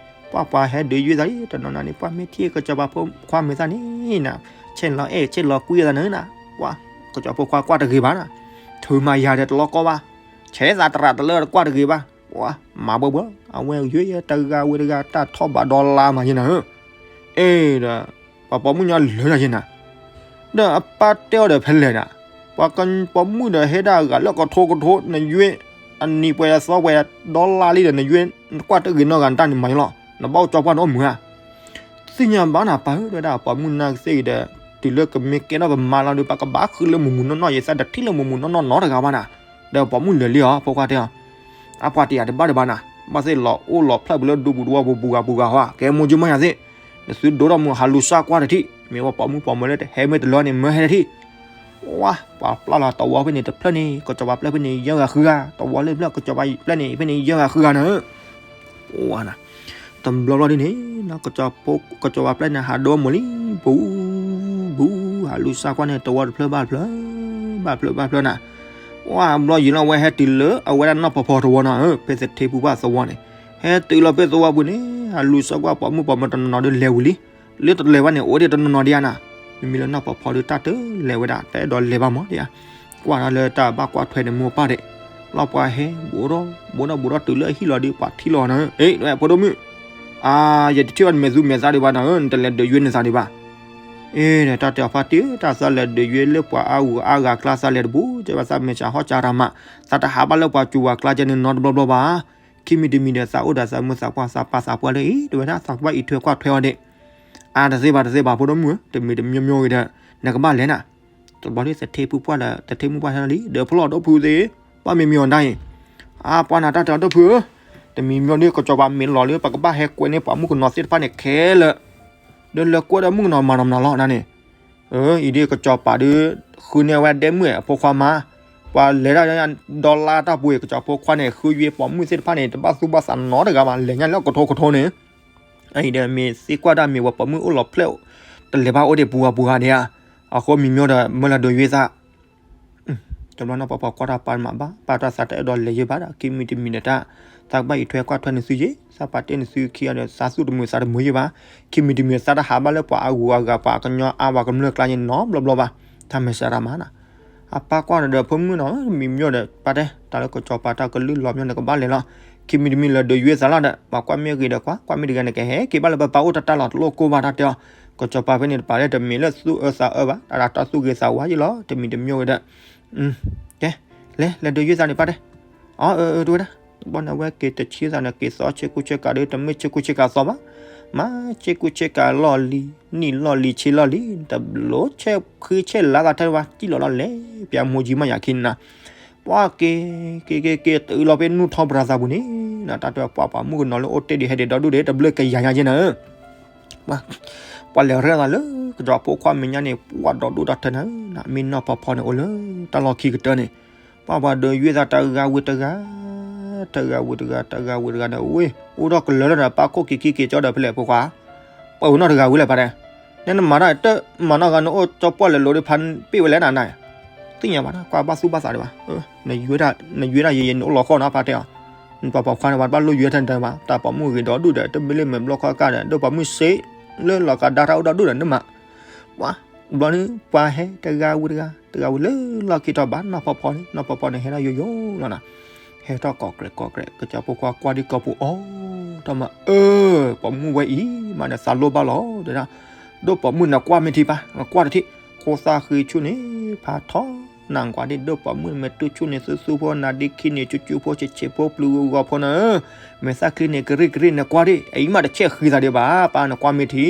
ပှၤပှၤဟဲဒုးယွ့သးလံ တနီၤနၤန့ၣ် ပှၤမ့ၢ်ထံၣ်ကစီၤပၤဖိခွါမဲာ်သၣ်န့ၣ်နၤ, ဆဲးလီၤအဲၣ်ဆဲးလီၤကွံအသးန့ၣ်နၤ, ပှၤ ကစီၤဖိခွါကွၢ်တဂ့ၤဘၣ်နၤ, ထုးမၤယၤဒီးတလီၢ်ကီဘၣ်, ဆဲးသးတရးတလၢတကွၢ်တဂ့ၤဘၣ်, ပှၤ မၤဘၢဘၢ, အဝဲယွ့တဂၤဝံၤတဂၤ တၢ်ထီၣ်ဘးဒီလါမးယဲနၤဧၢ, အဲၣ်ဒီး ပှၤပိာ်မုၣ်ညီလၢာ်နၤယဲနၤ ဒီးအပၢ်တဲအီၤဒီးဖဲလဲၣ်နၤ, ပှၤပိာ်မုၣ်ဒီးဟဲဒၣ်အဂၤလၢကထိကထိ နယွ့ အနံၤပှဲၤအသီပှဲၤ ဒီလါလံဒီး နယွ့ နကွၢ်တဂ့ၤနီတဂၤ နတၢ်န့ၣ်မၤယလီၤ, နဘၣ်အိၣ်ကၠီပှၢ်နအိၣ်မုာ်ဧါ, သ့ၣ်ညါဘၣ်နၤပၢ်ဧၢ တဲဝဲဒၣ် ပိာ်မုၣ်နာ်ကသ့ၣ်ဂ့ၤဒီး တုၤလၢကမ့ၢ်ကဲထီၣ်ပမါလီၤဒီး ပကဘၣ်ဃုလၢမုာ်မုာ်နီၢ်နီၢ် ယသးတထံၣ်လၢမုာ်မုာ်နီၢ်နီၢ်နီတဂၤဘၣ်နၤ, ဒီးပိာ်မုၣ်လဲၤလံအီၤ ဖိခွါတဲအီၤ, အပှၤတယာ်တဘၣ်တဘၣ်နၤ, ဘၣ်သ့ၣ်လီၤအိၣ်လီၤဖျၢၣ်ပလၢဒူပူၤတဝီပူၤပူၤဂၤပူၤဂၤဟီ ကဲမိၢ်ကၠိမီၢ်ယၤသ့ၣ်, နသုဒိၣ်ထီၣ်မုာ်ဟးလူၤစၢ်ကွၢ်တထံၣ်, မ့ၢ်ဝဲပိာ်မုၣ်ပိာ်မၢၤလၢတဟဲမ့ၢ်တလၢန့ၣ် မၢဟဲတထံၣ်, ဝါ ပှၤပျၢ်လီၤတဝီဖဲန့ၣ်တဖျၢၣ်န့ၣ် ကစီၤပၤပျၢ်ဖဲန့ၣ် ယဲၢ်ဂၤဃုဂၤ, တဝီလၢတဖျၢၣ် ကစီၤပၤပျၢ်န့ၣ် ဖဲန့ၣ်ယဲၢ်ဂၤဃုဂၤနၤဧၢ, ဝါနၤ တဘျီဘျီဒ်န့ၣ် ကစီၤပၤပျၢ်န့ၣ် ဟးဒိၣ်မုာ်လံ ဘူး ဘူး ဟးလူၤစၢ်ကွၢ်န့ၣ် တဝီတဖျၢၣ်ဘၣ်တဖျၢၣ် ဘၣ်တဖျၢၣ်ဘၣ်တဖျၢၣ်နၤ, ဝါ ဘျီယံာ်လီၤ အဝဲဟဲတုၤလၢအဝဲဒၣ်နီၢ်ဖီဖီတဝီနၤဧၢ, ဖဲသထ့ဖုပှၢ်သဝီန့ၣ်, ဟဲတုၤလီၤဖဲသဝီပူၤန့ၣ် ဟးလူၤစၢ်ကွၢ်ပိာ်မုၣ်ပိာ်မၢၤတနီၤနီၤဒီးလဲၤဝံၤလံ, လၢတလဲၤဘၣ်န့ၣ် အိၣ်ဒံးတနီၤနီၤဒံးဧါနၤ, မ့မ့ၢ်လၢနီၢ်ဖီဖီဒီးတၢ်တလဲၤဝဲဒၣ် တအဲၣ်ဒိးလဲၤဘၣ်မးဒံးဧါ, ကွၢ်ဒီးလၢတၢ်ဘၣ်ကွၢ်ထွဲန့ၣ်မိၢ်ပၢ်ဒံး, လီၤပှၤဟဲ ဘူးထီၣ် ဘူးထီၣ်ဘူးထီၣ်တုၤလၢအဟံၣ်လီၤဒီး ပှၤထံၣ်လီၤနၤဧၢ, အ့ ဖိဒိၣ်မုၣ် အါ ယတထံၣ်ဘၣ်နမဲာ်သူမဲာ်သးဒံးဘၣ်နၤဧၢ, နတလဲၤဒုးယွ့နသးဒံးဘၣ်, အ့ တၢ်တဲအီၤဖါတံၢ် တၢ်သးလဲၤဒုးယွ့လၢပှၤအါဂၤအါဂၤကျါ သးလဲၤတဘူး ကဲဘၣ်သးမဲာ်ဆှးဟီၣ်ကၢရမး, သးတဟးဘၣ်လၢပှၤကူၤပှၤကျါကဲန့ၣ်နီတဘျီဘျီဘၣ်, ခံမံၤတမံၤဒီး သးအိၣ်ဒီးသးမုာ်သးပှၢ် သးပာ်သးပှၢ်လၢအံၤ တဝဲဒၣ်သးကဘၣ်အံးထွဲကွၢ်ထွဲအီၤဒံး, အါ တသ့ဘၣ်တသ့ဘၣ် ဖိဒိၣ်မုၣ်ဧၢ, တမံၤတမံၤမံၤဂ့ၤဒီး နကဘၣ်လဲၤနၤ, တဘျီလၢသထ့ဖုပှၢ်ဒီး သထ့မုၣ်ပှၢ်ဟဲလီၤလံ ဒီးဖျီၣ်ဒီဖုသ့ၣ်, ဘၣ်မံၤမံၤအီၤဒၣ်အံၤ, အါ ပှၤနၤတၢ်တဲအီၤဒီဖုဧၢ, တမံၤမံၤဒ်ကစီၤပၤမ့ၢ်လီၤလၢ ပကဘၣ်ဟဲကွဲန့ၢ်ပှၤမုၣ်ကနီၤသ့ၣ်တဖၣ်န့ၣ်ခဲလၢာ်, ဒီးလဲၤကွဲဒီးမုၣ်ကနီၤမၤနီၤမနုၤလီၤနၤန့ၣ်, အၢ အံၤဒ်ကစီၤပၤဒုး ဃုန့ၢ်ဝဲဒဲမုၣ်အဖိခွါမါ, ပှၤလဲၤဒၣ်ဒီလါတၢ်ပူၤအံၤ ကစီၤဖိခွါန့ၣ် ဃုယွ့ပိာ်မုၣ်သ့ၣ်တဖၣ်န့ၣ် တဘၣ်သူၣ်ဘၣ်သးနီတဂၤဘၣ် လဲၤညါလၢကထိကထိန့ၣ်, အံၤဒီးမ့ၢ်သ့ကွၢ်ဒၣ်မ့ၢ်ဝဲပိာ်မုၣ်အိၣ်လီၤဖျဲၣ်, တလဲၤဘၣ်အိၣ်ဒံးပူၤဂၤပူၤဂၤဒံးဧါ, အဃိမံၤမံၤဒီး မၢလၢဒုးယွ့သး တဘျီနီၢ်ပီၤပီၤကွၢ်တၢ်ပာ်မးဘၣ် ပာ်တၢ်သးတအဲၣ်ဒိးလဲၤယဲဘၣ်ဒီး ခံမံၤတမံၤဒီးတၢ် သးကဘၣ်အံးထွဲကွၢ်ထွဲနသုယဲ သးပာ်တ့ၢ်နသုခံဂၤဒီး သးသူၣ်တမုာ်သးတမုာ်ယဲဘၣ်, ခံမံၤတမံၤသးတဟးဘၣ်လၢပှၤအါဂၤအါဂၤ ပှၤကညီအါပှၤကမျၢၢ်ကျါယဲနီတဘျီဘျီဘၣ်, တၢ်မဲာ်ဆှးတၢ်မၤနၤ, အပၢ်ကွၢ်ဒီးဖိမုၣ်နီၤ မံၤမံၤဒီး ပာ်တဲ တၢ်လၢကစီၤပၤတၢ်ကလုၢ်လီၤမံၤန့ၣ် ကဘၣ်လဲၤလီၤ, ခံမံၤတမံၤလၢဒုးယွ့သးလီၤဒီး ပှၤကွၢ်မ့ၢ်ဂ့ၤဒီးကွၢ် ကွၢ်မ့ၢ်တဂ့ၤန့ၣ် ကဟဲက့ၤဘၣ်လၢပပၢ်အိၣ်တၢ်တၢ်လီၤ တလိၣ်ကိၢ်ဘၣ်တၢ်တဲအီၤ, ကစီၤပၤဖဲန့ၣ်တပာ်လၢတမ့ၢ်လၢသူၣ်အၢသးအၢဘၣ် တၢ်တၢ်သူၣ်ဂ့ၤသးဝါယဲလီၤ တမံၤတမံၤဝဲဒီး ကဲ, လဲၤ လဲၤဒုးယွ့သးန့ၣ် ပာ်တဲ, အီ အၢ အၢ တဝဲဒၣ်, ဘီန့ၣ်အဝဲက့ၤတဆ့သးန့ၣ် က့ၤသီဆ့ကူဆ့ကၤဒီး တမ့ၢ်ဆ့ကူဆ့ကၤသီဘၣ်, မၤဆ့ကူဆ့ကၤလီၢ်လံၤ နံၣ်လီၢ်လံၤဆ့လီၢ်လံၤ တဘျီဆဲးဃ့ဆဲးလါသးထဲဘၣ် စံၣ်လီၤလီၤလဲၤ ပျၢ်မိၢ်ကၠံမးယၤခံန့ၣ်နၤ, ပှၤက့ၤ က့ၤ က့ၤ က့ၤ တုၤလီၤဖဲနူၢ်ထီၣ်ပရၤသးပူၤန့ၣ် တၢ်တဲပှၤပှၤမုၣ်ကနီၤလၢအိၣ်တ့ၢ်ဒံးဟဲဒံးဒီဒူၣ်ဒံး တဘျုးကယၤညါက့ၤနၤဧၢ ပှၤလဲၤရဲၣ်သးလၢ ကစီၤဖိခွါမဲာ်ညါန့ၣ် ပှၤဒီဒူၣ်ဒီထၢနၤ, မ့ၢ်နီၢ်ဖီဖီန့ၣ်အိၣ်လၢ တၢ်လီၢ်ခံကတၢၢ်န့ၣ်, ပှၤပှၤဒုးယွ့သးတဂၤဝံၤတဂၤ, တဂၤဝံၤတဂၤ တဂၤဝံၤတဂၤန့ၣ် ဝ့ၢ် အိၣ်ထီၣ်ကလၢာ်လၢဒီး ပၢ်ခိၣ်က့ၤခံက့ၤကၠီဒီးဖဲလဲၣ်ဖိခွါ, ပှၤဝံၤနီၢ်တဂၤဝံၤလၢပာ်တဲ, နနမၤတၢ်တမၤနီၢ်ဂၤ နအိၣ်ကၠီပှၢ်လဲၤလိၤဒီး ဖါပ့ၣ်ဝဲလဲၣ်နၤနၤ, သ့ၣ်ညါဘၣ်နၤ ကွၢ်ဘၣ်သူၣ်ဘၣ်သးဒံးဘၣ်, နယွဲဒၣ်ယဲယဲ နအိၣ်လီၤဃီနီၤ ဖါတဲအီၤ, နပှၤပိာ်ခွါန့ၣ် ပှၤတဘၣ်လိၣ်ယွဲထဲန့ၣ်တၢ်ဘၣ်, တၢ်ပိာ်မုၣ်ဂ့ၤဒီဒူၣ်ဒီး တမ့ၢ်လၢမဲာ်ဘျီၣ်ခီၣ်ကၢ်ဒီး ဒိၣ်ပိာ်မုၣ်စ့လၢလီၤကဒါတၢ်အိၣ်ဒီဒူၣ်ဒီး နမၤ ပှၤ ဘျီန့ၣ် ပှၤဟဲတဂၤဝံၤတဂၤ တဂၤဝံၤလၢလီၢ်ခံထီၣ်ဘၣ် နီၢ်ဖီဖီန့ၣ် နီၢ်ဖီဖီန့ၣ် ဟဲထီၣ်ယိယိလီၤနၤ, ဟဲထီၣ်ကိးကြဲးကိးကြဲး ကစီၤဖိခွါကွၢ်ဒံကီၢ်ပူၤအီၤ, တၢ်မၤအၢ ပိာ်မုၣ်ဝဲအံၤမးဒီး သးလိၣ်ဘၣ်လီၤ တဲဒၣ်, ဒိၣ်ပိာ်မုၣ်နကွၢ်မ့ၢ်ထံပၢ် နကွၢ်တထံၣ် ခိၣ်သၣ်ဃံဆူၣ်န့ၣ် ဖးထီ နကွၢ်ဒံး ဒိၣ်ပိာ်မုၣ်မ့ၢ်တူၢ်ဆူၣ်န့ၣ် သူသူဖိ နၤဒ့ခံန့ၣ် ဆူၣ်ဆူၣ်ဖိ ဆံးဆံးဖိ ပျုၤဂီၤဖိနၤ, မဲာ်သၣ်ချံန့ၣ် ကရ့ၣ်ကရ့ၣ် နကွၢ်ဒံး အအံၤမးတဆဲးဃံသးဒံးဘၣ် ပၢ်နကွၢ်မ့ၢ်ထံ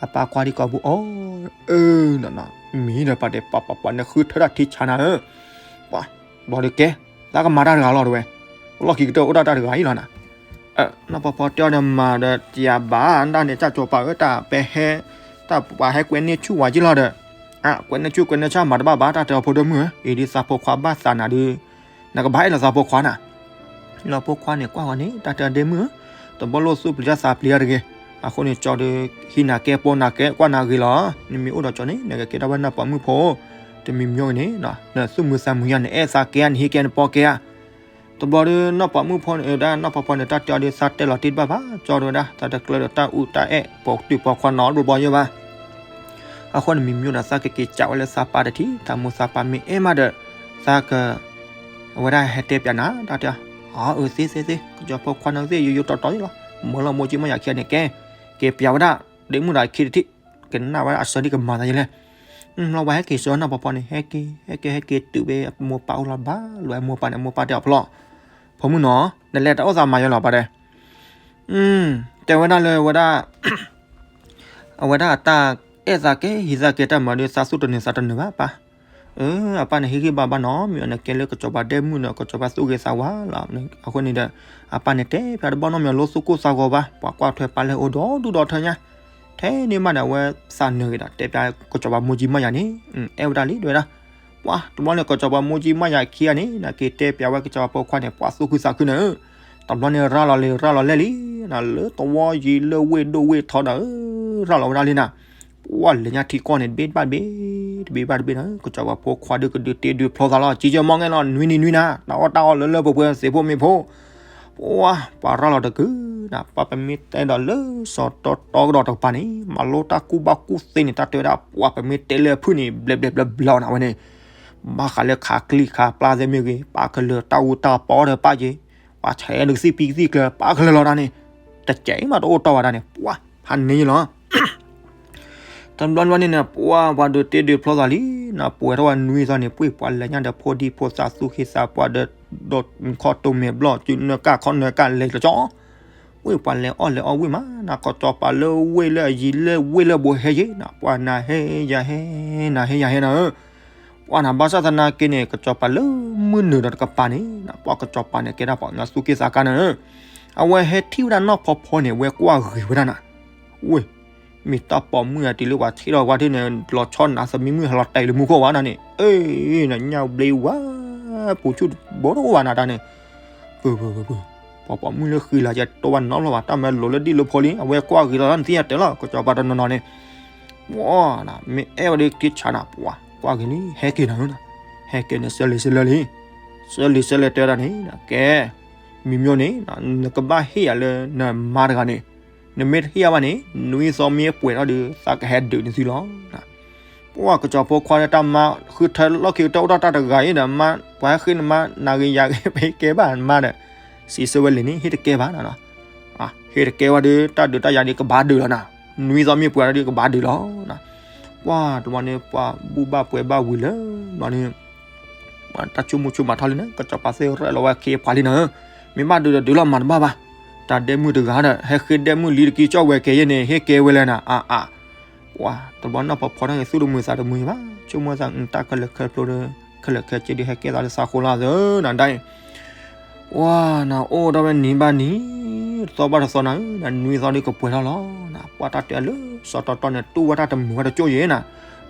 အပၢ်ကွၢ်ဒံကီၢ်ပူၤအီၤ, အၢ နီၢ်နီၢ် မ့ၢ်ဒီးပှၤတဲပှၤပှၤပှၤ နဃုထၢတၢ်ထံဆါနၤဧၢ, ပှၤ ဘျီဒီးကဲ သးကမၤတၢ်တဂၤလီၤတဲဝဲ, လီၢ်ခံကတၢၢ်အိၣ်ဒၣ်တၢ်တဂၤအံၤလီၤနၤ, နီၢ်ဖီဖီတဲအီၤဒီး မၤဒီးတယၤဘၣ် ဒၣ်န့ၣ် ကၢ်ကၠီၤပၤဧၢ တၢ်ပဲဟဲ တၢ်ပှၤဟဲကွဲန့ၢ်ဆူၣ်ဝဲက့လီၤဒီး, ကွဲန့ၢ်ဆူၣ်ကွဲန့ၢ်ဆၣ်မၤတဘၣ်ဘၣ် တၢ်တဲအီၤဖိဒိၣ်မုၣ်ဧၢ, အံၤဒ်သးဖိခွါဘၣ်သးနၤဒုး နကဘၣ်အဲၣ်လီၤသးဖိခွါနၤ နီၢ်ဖိခွါန့ၣ်ကွၢ်ဝဲန့ၣ် တၢ်တဲဒဲမုၣ်ဧၢ, တဘီလိၣ်သူၣ်ပျံၤတၢ်သးပျံၤတၢ်တဂ့ၤ, အဃိန့ၣ် ကၠီဒီး ဟံးနၤကဲပိာ်နၤကဲ ကွၢ်နၤဂ့ၤလီၤ, နမ့ၢ်အိၣ်ဒီးကၠီန့ၣ် နကကဲထီၣ်ဝဲနီၢ်ပိာ်မုၣ်ဖိ, တမံၤမံၤဂ့ၤန့ၣ် နသူၣ်မုာ်သးမုာ်ယၤ နအဲၣ်သးကဲဧါ နဟံးကဲနပီၢ်ကဲဧါ, တဘျီဒီး နီၢ်ပိာ်မုၣ်ဖိန့ၣ်ဒၣ် နီၢ်ဖီဖီန့ၣ် တၢ်တဲအီၤဒီး သးတဲလီၤတံၢ်တဘၣ်ဘၣ် ကၠီဒီးဝဲဒၣ် သးတကျၢဒီးတၢ်အူတၢ်အဲၣ် ပိာ်တုာ်ပိာ်ခွါနီတဘျီဘျီယဲဘၣ် အဃိန့ၣ်မံၤမံၤဒီး သးကက့ၤကးဝဲလၢသးပၢ်တထံၣ် သးမိၢ်သးပၢ်မ့ၢ်အဲၣ်မးဒီး သးက အဝဲဒၣ်ဟဲတဲပၠးနၤ တၢ်တဲအီၤ, အၢ သ့သ့သ့ ကစီၤဖိခွါန့ၣ်သ့ၣ် ယိယိတီတီလီၤ, မၢလီၤမိၢ်ကၠံမးယၤခံဂၤန့ၣ် ကဲ က့ၤပၠးဝဲဒၣ် ဒဲမုၣ်ဒီးခံတထံၣ် ကနၣ်ဝဲဒၣ်အဆၢဒံးကမၤသးယဲလဲၣ်, လီၤဝဲဟဲက့ၤဆၢနီၢ်ဖီဖီန့ၣ် ဟဲက့ၤ ဟဲက့ၤ ဟဲက့ၤတုၤဝဲမိၢ်ပၢ်အိၣ်လီၤဘၣ် လီၤဝဲမိၢ်ပၢ်န့ၣ် မိၢ်ပၢ်တဲအီၤဖီလီၤ, ဖိမုၣ်နီၤ နလဲၤတၢ်အိၣ်သးမၤယဲလီၤပၢ်တဲ တဲဝဲဒၣ်လၢဝဲဒၣ် အဝဲဒၣ်အတၢ်အဲၣ်သးကဲ ဟံးသးကဲတၢ်မၤဒီး သးသူၣ်တနုၤသးတနုၤဘၣ်ပၢ်, အၢ အပၢ်န့ၣ်ဟ့ၣ်ဂံၢ်ဘါဘၣ်နီၤ မ့ၢ်အီၤနကဲလၢကစီၤပၤဒဲမုၣ်န့ၣ် ကစီၤပၤသူၣ်ဂ့ၤသးဝါလီၤ, အဃိန့ၣ်ဒီး အပၢ်န့ၣ်တဲပၠးတဘျီနီတမံၤ အလိၣ်သူၣ်ကိၢ်သးဂီၤဘၣ် ပှၤကွၢ်ထွဲပၢ်လၢအိၣ်ဒီဒူၣ်ဒီထၢညါ, ထဲန့ၣ်မးန့ၣ် အဝဲသးနၢၤဂ့ၤဒီး တဲပၠးကစီၤပၤမိၢ်ကၠံမးယၤန့ၣ် အဲၣ်ဝဲဒၣ်လံ တဲဝဲဒၣ် ပှၤတဘျီန့ၣ် ကစီၤပၤမိၢ်ကၠံမးယၤခံဂၤန့ၣ် နက့ၤတဲပၠးဝဲကစီၤပၤဖိခွါန့ၣ် ပှၤသူၣ်ခုသးခုန့ၣ်ဧၢ, တဘျီန့ၣ် ရၤလီၤလံ ရၤလီၤလဲၣ်လံ, လၢသဝီယံၤလၢဝ့ၢ်ဒိၣ်ဝ့ၢ်ထီဒီး ရၤလီၤဝဲဒၣ်လံနၤ, ပှၤလဲၤညါထံကီၢ်န့ၣ် တဘ့ၣ်တဘၣ်တဘ့ၣ် တဘ့ၣ်ဘၣ်တဘ့ၣ်န့ၣ် ကစီၤပၤဖိခွါဒုးကဒုးတ့ဒုးဖျီသးလီၤ ကံကၢမီၢ်ငဲၢ်လီၤ နွံနံၤနွံနၤ တၢ်အီၣ်တၢ်အီလၢလၢပှဲၤပှဲၤ သ့ၣ်ဖိမ့ၢ်ဖိ ပှၤပှၤရၤလီၤတကုၤနၤ ပှၤပမ့ၢ်တဲဒီးလၢစီၤတီတီကဒီးတကပၤန့ၣ် မၤလိတၢ်ကူၣ်ဘၣ်ကူၣ်သ့န့ၣ် တၢ်တဲဝဲဒၣ် ပှၤပမ့ၢ်တဲလၢအဖုၣ်န့ၣ် ဘျဲးဘျဲးဘျီဘျီနၤဝဲန့ၣ် ဘၣ်ဃးလၢခးကျံခးပျၢ်သ့ၣ်မ့ၢ်ဂ့ၤ ပာ်ကလၢၤတၢ်အူတၢ်ပီဒီးပာ်က့ၤ ပှၤဆဲးနကသံၣ်ပံကသံၣ်ကျၢၤ ပာ်ကလၢၤလီၤဒၣ်န့ၣ် တကဲးမးတအိၣ်တီၢ်ဝဲဒၣ်န့ၣ် ပှၤဖးန့ၢ်လီၤ တဘျီဘျီန့ၣ်န့ၣ် ပှၤပှၤဒုးတ့ဒုးဖျီသးလံ နပှဲၤထီၣ်ဝဲနွံသီန့ၣ် ပှ့ၤပှၤလဲၤညါဒီးဖိဒံဖိသၣ်သူၣ်က့သးပှၢ်ဒီး ဒီးခီၣ်တိၢ်မဲာ်ဘျီၣ် စုနၢကၣ်ခီၣ်နၢကၣ်လဲၤကၠီ ဝ့ၢ်ပှၤလဲၤအီၣ်လဲၤအီဝ့ၢ်မး နကစီၤပၤလၢဝ့ၢ်လၢအယံၤလၢဝ့ၢ်လၢဘိးဟဲယ့ၤ နပှၤနၤဟဲယၤဟဲ နၤဟဲယၤဟဲနၤဧၢ ပှၤနၤဘၣ်ဆၣ်သနာ်က့န့ၣ် ကစီၤပၤလၢမုၢ်နုာ်ဒီးတကပၤန့ၣ် နပှၤကစီၤပၤန့ၣ် ကဲဒၣ်ပှၤကညီသူၣ်က့သးကါနၤဧၢ အဝဲဟဲထံၣ်ဝဲဒၣ်နီၢ်ဖီဖီန့ၣ် အဝဲကွၢ်ဂ့ၤဝဲဒၣ်နၤ ဝ့ၢ် မ့ၢ်တၢ်ပိာ်မုၣ်အတံၤလၢပှၤထံၣ်ထီၣ်ဝဲဒၣ်န့ၣ် လီၤဆီနၤသမံမုၢ်ဟးလီၤတဲာ်လၢမူခိၣ်ဝဲဒၣ်န့ၣ် အ့ နညၣ်ဘျ့ဝါ ပူၤဆူၣ်ဘိတအိၣ်ဘၣ်နၤတၢ်န့ၣ် ပၢၤပၢၤပၢၤပၢၤ ပှၤပိာ်မုၣ်လၢဃံလၤယဲတအိၣ်ဘၣ်နီတဘျီဘၣ် တၢ်မၤလိလၢဒ်လၢဖိလံ အဝဲကွၢ်ဂ့ၤလီၤနသ့ၣ်ညါတဲလီၤ ကစီၤပၤတနီၤနီၤန့ၣ် ပှၤနၤ မ့ၢ်အဲၣ်ဝဲဒၣ်က့ၤဆါနၤ ပှၤကွၢ်ဂ့ၤလံ ဟဲက့ၤနၤဧၢ ဟဲက့ၤန့ၣ် ဆၢလံဆၢလၢလံ ဆၢလံဆၢလၢတဲဝဲဒၣ်န့ၣ် ကဲ မံၤမျိန့ၣ် နကဘၣ်ဟ့ၣ်ယၤလၢနမါတဂၤန့ၣ် နမ့ၢ်တဟ့ၣ်ယၤဘၣ်န့ၣ် နွံသီမ့ၢ်ပှဲၤထီၣ်ဒီး သးကဟဲဒုးနသုလီၤ. ပှၤကစီၤဖိခွါဒီးတၢ်မါ ဃုထၢလီၢ်ခံကတၢၢ်အိၣ်ထီၣ်တၢ်တဂၤအံၤဒီး မါ ပှၤဟဲဃ့နမါ နၤဂ့ၤယၤဂ့ၤ ပဟ့ၣ်ကဲဘၣ်နမါဒီး စံးဆၢဝဲလံန့ၣ် ဟ့ၣ်တကဲဘၣ်နၤနီၤ ဟ့ၣ်တကဲဝဲဒီး တၢ်ဒုးတၢ်ယၤဒီးကဘၣ်ဒုးလီၤနၤ နွံသီမ့ၢ်ပှဲၤထီၣ်ဒီးကဘၣ်ဒုးလီၤ. ပှၤတဘျီန့ၣ် ပှၤဘူၣ်ဘၣ်ပှဲၤဘၣ်ဝံၤလၢ ဘျီန့ၣ် တၢ်ဆိကမိၣ်ဆိကမးထီၣ်လံန့ၣ် ကစီၤပၤသ့ၣ်ရဲၣ်လီၤဝဲခ့ပှၤလံနၤဧၢ, မ့ၢ်ဘၣ်ဒုးဒီးဒုးလီၤမၤတဘၣ်ဘၣ်, တၢ်ဒဲမုၣ်တဂၤဒီး ဟဲဃ့ဒဲမုၣ်လံတကံကၠီၣ်ဝဲကဲယဲန့ၣ် ဟ့ၣ်ကဲဝဲလဲၣ်နၤ အါအါ, ပှၤတဘျီနီၢ်ဖီဖီန့ၣ်ဂ့ၤ သူၣ်တမုာ်သးတမုာ်ဘၣ်, ဆိကမိၣ်သးတၢ်ခဲလၢာ်ခဲဖျိဒီး ခဲလၢာ်ခဲဆ့ဒီး ဟဲကဲသးလၢသးဃိလၢသၢနၤဒၣ်အံၤ ပှၤနၤအိၣ်ဒီးဝဲနံၤဘၣ်နံၤ, တသီဘၣ်တသီနၤဧၢ, နနွံသီဒီးကပှဲၤထီၣ်လီၤနၤ, ပှၤတၢ်တဲလၢစီၤတီတီန့ၣ် တူၢ်ဝဲတၢ်တမုာ်ဝဲတကၠိၢ်ယဲနၤ,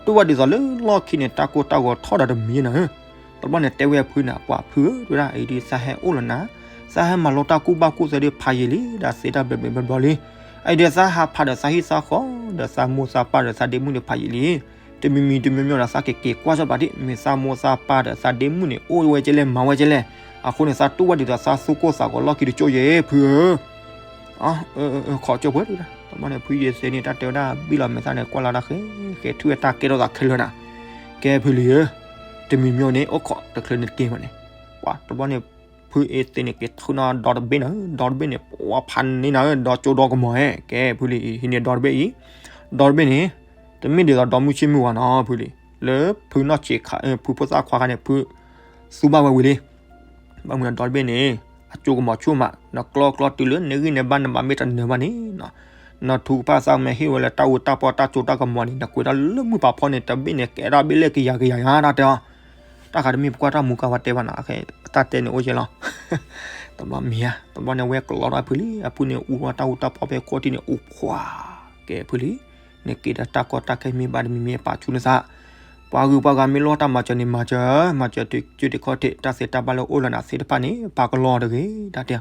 တူၢ်ဝဲဒ်သိးလၢလီၢ်ခံန့ၣ် တၢ်ကိၢ်တၢ်ဂီၤထီၣ်ဒီးတမံၤနၤဧၢ, တဘျီန့ၣ်တဲဝဲအဖုနၤ ပှၤဖုဧၢ တဲဝဲဒၣ် အံၤဒ်သးဟဲအိၣ်လီၤနၤ, သးဟဲမၤလိတၢ်ကူၣ်ဘၣ်ကူၣ်သ့ဒီးဖးယံာ်လံ ဒီးသ့တၢ်ဘျီဘျီဘျီလံ, အံၤဒီးသးဟးဖးဒီးသးဟံၣ်သးဃီ ဒီးသးမိၢ်သးပၢ်ဒီးသးဒ့မုၣ်န့ၣ်ဖးယံာ်လံ. တမံၤမံၤတမံၤမံၤဒီးသးက့ၤက့ၤကွၢ်စၢ်ဘၣ်ဒံး မ့ၢ်သးမိၢ်သးပၢ်ဒီးသးဒ့မုၣ်န့ၣ် အိၣ်ဝဲကဲလဲၣ် မၤဝဲကဲလဲၣ်. အဃိန့ၣ် သးတူၢ်ဘၣ်ဒံးဒီးသးသူၣ်ကိၢ်သးဂီၤလီၢ်ခံတကၠိယဲၢ် ဖုဧၢ. အ ခိးကၠိဖိတဒၣ် တဘျီန့ၣ် ဖုယသ့န့ၣ် တၢ်တဲဝဲဒၣ် ဘံၣ်လီၤမဲာ်သၣ်န့ၣ် ကွၢ်လီၤတၢ်ဃဲ ဃဲထူၣ်ဝဲတၢ်ကဲထီၣ်သးခဲလၢာ်နၤ. ကဲဖုလံဧၢ, တမံၤမံၤန့ၣ် အိၣ်ခိးတချုးန့ၣ်တက့ၢ်ဘၣ်န့ၣ်, ပှၤတဘျီန့ၣ် ဖုအ့သ့န့ၣ် က့ၤထုးနီၣ်ဒီတဘ့ၣ်နၤ, ဒီတဘ့ၣ်န့ၣ် ပှၤဖးန့ၢ်နၤဧၢ, ဒီကၠိဒီကမီၤဧဲ, ကဲဖုလံ ဟံးန့ၢ်ဒီတဘ့ၣ်အံၤ, ဒီတဘ့ၣ်န့ၣ် တမ့ၢ်ဒ်သိးဒီမုၢ်ဆ့ၣ်မုၢ်ဝါနီၤ ဖုလံ, လၢဖုနီၢ်ဆံးခး ဖုဖိသၣ်ခွါခါန့ၣ် ဖုသူဘၣ်ဝဲဝံၤလံ. ဘၣ်မနုၤဒီတဘ့ၣ်န့ၣ် အကၠိကမီၤဆူၣ်မး, နကျီကျီတုၤလၢနဂံၢ်နဘါနဘၣ်မ့ၢ်တနၢၤဘၣ်န့ၣ်, နထူကပၣ်သးမဲာ်ဟ့ၣ်ဝဲလၢတၢ်အူတၢ်ပီၢ်တၢ်ကၠိတၢ်ကမီၤန့ၣ် နကွံာ်တၢ်လၢမုၢ်ပာ်ဖီန့ၣ် တဘ့ၣ်န့ၣ် ကဲဒၣ်ဘ့ၣ်လဲၣ်ကယၤကယၤညါတၢ်တဲအီၤ, တၢ်ဃးတမ့ၢ်ပကွၢ်တၢ်မူကၤဝဲတဲဘၣ်နီၤ, တၢ်တဲန့ၣ်အိၣ်ကဲလီၤ. တဘျီမ့ၢ်ဧါ, တဘျီန့ၣ်ဝဲကလီထီၣ်ဖုလံ, အဖုန့ၣ်အူဝဲတၢ်အူတၢ်ပီၢ်ဖဲခိၣ်ထံးန့ၣ် အူခွါ, ကဲဖုလံ နက့ၤဒီးတၢ်ကီတၢ်ခဲမ့ၢ်ဘၣ်တမံၤမ့ၢ်ပာ်ဆူနသး, ပှၤဂုၤပှၤဂၤမ့ၢ်လိၣ်တၢ်မၤစၢၤန့ၣ်မၤစၢၤ, မၤစၢၤတုၤကၠုတခီၣ်ထံး တၢ်သ့တၢ်ဘၣ်လၢအိၣ်လၢနၤသ့ၣ်တဖၣ်န့ၣ် ပာ်ကလီတဂ့ၤ, တၢ်တဲ,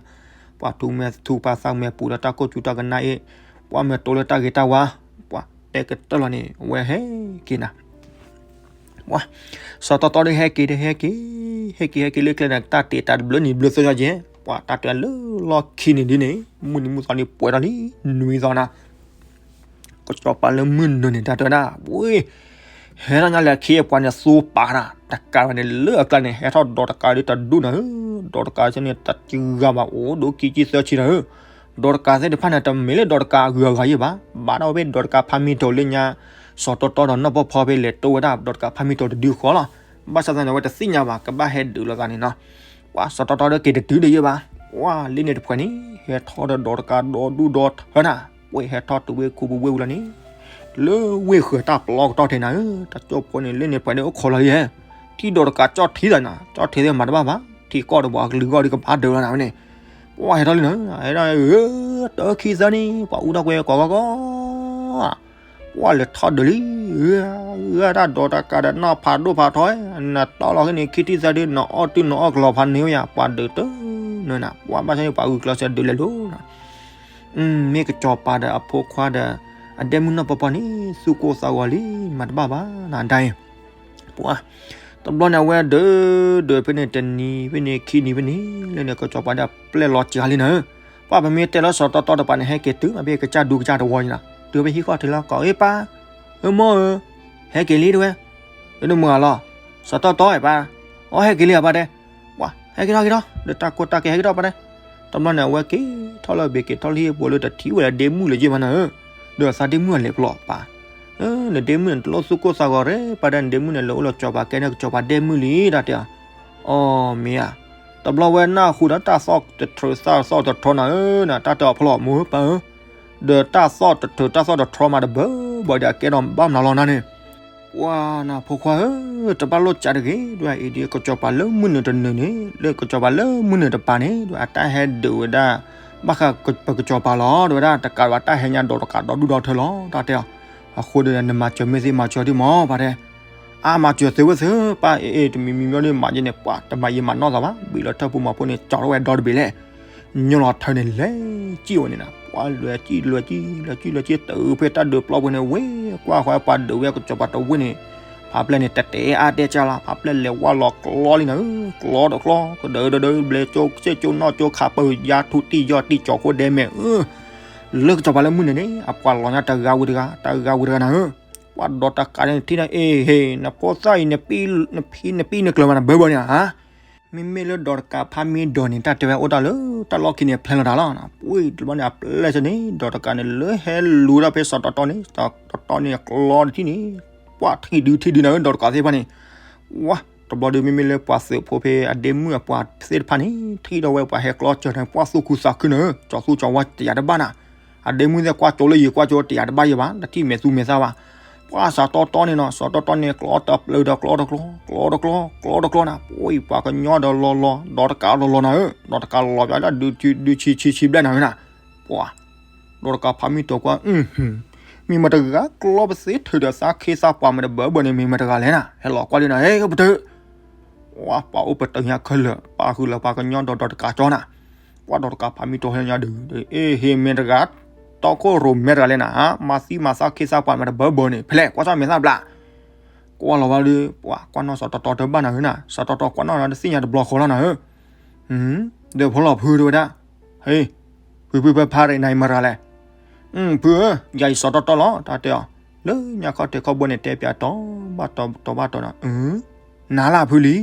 ပှၤထူမဲာ်ထူပာ်သးမဲာ်ပူၤဒီးတၢ်ကိၢ်ကၠူတၢ်ကနၣ်အ့ၣ်, ပှၤမဲာ်တိလၢတၢ်ဂ့ၤတၢ်ဝါ, ပှၤတဲကတၢၢ်လီၤန့ၣ် အဝဲဟဲက့ၤနၤ ပှၤ စီၤတီတီဒီးဟဲက့ၤဒီးဟဲက့ၤ, ဟဲက့ၤဟဲက့ၤလၢကျဲန့ၣ် တၢ်တ့တၢ်တဘျုးနံၤဘျုးသၢညါက့, ပှၤတၢ်တဲလၢလီၢ်ခံန့ၣ်ဒ်န့ၣ် မုၢ်နံၤမုၢ်သီန့ၣ်ပှဲၤထီၣ်လံ, နွံသီနၤ, ကစီၤပၤလၢမုၢ်နုာ်န့ၣ် တၢ်တဲဝဲဒၣ်, ဝ့ၢ်, ဟဲထီၣ်ညါလဲၤခံအပှၤန့ၣ်သူပာ်နၤ, တကးဘၣ်န့ၣ် လၢအကျါန့ၣ် ဟဲထီၣ်ဒီးတကးဒီးတဒူၣ်နၤဧၢ, ဒီးတကးဆၢန့ၣ် တဂၤဘၣ်အိၣ်ဒိၣ်ခံဆံသၢဆံနၤဧၢ, ဒီးတကးသ့ၣ်တဖၣ်န့ၣ် တမ့ၢ်လၢဒီးတကးအဂုၤအဂၤယဲၢ်ဘၣ်, ဘၣ်ဒီးဝဲဒီးတကးဖးမံၤတိၤလၢညါ စီၤတီတီဒီးနီၢ်ပီၢ်ဖီဖဲလဲၤတိဝဲဒၣ်ဒီးတကးဖးမံၤတိၤတဒုဃီလီၤ, ဘၣ်ဆၣ်သနာ်ဝဲတသ့ၣ်ညါဘၣ် ကဘၣ်ဟဲဒုးလိာ်သးန့ၣ်နီၤ, ပှၤစီၤတီတီဒီးက့ၤတတုၤဒီးယဲၢ်ဘၣ်, ပှၤလ့န့ၣ်တဖှဲးန့ၣ် ဟဲထီၣ်ဒီးဒီးတကးဒီဒူၣ်ဒီထၢနၤ, ဝ့ၢ်ဟဲထီၣ်တုၤဝ့ၢ်ခူပူၤဝ့ၢ်ဝံၤလီၤန့ၣ်, လၢဝ့ၢ်ဃၢၤတၢ်ပျီကတီၢ်ထဲနၤဧၢ, တၢ်ကၠိဖိန့ၣ် လ့န့ၣ်တဖှဲးန့ၣ်အိၣ်ခိးလီၤယဲၢ်, ထံၣ်ဒီးတကးကၠီၣ်ထံသးနၤ, ကၠီၣ်ထံသ့ၣ်မၤတဘၣ်ဘၣ်, ထံကီၢ်ဒီးပှၤကလုာ်ဂီၢ်ဒီးကဘၣ်ဒုးလီၤနၤဝဲန့ၣ်, ပှၤဟဲထီၣ်လံနၤ, ဟဲထီၣ်ဧၢ, တၢ်ခံသၢနံၣ် ပှၤအူထီၣ်ကွဲကီးကီးကီး ပှၤလဲၤထီၣ်ဒုးလံ, ဂ့ၢ်တၢ်ဒီးတကးဒီးနီၢ်ဖးဒိၣ်ဖးထီ, နတီၢ်လီၤခဲန့ၣ် ခံထံၣ်သၢထံၣ် နအီၣ်တုၤနအီၣ်ကလီၤဖးန့ၢ်ဝဲယါ, ပှၤဒုးတနၢၤနၤ, ပှၤဘၣ်ဆၣ်န့ၣ် ပှၤဂုာ်ကျဲးစၢးဒုးလဲၤလိၤနၤ, မ့ၢ်ကစီၤပၤဒီးအဖိခွါဒီး အဒဲမုၣ်နီၢ်ပီၢ်ပီၢ်န့ၣ် သူၣ်ကိၢ်သးဂီၤလံ, မၤတဘၣ်ဘၣ်နၤဒၣ်အံၤ ပှၤ, တဘျီန့ၣ်အဝဲဒုးဒုးဖဲန့ၣ်တနံၤဖဲန့ၣ် ခံနံၤဖဲန့ၣ် လၢန့ၣ် ကစီၤပၤဒၣ်ပျဲၢ်လီၤစှၤလံနၤဧၢ, ပှၤပမ့ၢ်တဲလၢစီၤတီတီတပၤန့ၣ် ဟဲက့ၤတုၤမးဖဲကစၢ်ဒူကစၢ်တဝီန့ၣ်နီၤ, တုၤဖဲဟံၣ်ဃီထံးလီၤကီး အ့ပၢ်, အၢမိၢ်ဧၢ, ဟဲက့ၤလံတဝဲ, လၢနမုၢ်ဂၤလီၤ, စီၤတီတီအ့ပၢ်, အီဟဲက့ၤလံအပၢ်တဲ, ပှၤ ဟဲက့ၤထီၣ်က့ၤထီၣ် ဒီးတၢ်ကိၢ်တၢ်ကဲဟဲက့ၤထီၣ်ပၢ်တဲ, တဘျီန့ၣ် အဝဲက့ၤထီၣ်လၢဘ့ၣ်က့ၤထီၣ်လၢဟံၣ်ပူၤလၢ တထံၣ်ဝဲလၢဒ့မုၣ်လၢၤက့မးနၤဧၢ, ဒီးသးဒ့မုၣ်အလဲၤဖျိးပၢ်, နဒ့မုၣ်န့ၣ် တလိၣ်သူၣ်ကိၢ်သးဂီၤရဲ ပၢ်ဒၣ်နဒ့မုၣ်န့ၣ် လဲၤအိၣ်လၢကစီၤပၤကဲန့ၣ် ကစီၤပၤဒ့မုၣ်လံ တၢ်တဲအီၤ, အီမ့ၢ်ဧါ, တဘျီဝဲနၢ်ဟူဒီးတၢ်သီၣ်တထြၢးသၣ်သီၣ်တထြီနၤဧၢ, နတၢ်တဲအီၤဖျိးမိၢ်ပၢ်ဧၢ, ဒီးတၢ်သီၣ်တထြၢးတၢ်သီၣ်တထြီမးတဘၢဘၢဒီးအကဲထီၣ်ဘၣ်မနုၤလီၤနၤန့ၣ် ပှၤနၤဖိခွါဧၢ, တဘၣ်လိၣ်ကးတဂ့ၤ, ဒ်အံၤဒ်ကစီၤပၤလၢမုၢ်နုာ်တနုာ်န့ၣ် လၢကစီၤပၤလၢမုၢ်နုာ်တပၤန့ၣ် ဒ်အတၢ်ဟဲဒုးဝဲဒၣ် ဘၣ်ဃးပကစီၤပၤလီၤ, ဒ်ဝဲဒၣ်တကးဘၣ်တၢ်ဟဲညါဒီးတကးဒီဒူၣ်ဒီထၢလီၤ, တၢ်တဲအီၤ, အဃိဒီးနမၤစၢၤမ့ၢ်သ့မၤစၢၤဒ်မး ပၢ်တဲ, အါမၤစၢၤသ့ဝဲသ့ ပၢ်အ့ၣ် တမံၤမံၤမံၤဒ်မၤယဲန့ၣ် ပှၤတမၤယံာ်မၤနီၢ်သးဘၣ်, ဘံၣ်လီၤထၢၣ်ပူၤမီၤဖိန့ၣ် ကၠီထီၣ်ဝဲဒီတဘ့ၣ်လဲၣ် ညီလီၤထၢန့ၣ် လဲၤစံၣ်ဝဲန့ၣ်နၤ, ပှၤလဲၤစံၣ်လဲၤစံၣ်လဲၤစံၣ်လဲၤစံၣ် တုၤဖဲတၢ်ဒုးပျီပူၤန့ၣ် ဝ့ၢ်ကွၢ်ဃီပှၤဒုးဝဲကစီၤပၤတဝ့ၢ်န့ၣ်, ဖးပျဲၢ်န့ၣ် တတဲအါတဲကၢ်လီၤ, ဖးပျဲၢ်လဲၤဝဲလီၤကျီလံနၤဧၢ, ကျီဒီးကျီ, ကဒုးဒုးဒုး ဘျဲၣ်ကၠိစ့ၣ်ကၠိနီၢ်ကၠိခးပၢၢ်ယါထူတံၢ်ယီၢ်တံၢ်ကၠီၤခိၣ်ဒဲမဲာ်ဧၢ, လၢကစီၤပၤလၢမုၢ်နုာ်န့ၣ် အပှၤလီၤညါတဂၤဝံၤတဂၤ တဂၤဝံၤတဂၤနၤဧၢ, ပှၤဒီးတကးန့ၣ်ထံၣ်န့ၣ် အ့ၣ်ဟ့ၣ် နဖိသၣ်အံၤ နဖံနကျၢၤမးနဘၢဘၢန့ၣ်ဧါ မ့မ့ၢ်လၢဒီးတကးဖးမံဒီးန့ၣ် တၢ်တဲဝဲအိၣ်တၢ်လၢ တၢ်လီၢ်ခံန့ၣ် ဖျဲလီၤတၢ်လီၤ, ပှၤတဘျီန့ၣ် အပျဲၢ်စ့ၢ်န့ၣ် ဒီးတကးန့ၣ် လၢဟဲလူၤတၢ်ဖဲစီၤတီတီန့ၣ် စီၤတီတီန့ၣ် ကျီတထံၣ်န့ၣ် ပှၤထံၣ်ဒုထံၣ်ဒုနၤဧၢ ဒီးတကးသ့ၣ်တဖၣ်န့ၣ်, ဝါ တဘျီဒီးမ့မ့ၢ်လၢပှၤသုးဖိဖဲအဒ့မုၣ်အပှၤသ့ၣ်တဖၣ်န့ၣ် ထံၣ်ဒီးဝဲပှၤဟဲကျီစၢၤန့ၣ် ပှၤသူၣ်ခုသးခုနၤဧၢ, ကၠီသူၣ်ကၠီဝါတယာ်တဘၣ်နၤ, အဒ့မုၣ်သ့ၣ်ကွၢ်ကၠိလၢယံၤကွၢ်ကၠိတယာ်တဘၣ်ယံၤဘၣ် တထံၣ်မဲာ်သူမဲာ်သၣ်ဘၣ်, ပှၤစီၤတီတီန့ၣ်နီၤ စီၤတီတီန့ၣ် ကျီတပျုာ်ဒီးကျီတကျီ ကျီတကျီ ကျီတကျီနၤ, ပှၤပှၤကညီဒီးလီၤလီၤ ဒီးတကးလီၤလီၤနၤဧၢ, ဒီးတကးလီၤပျးဒၣ်ဒုဆံဆံဆံဘျဲၣ်နၤဧၢနၤ, ပှၤ ဒီးတကးဖးမံတီၤကွၢ် မ့ၢ်မတဂၤကျီပသ့ထုးဒီးသးခ့သးပှၤမတဘၢဘၢန့ၣ် မ့ၢ်မတဂၤလဲၣ်နၤ, ဟဲလီၤကွၢ်လံနၤ ဟဲပတုာ်, ပှၤအိၣ်ပတုာ်ညါခဲလၢာ် ပှၤဃုလၢပှၤကညီဒီးဒီးတကးကၠီနၤ, ပှၤဒီးတကးဖးမံတီၤဟဲညါဒုး အ့ၣ်ဟ့ၣ်မ့ၢ်တဂၤ တီခိၣ်ရိၣ်မဲတဂၤလဲၣ်နၤ, မၤသံမၤသီခ့သးပှၢ်မၤတဘၢဘၢန့ၣ် ဖဲလဲၣ် ကွၢ်ဆီၣ်မဲာ်သၣ်ဘျး ကွၢ်လီၤဝဲဒီး ပှၤကွၢ်နီၣ်စီၤတီတီတဘၣ်နၤဧၢနၤ, စီၤတီတီကွၢ်နီၣ်ဒီးတသ့ၣ်ညါတဘျီဃီလီၤနၤဧၢ, ဒီးဖိလီၤဖုတဲဝဲဒၣ်, ဟ့, ဖုဖုဖဲဖါရံးနၤအံၤမၤတဂၤလဲၣ်, ဖုဧၢ, ယၤအံၤစီၤတီတီလီၤ တၢ်တဲအီၤ, လၢညါခီၣ်ထံးခီၣ်ဘိန့ၣ် တဲပၠးတီဘၣ်တီတီဘၣ်တီနၤ, နၤလၢဖုလံ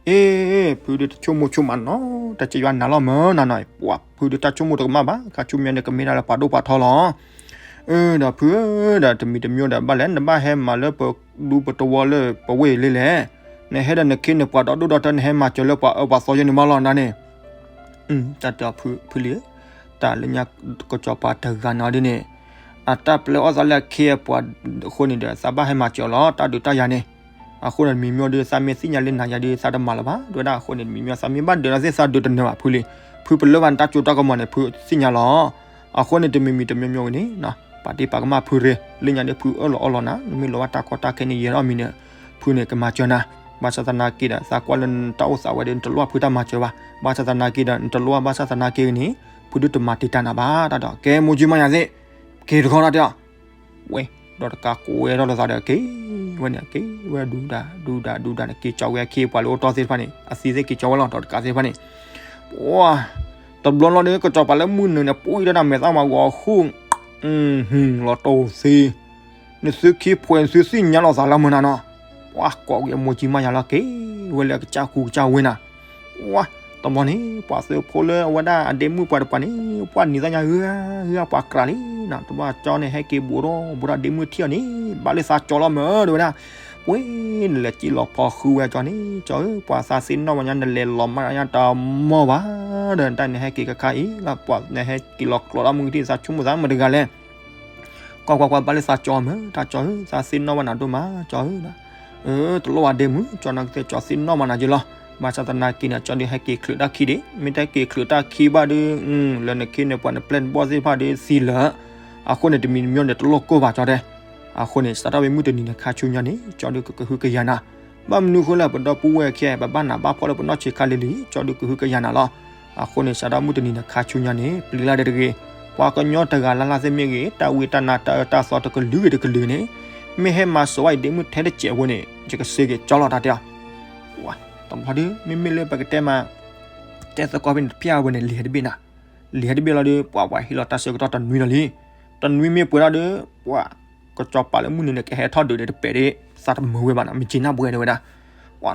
အ့, ဖုဒုးတဆိကမိၣ်ဆိကမးနီၤ, တၢ်စ့ယွၤနၤလီၤမၢ်နၤနီၤ, ပှၤဖုဒုးတၢ်ဆိကမိၣ်တကမၣ်ဘၣ်, ခါဆူညါန့ၣ်ကမ့ၢ်ဒၣ်လၢပှၤဒိၣ်ပှၤထီလီၤ, ဒီးဖုဧၢ, ဒီးတမံၤတမံၤဒီးဘၣ်လဲၣ်, နဘၣ်ဟဲမၤလၢပဒူပတဝီလၢပဝ့ၢ်လံလဲၣ်, နဟဲဒီးနခ့နပှၤဒီဒိၣ်ဒီထၢ နဟဲမၤစၢၤလၢပှၤအၢပှၤသီယဲန့ၣ်မးလီၤနၤန့ၣ် တၢ်တဲအီၤဖုလံ, တၢ်လၢညါကစီၤပၤတဂၤနီၤဒ်န့ၣ်, အတၢ်ပျဲအီၣ်သးလၢအခ့အပှၤအဃိန့ၣ်ဒီး သးဘၣ်ဟဲမၤစၢၤအီၤလီၤ တၢ်ဒုးတၢ်ယၤန့ၣ်, အဃိန့ၣ်တမံၤမံၤဒီး သးမ့ၢ်သ့ၣ်ညါလၢနၤယၤဒီး သးတမၤလၢၤဘၣ် တဲဝဲဒၣ်, အဃိန့ၣ်တမံၤမံၤသးမ့ၢ်ဘၣ်ဒုးလီၤသ့ၣ် သးဒုးတနၢၤဘၣ်ဖုလံ, ဖုပလၢဘၣ်နတၢ်စိတၢ်ကမီၤန့ၣ် ဖုသ့ၣ်ညါလီၤ, အဃိန့ၣ်တမံၤမံၤတမံၤမံၤဝဲန့ၣ် ပာ်တ့ၢ်ပာ်ကမၣ်ဖုရ့, လၢညါဒီးဖုအၢၣ်လီၤအီလီၤနၤ, နမ့ၢ်လီၤဘၣ်တၢ်ကီတၢ်ခဲန့ၣ် ယဲၢ်ထီၣ်မံၤန့ၣ်, ဖုန့ၣ်ကမၤစၢၤနၤ, ဘၣ်ဆၣ်သနာ်က့ဒီး သးကွၢ်လၢနတၢ်အိၣ်သးဝဲဒီး နတလိၣ်ဘၣ်ဖုတၢ်မၤစၢၤဘၣ်, ဘၣ်ဆၣ်သနာ်က့ဒီး နတလိၣ်ဘၣ်ဘၣ်ဆၣ်သနာ်က့န့ၣ်, ဖုဒုးတမၤတံာ်တာ်နၤဘၣ် တၢ်ဒီး ကဲမိၢ်ကၠံမါယၤသ့ၣ်, က့ၤတခီတၢ်တဲအီၤ, ဝဲ, ဒီးတကးကိးဝဲဒီးသးဒီးက့ၤဝဲန့ၣ် က့ၤဝဲဒူဒၤ ဒူဒၤ ဒူဒၤန့ၣ် က့ၤကၠီဝဲအခ့အပှၤလၢအိၣ်တီသ့ၣ်တဖၣ်န့ၣ် အသံသ့ၣ်က့ၤကၠီဝဲလီၤ ဒီးတကးသ့ၣ်တဖၣ်န့ၣ်, ပှၤ တဘျီလီၤဒီး ကစီၤပၤလၢမုၢ်နုာ်န့ၣ် ပှံၢ်ဒီးတၢ်မဲာ်သၣ်မၤဂီၤဃူ, လီၤတိၢ်သ့, နသုခံဖှဲးနသုသ့ၣ်ညါလိာ်သးလၢမုၢ်နၤနီၤ, ပှၤကိးက့ၤမိၢ်ကၠံမါယၤလီၤ က့ၤဝဲလၢအကစၢ်ကူကစၢ်ဝ့နၤ, ပှၤ တဘျီန့ၣ် ပှၤသုးဖိလၢအဝဲဒၣ်အဒ့မုၣ်ပှၤတပှၤန့ၣ် ပှၤနံၤသၣ်ညါဂုၤဂၤဂုၤဂၤ ပှၤကြၤလံနၤ, တဘျီကၠီန့ၣ် ဟဲက့ၤဘူးဒီး ဘူးဒီးဒ့မုၣ်ထံၣ်အီၤန့ၣ် ဘၣ်လၢသးကၠီလီၤမၢ် တဲဝဲဒၣ်, ပှ့ၤ နလဲၤစံၣ်လီၤဖီဃုဝဲကၠီန့ၣ် ကၠီဧၢ ပှၤသးသ့ၣ်နီၣ်ဝဲညါ နလဲၤလီၤမၢ်ညါတမီၢ်ဘၣ်, ဒီးတၢ်နဟဲက့ၤခါခါအံၤ ပှၤနဟဲက့ၤလီၤကျိးလၢမုၢ်ကထံၣ် သးဆိကမိၣ်သးမတၤတဂၤလဲၣ် ကွၢ်ကွၢ်ကွၢ် ဘၣ်လၢသးကၠီမၢ် တၢ်ကၠီဧၢ သးသ့ၣ်နီၣ်ဘၣ်နၤဒိၣ်မး ကၠီဧၢ, တလိၣ်ဘၣ်ဒ့မုၣ် ကၠီနီၢ်ကသ့ၣ် ကၠီသ့ၣ်နီၣ်ဘၣ်နၤယဲလီၤ, ဘၣ်ဆၣ်သနာ်က့န့ၣ် ကၠီဒုးဟဲက့ၤချုးတၢ်ခံဒံး မ့ၢ်တဟဲက့ၤချုးတၢ်ခံဘၣ်ဒီး လၢနခ့နပှၤနပျဲၢ်နဘီၣ်သ့ၣ်တဖၣ်ဒီးသံလၢာ်, အဃိန့ၣ် တမံၤတမံၤန့ၣ် တလိၣ်ကိၢ်ဘၣ်ကၠီတဲ, အဃိန့ၣ် စးထီၣ်ဝဲမုၢ်တနံၤန့ၣ်ခါဆူညါန့ၣ် ကၠီဒုးကဟုကယာ်နၤ, ဘၣ်မနုၤဃိလဲၣ် ပဒီပုၢ်ဝဲၢ်ခဲ ပဘၣ်နးဘၣ်ဖှီၣ်လၢပနီၢ်ဆံးခါလံၤလံၤ ကၠီဒုးကဟုကယာ်နၤလီၤ, အဃိန့ၣ် စးထီၣ်မုၢ်တနံၤန့ၣ်ခါဆူညါန့ၣ် ပျံၤလၢ်ဒဲးတဂ့ၤ, ပှၤကညီတဂၤလၢ်လၢ်သ့ၣ်မ့ၢ်ဂ့ၤ တၢ်ဝံတၢ်နါတၢ်အၢတၢ်သီတကလုာ်ဂ့ၤတကလုာ်န့ၣ် မ့ၢ်ဟဲမၤစိာ်ဝဲအံၤဒ့မုၣ်ထဲတစဲးဖိန့ၣ် ယကစ့က့ၤကၠီလီၤတၢ်တဲအီၤ, တဘျီဒီး မ့မ့ၢ်လၢပကတဲမး တဲသကိးဖဲန့ၣ် တဖျၢၣ်ဝဲန့ၣ် လံာ်ဟဲတဘ့ၣ်နၤ, လံာ်ဟဲတဘ့ၣ်လီၤဒီး ပှၤပှၤဟ့ၣ်လီၤတၢ်ဆၢကတီၢ်တနွံလီၤလံ, တနွံမ့ၢ်ပှဲၤထီၣ်ဒီး ပှၤ ကစီၤပၤလၢမုၢ်နုာ်န့ၣ် ကဟဲထီၣ်ဒုးဒီးတပဲာ်ဒီး သးတမုာ်ဝဲဘၣ်နီၤ မ့ၢ်က့ၤနၢ်ပှဲၤတဲဝဲဒၣ်, ပှၤ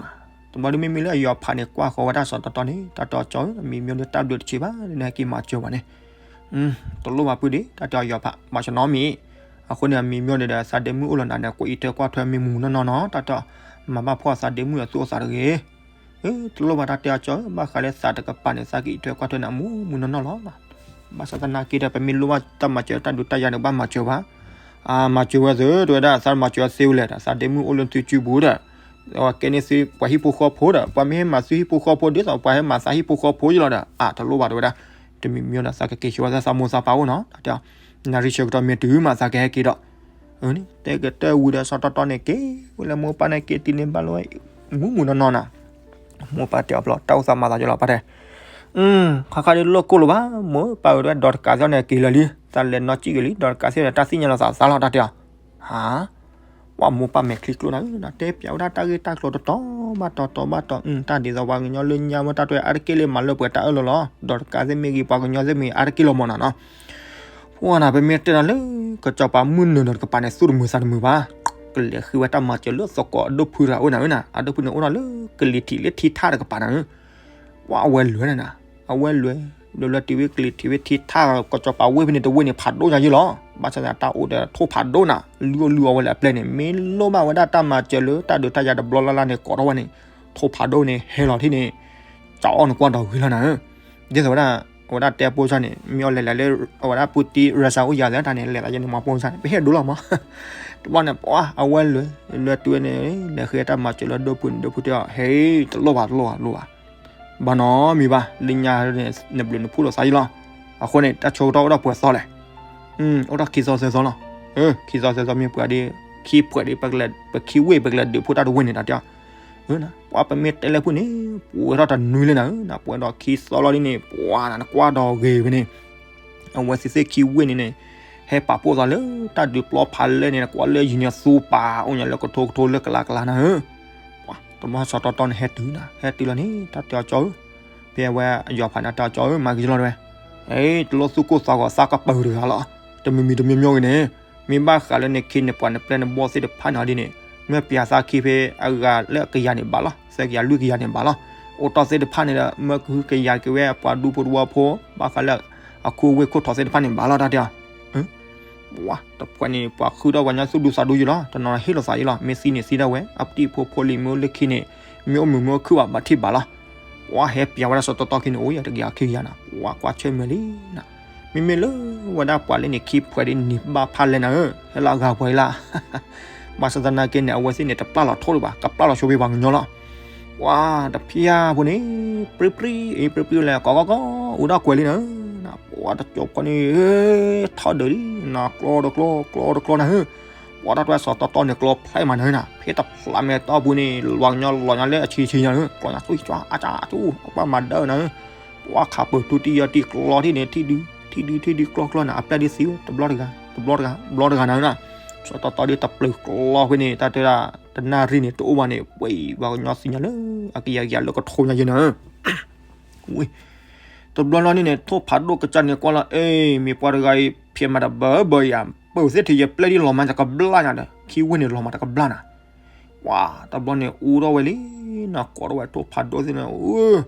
တဘျီဒီးမ့မ့ၢ်လၢအယီၤဖးန့ၣ် ကွၢ်ဃီၤဝဲဒၣ်စီၤတီတီန့ၣ် တၢ်တဲအီၤကၠီဧၢ မံၤမ့ၢ်ဒီးတၢ်ဘျုးတဆံးဘၣ် နဟဲက့ၤမၤစၢၤပှၤန့ၣ် တလိၣ်ဘၣ်ပုၢ်ဒ့ တၢ်တဲအီၤယီၤဖး ဘၣ်ဆၣ်နီတမံၤ, အဃိန့ၣ် အမံၤမ့ၢ်ဒီး သးဒ့မုၣ်အိၣ်လီၤနၤဒီး ကွၢ်အံးထွဲကွၢ်ထွဲမ့ၢ်မူမူနီၢ်နီၢ်နီၤ တၢ်တဲအီၤ, မၤဘၣ်ဖှီၣ်သးဒ့မုၣ်အသူၣ်အိၣ်သးတဂ့ၤ, တလိၣ်ဘၣ်တၢ်တဲအီၤကၠီဧၢ ဘၣ်ဃးလၢသးတကပၤန့ၣ် သးကအံးထွဲကွၢ်ထွဲနၤမူမူနီၢ်နီၢ်လီၤ. ဘၣ်ဆၣ်သနာ်က့ဒီး ပမ့ၢ်လိၣ်ဘၣ်တၢ်မၤစၢၤတၢ်ဒုးတၢ်ယၤန့ၣ် ဘၣ်မၤစၢၤဘၣ်, မၤစၢၤဝဲသ့ၣ် တဲဝဲဒၣ် သးမၤစၢၤသ့ဝဲလဲၣ်ဒီး သးဒ့မုၣ်အိၣ်လၢသုစုပူၤဒီး ကဲန့ၢ်သုပှၤဟံၣ်ဖိဃီဖိဒီး ပှၤမ့ၢ်ဟဲမၤသုဟံၣ်ဖိဃီဖိ ဒ်သိးပှၤဟဲမၤသးဟံၣ်ဖိဃီဖိယလီၤဒီး အတလိၣ်ဘၣ်တဲဝဲဒၣ်, တမံၤမံၤဒီး သးကက့ၤဆိဝဲသးသးမိၢ်သးပၢ်အိၣ်နီၤ တၢ်တဲအီၤ, နၣ်ရံၣ်ဆၢကတီၢ်မ့ၢ်တုၤမး သးကဟဲက့ၤဒီး တဲကတၢၢ်ဝံၤဒီး စီၤတီတီန့ၣ် က့ၤဝဲလၢမိၢ်ပၢ်န့ၣ်က့ၤတံၢ်န့ၣ် ဘၣ်လီၤဝဲ မူမူနီၢ်နီၢ်နီၤ, မိၢ်ပၢ်တဲအီၤဘျီ တၢ်အိၣ်သးမၤသးယလီၤ ပၢ်တဲ, ခါခါဒ်လိၣ်ကိၢ်လၢၤဘၣ် မိၢ်ပၢ်ဝဲဒၣ် ဒီးတကးသ့ၣ်န့ၣ် က့ၤလၢာ်လံ သးလဲၤနီၢ်ကံၣ်က့ၤလံ ဒီးတကးသ့ၣ်ဒီး တၢ်သ့ၣ်ညါလီၤသးသးလီၤ တၢ်တဲအီၤ, ဟါ ပှၤမိၢ်ပၢ်မဲာ်ချံကျိနၤဧၢ တဲပၠးဝဲဒၣ်တၢ်ဂ့ၢ်တၢ်ကျိၤတတီၤဘၣ်တီၤတီၤဘၣ်တီၤ, တၢ်ဒ်သိးပှၤကညီလၢညါဝဲတၢ်တွဲအါတက့ၢ်လၢမၤလၢပှဲၤတၢ်အၢၣ်လီၤလီၤ, ဒီးတကးသ့ၣ်မ့ၢ်ဂ့ၤ ပှၤကညီသ့ၣ်မ့ၢ်အါတက့ၢ်လီၤမၢ်နီၤနီၤ, ပှၤနၤ ပမ့ၢ်တဲဒီးလၢ ကစီၤပၤမုၢ်နုာ်ဒီးတကပၤန့ၣ် သူၣ်တမုာ်သးတမုာ်ဘၣ်, ကလဲၤဃ့ဝဲတၢ်မၤစၢၤလၢသကိးအဒိၣ်ဖုတဂၤအိၣ်နၤဧၢနၤ, အဒိၣ်ဖုန့ၣ်အိၣ်ဒီးလၢ ကလံၤထံးလၢထံထၣ်တကပၤနၤဧၢ ပှၤအဝဲလဲၤနၤ, အဝဲလဲၤ, လဲၤလဲၤတုၤဝဲကလံၤထံးဝဲထံထၣ် ကစီၤပၤဝ့ၢ်ဖဲန့ၣ်တဝ့ၢ်န့ၣ် ဖးဒိၣ်ညါယဲလီၤ, ဘၣ်ဆၣ်သနာ်က့တၢ်အိၣ်ဒီးထိၣ်ဖးဒိၣ်နၤ, လုၢ်အီၣ်လုၢ်အီဝဲလၢအပျဲၢ်န့ၣ် မ့ၢ်လိၣ်ဘၣ်ဝဲဒၣ်တၢ်မၤစၢၤလၢတၢ်ဒုးတၢ်ယၤတဘျီလၢ်လၢ်န့ၣ် ကိးထီၣ်ဝဲန့ၣ်, ထိၣ်ဖးဒိၣ်န့ၣ် ဟဲလီၤထံၣ်န့ၣ်, ကၠီအီၣ်နကွၢ်ဒီးဂ့ၤလီၤနၤဧၢ, ဒ်သိးဝဲဒၣ်, အဝဲဒၣ်တဲအဖိစၢ်န့ၣ် မ့ၢ်အီၤလဲၤလဲၤလၢ, အဝဲဒၣ်ပူတံရၢစၢအိၣ်ယၤသ့ၣ်တၢ်န့ၣ် လဲၤသးယဲန့ၣ် မၤဖိစၢ်န့ၣ် ပဟ့ၣ်ဒိလီၤမး တဘျီန့ၣ် ပှၤအဝဲလဲၤ, လဲၤတုၤဝဲန့ၣ်, လဲၤဃ့တၢ်မၤစၢၤလၢဒိၣ်ဖုန့ၣ် ဒိၣ်ဖုတဲအီၤ ဟဲ, တလိၣ်ဘၣ်တလိၣ်ဘၣ်တလိၣ်ဘၣ်, ဘၣ်နီတမံၤဘၣ်, လၢညါန့ၣ် နဘျုးနဖှိၣ်လိာ်သးယဲလီၤ, အဃိန့ၣ် တၢ်ဆၢကတီၢ်အိၣ်ဒီးပှဲၤသီလဲၣ်, အိၣ်ဒီးခံသီသၢသီလီၤ, ခံသီသၢသီမ့ၢ်ပှဲၤဒီး, ခံပှဲၤဒီး ပခံဝ့ၢ်ပကလဲၤဒုးဖှိၣ်တၢ်တဝ့ၢ်န့ၣ် တၢ်တဲအီၤ, ပှၤပမ့ၢ်တဲလၢဖုန့ၣ်, ပှဲၤထီၣ်တနွံလၢနၤဧၢ, ပှဲၤဒီးခံသီလီၤဒ်န့ၣ် ပှၤနၤနကွၢ်ဒီးဂ့ၤဝဲန့ၣ် အဝဲသ့ၣ်သ့ၣ်ခံဝ့ၢ်န့ၣ်န့ၣ် ဟဲပာ်ဖှိၣ်သးလၢတၢ်ဒုးပျီဖးလဲၢ်န့ၣ် ကွၢ်လၢယံၤန့ၣ်သူပာ်အိၣ်ညါလၢကထိကထိလၢကလးကလးနၤဧၢ. ပှၤတဘျီစီၤတီတီန့ၣ်ဟဲတုၤနၤ ဟဲတုၤလီၤန့ၣ် တၢ်တဲအီၤကၠီဧၢ, ဖဲအဝဲအယီၤဖးန့ၣ် တၢ်ကၠီဧၢ မၤက့ၤလီၤတဲဝဲ, တလိၣ်သူၣ်ကိၢ်သးဂီၤသးကပၢၤတဂၤလီၤ, တမံၤမံၤတမံၤမံၤဂ့ၤန့ၣ်, မ့ၢ်ဘၣ်ဃးလၢနခ့နပှၤနပျဲၢ်နဘီၣ်သ့ၣ်တဖၣ်န့ၣ်ဒ်န့ၣ်, မ့ၢ်ပျးသးခံဖဲအဂၤလၢကယၤန့ၣ်ဘၣ်လီၤ, သၢကယၤလွံၢ်ကယၤန့ၣ်ဘၣ်လီၤ, အိၣ်တီၢ်သ့ၣ်တဖၣ်န့ၣ်ဒီး မၢကဟုကယာ်က့ၤဝဲအပှၤဒူဖိတဝီဖိ ဘၣ်ဃးလၢအခူအဝ့ၢ်ခိၣ်ထီၣ်သ့ၣ်တဖၣ်န့ၣ်ဘၣ်လီၤ တၢ်တဲအီၤ ပှၤတဖုန့ၣ် ပှၤဃုထီၣ်ပှၤကညီသူၣ်ဒူသးဒူယံၤလီၤ, တနီၤဟ့ၣ်လီၤသးယံၤလီၤ, မ့ၢ်သံန့ၣ်သံဒၣ်ဝဲ အပတံၢ်ဖိဖိလံၤမ့ၢ်အိၣ်လၢခံန့ၣ်, မ့ၢ်အိၣ်မုာ်မ့ၢ်အိၣ်ခုၣ်ဘၣ်ဘၣ်ထံၣ်ဘၣ်လီၤ. ပှၤဟဲပျးဝဲဒၣ်စီၤတီတီခံန့ၣ် အိၣ်ယၤတကယၤခံကယၤနၤ, ပှၤကွၢ်ဆၢၣ်မဲာ်လံနၤ, မ့မ့ၢ်လၢဝဲဒၣ်ပှၤလၢန့ၣ်ခံဖှဲးဒ်န့ၣ်ဘၣ်ဖးလဲၢ်နၤဧၢ, ဟဲလီၤအဂၤပှဲၤလံလၢ ဘၣ်ဆၣ်သနာ်က့န့ၣ် အဝဲသ့ၣ်န့ၣ် တပျၢ်လီၤထိၣ်ဒံးဘၣ်, ကပျၢ်လီၤဆိဖဲပှၤကညီလီၤ. ပှၤတဖၣ်ဖိန့ၣ် ပြံပြံ အံၤပြံပြံလဲၣ် ကီကီကီ အူဒၣ်ကွဲးလံနၤ, ပှၤတကၠီဖီန့ၣ် ထီၣ်ဒၢးလံနၤ, ကျီတကျီ ကျီတကျီနၤဧၢ, ပှၤတၢ်တွဲစီၤတီတီန့ၣ် ကျီဖျဲၣ်မးနၤဧၢနၤ, ဖဲတဖျးမဲာ်တီၢ်ပူၤန့ၣ် လွၤကညီလီၤညါလၢအဆံဆံညါဧၢ, ကျီညါသူၣ်ကၠီအါကၠါအါကၠူ အပှၢ်မၤဒၢနၤဧၢ, ပှၤခးပၢၤထူတံၢ်ယီၤတံၢ်ကျီထံၣ်န့ၣ် ထံၣ်ဒု ထံၣ်ဒု ထံၣ်ဒုကျီကျီနၤ, အပျဲၢ်ဒ်သံဝဲ တဘျီတဂၤ တဘျီတဂၤ တဘျီတဂၤနၤဧၢနၤ, စီၤတီတီဒ်တပျၢၤကျီဖဲန့ၣ် တၢ်တဲဒၣ် တနၣ်ရံၣ်န့ၣ် တအိၣ်ဘၣ်န့ၣ် ပှၤကညီသ့ၣ်ညါလၢ အကယၤကယၤလၢကထိညါယဲနၤဧၢ ဝ့ၢ် တဘျီလီၤန့ၣ်န့ၣ် ထိၣ်ဖးဒိၣ်ကစၢ်န့ၣ် ကွၢ်လီၤ အ့ မ့ၢ်ပှၤတဂၤအံၤ ဖျဲးမးတဘၢဘၢယၤ, ပၢၢ်သ့ၣ်ထံးယပျဲၢ်ဒ်လီၤမးတကဘျၣ်ညါဒီး ခံဝ့ၢ်န့ၣ်လီၤမးတကဘျၣ်နၤ, ပှၤတဘျီန့ၣ် အူထီၣ်ဝဲလံနၤ, ကိးထီၣ်ဝဲထိၣ်ဖးဒိၣ်သ့ၣ်န့ၣ်,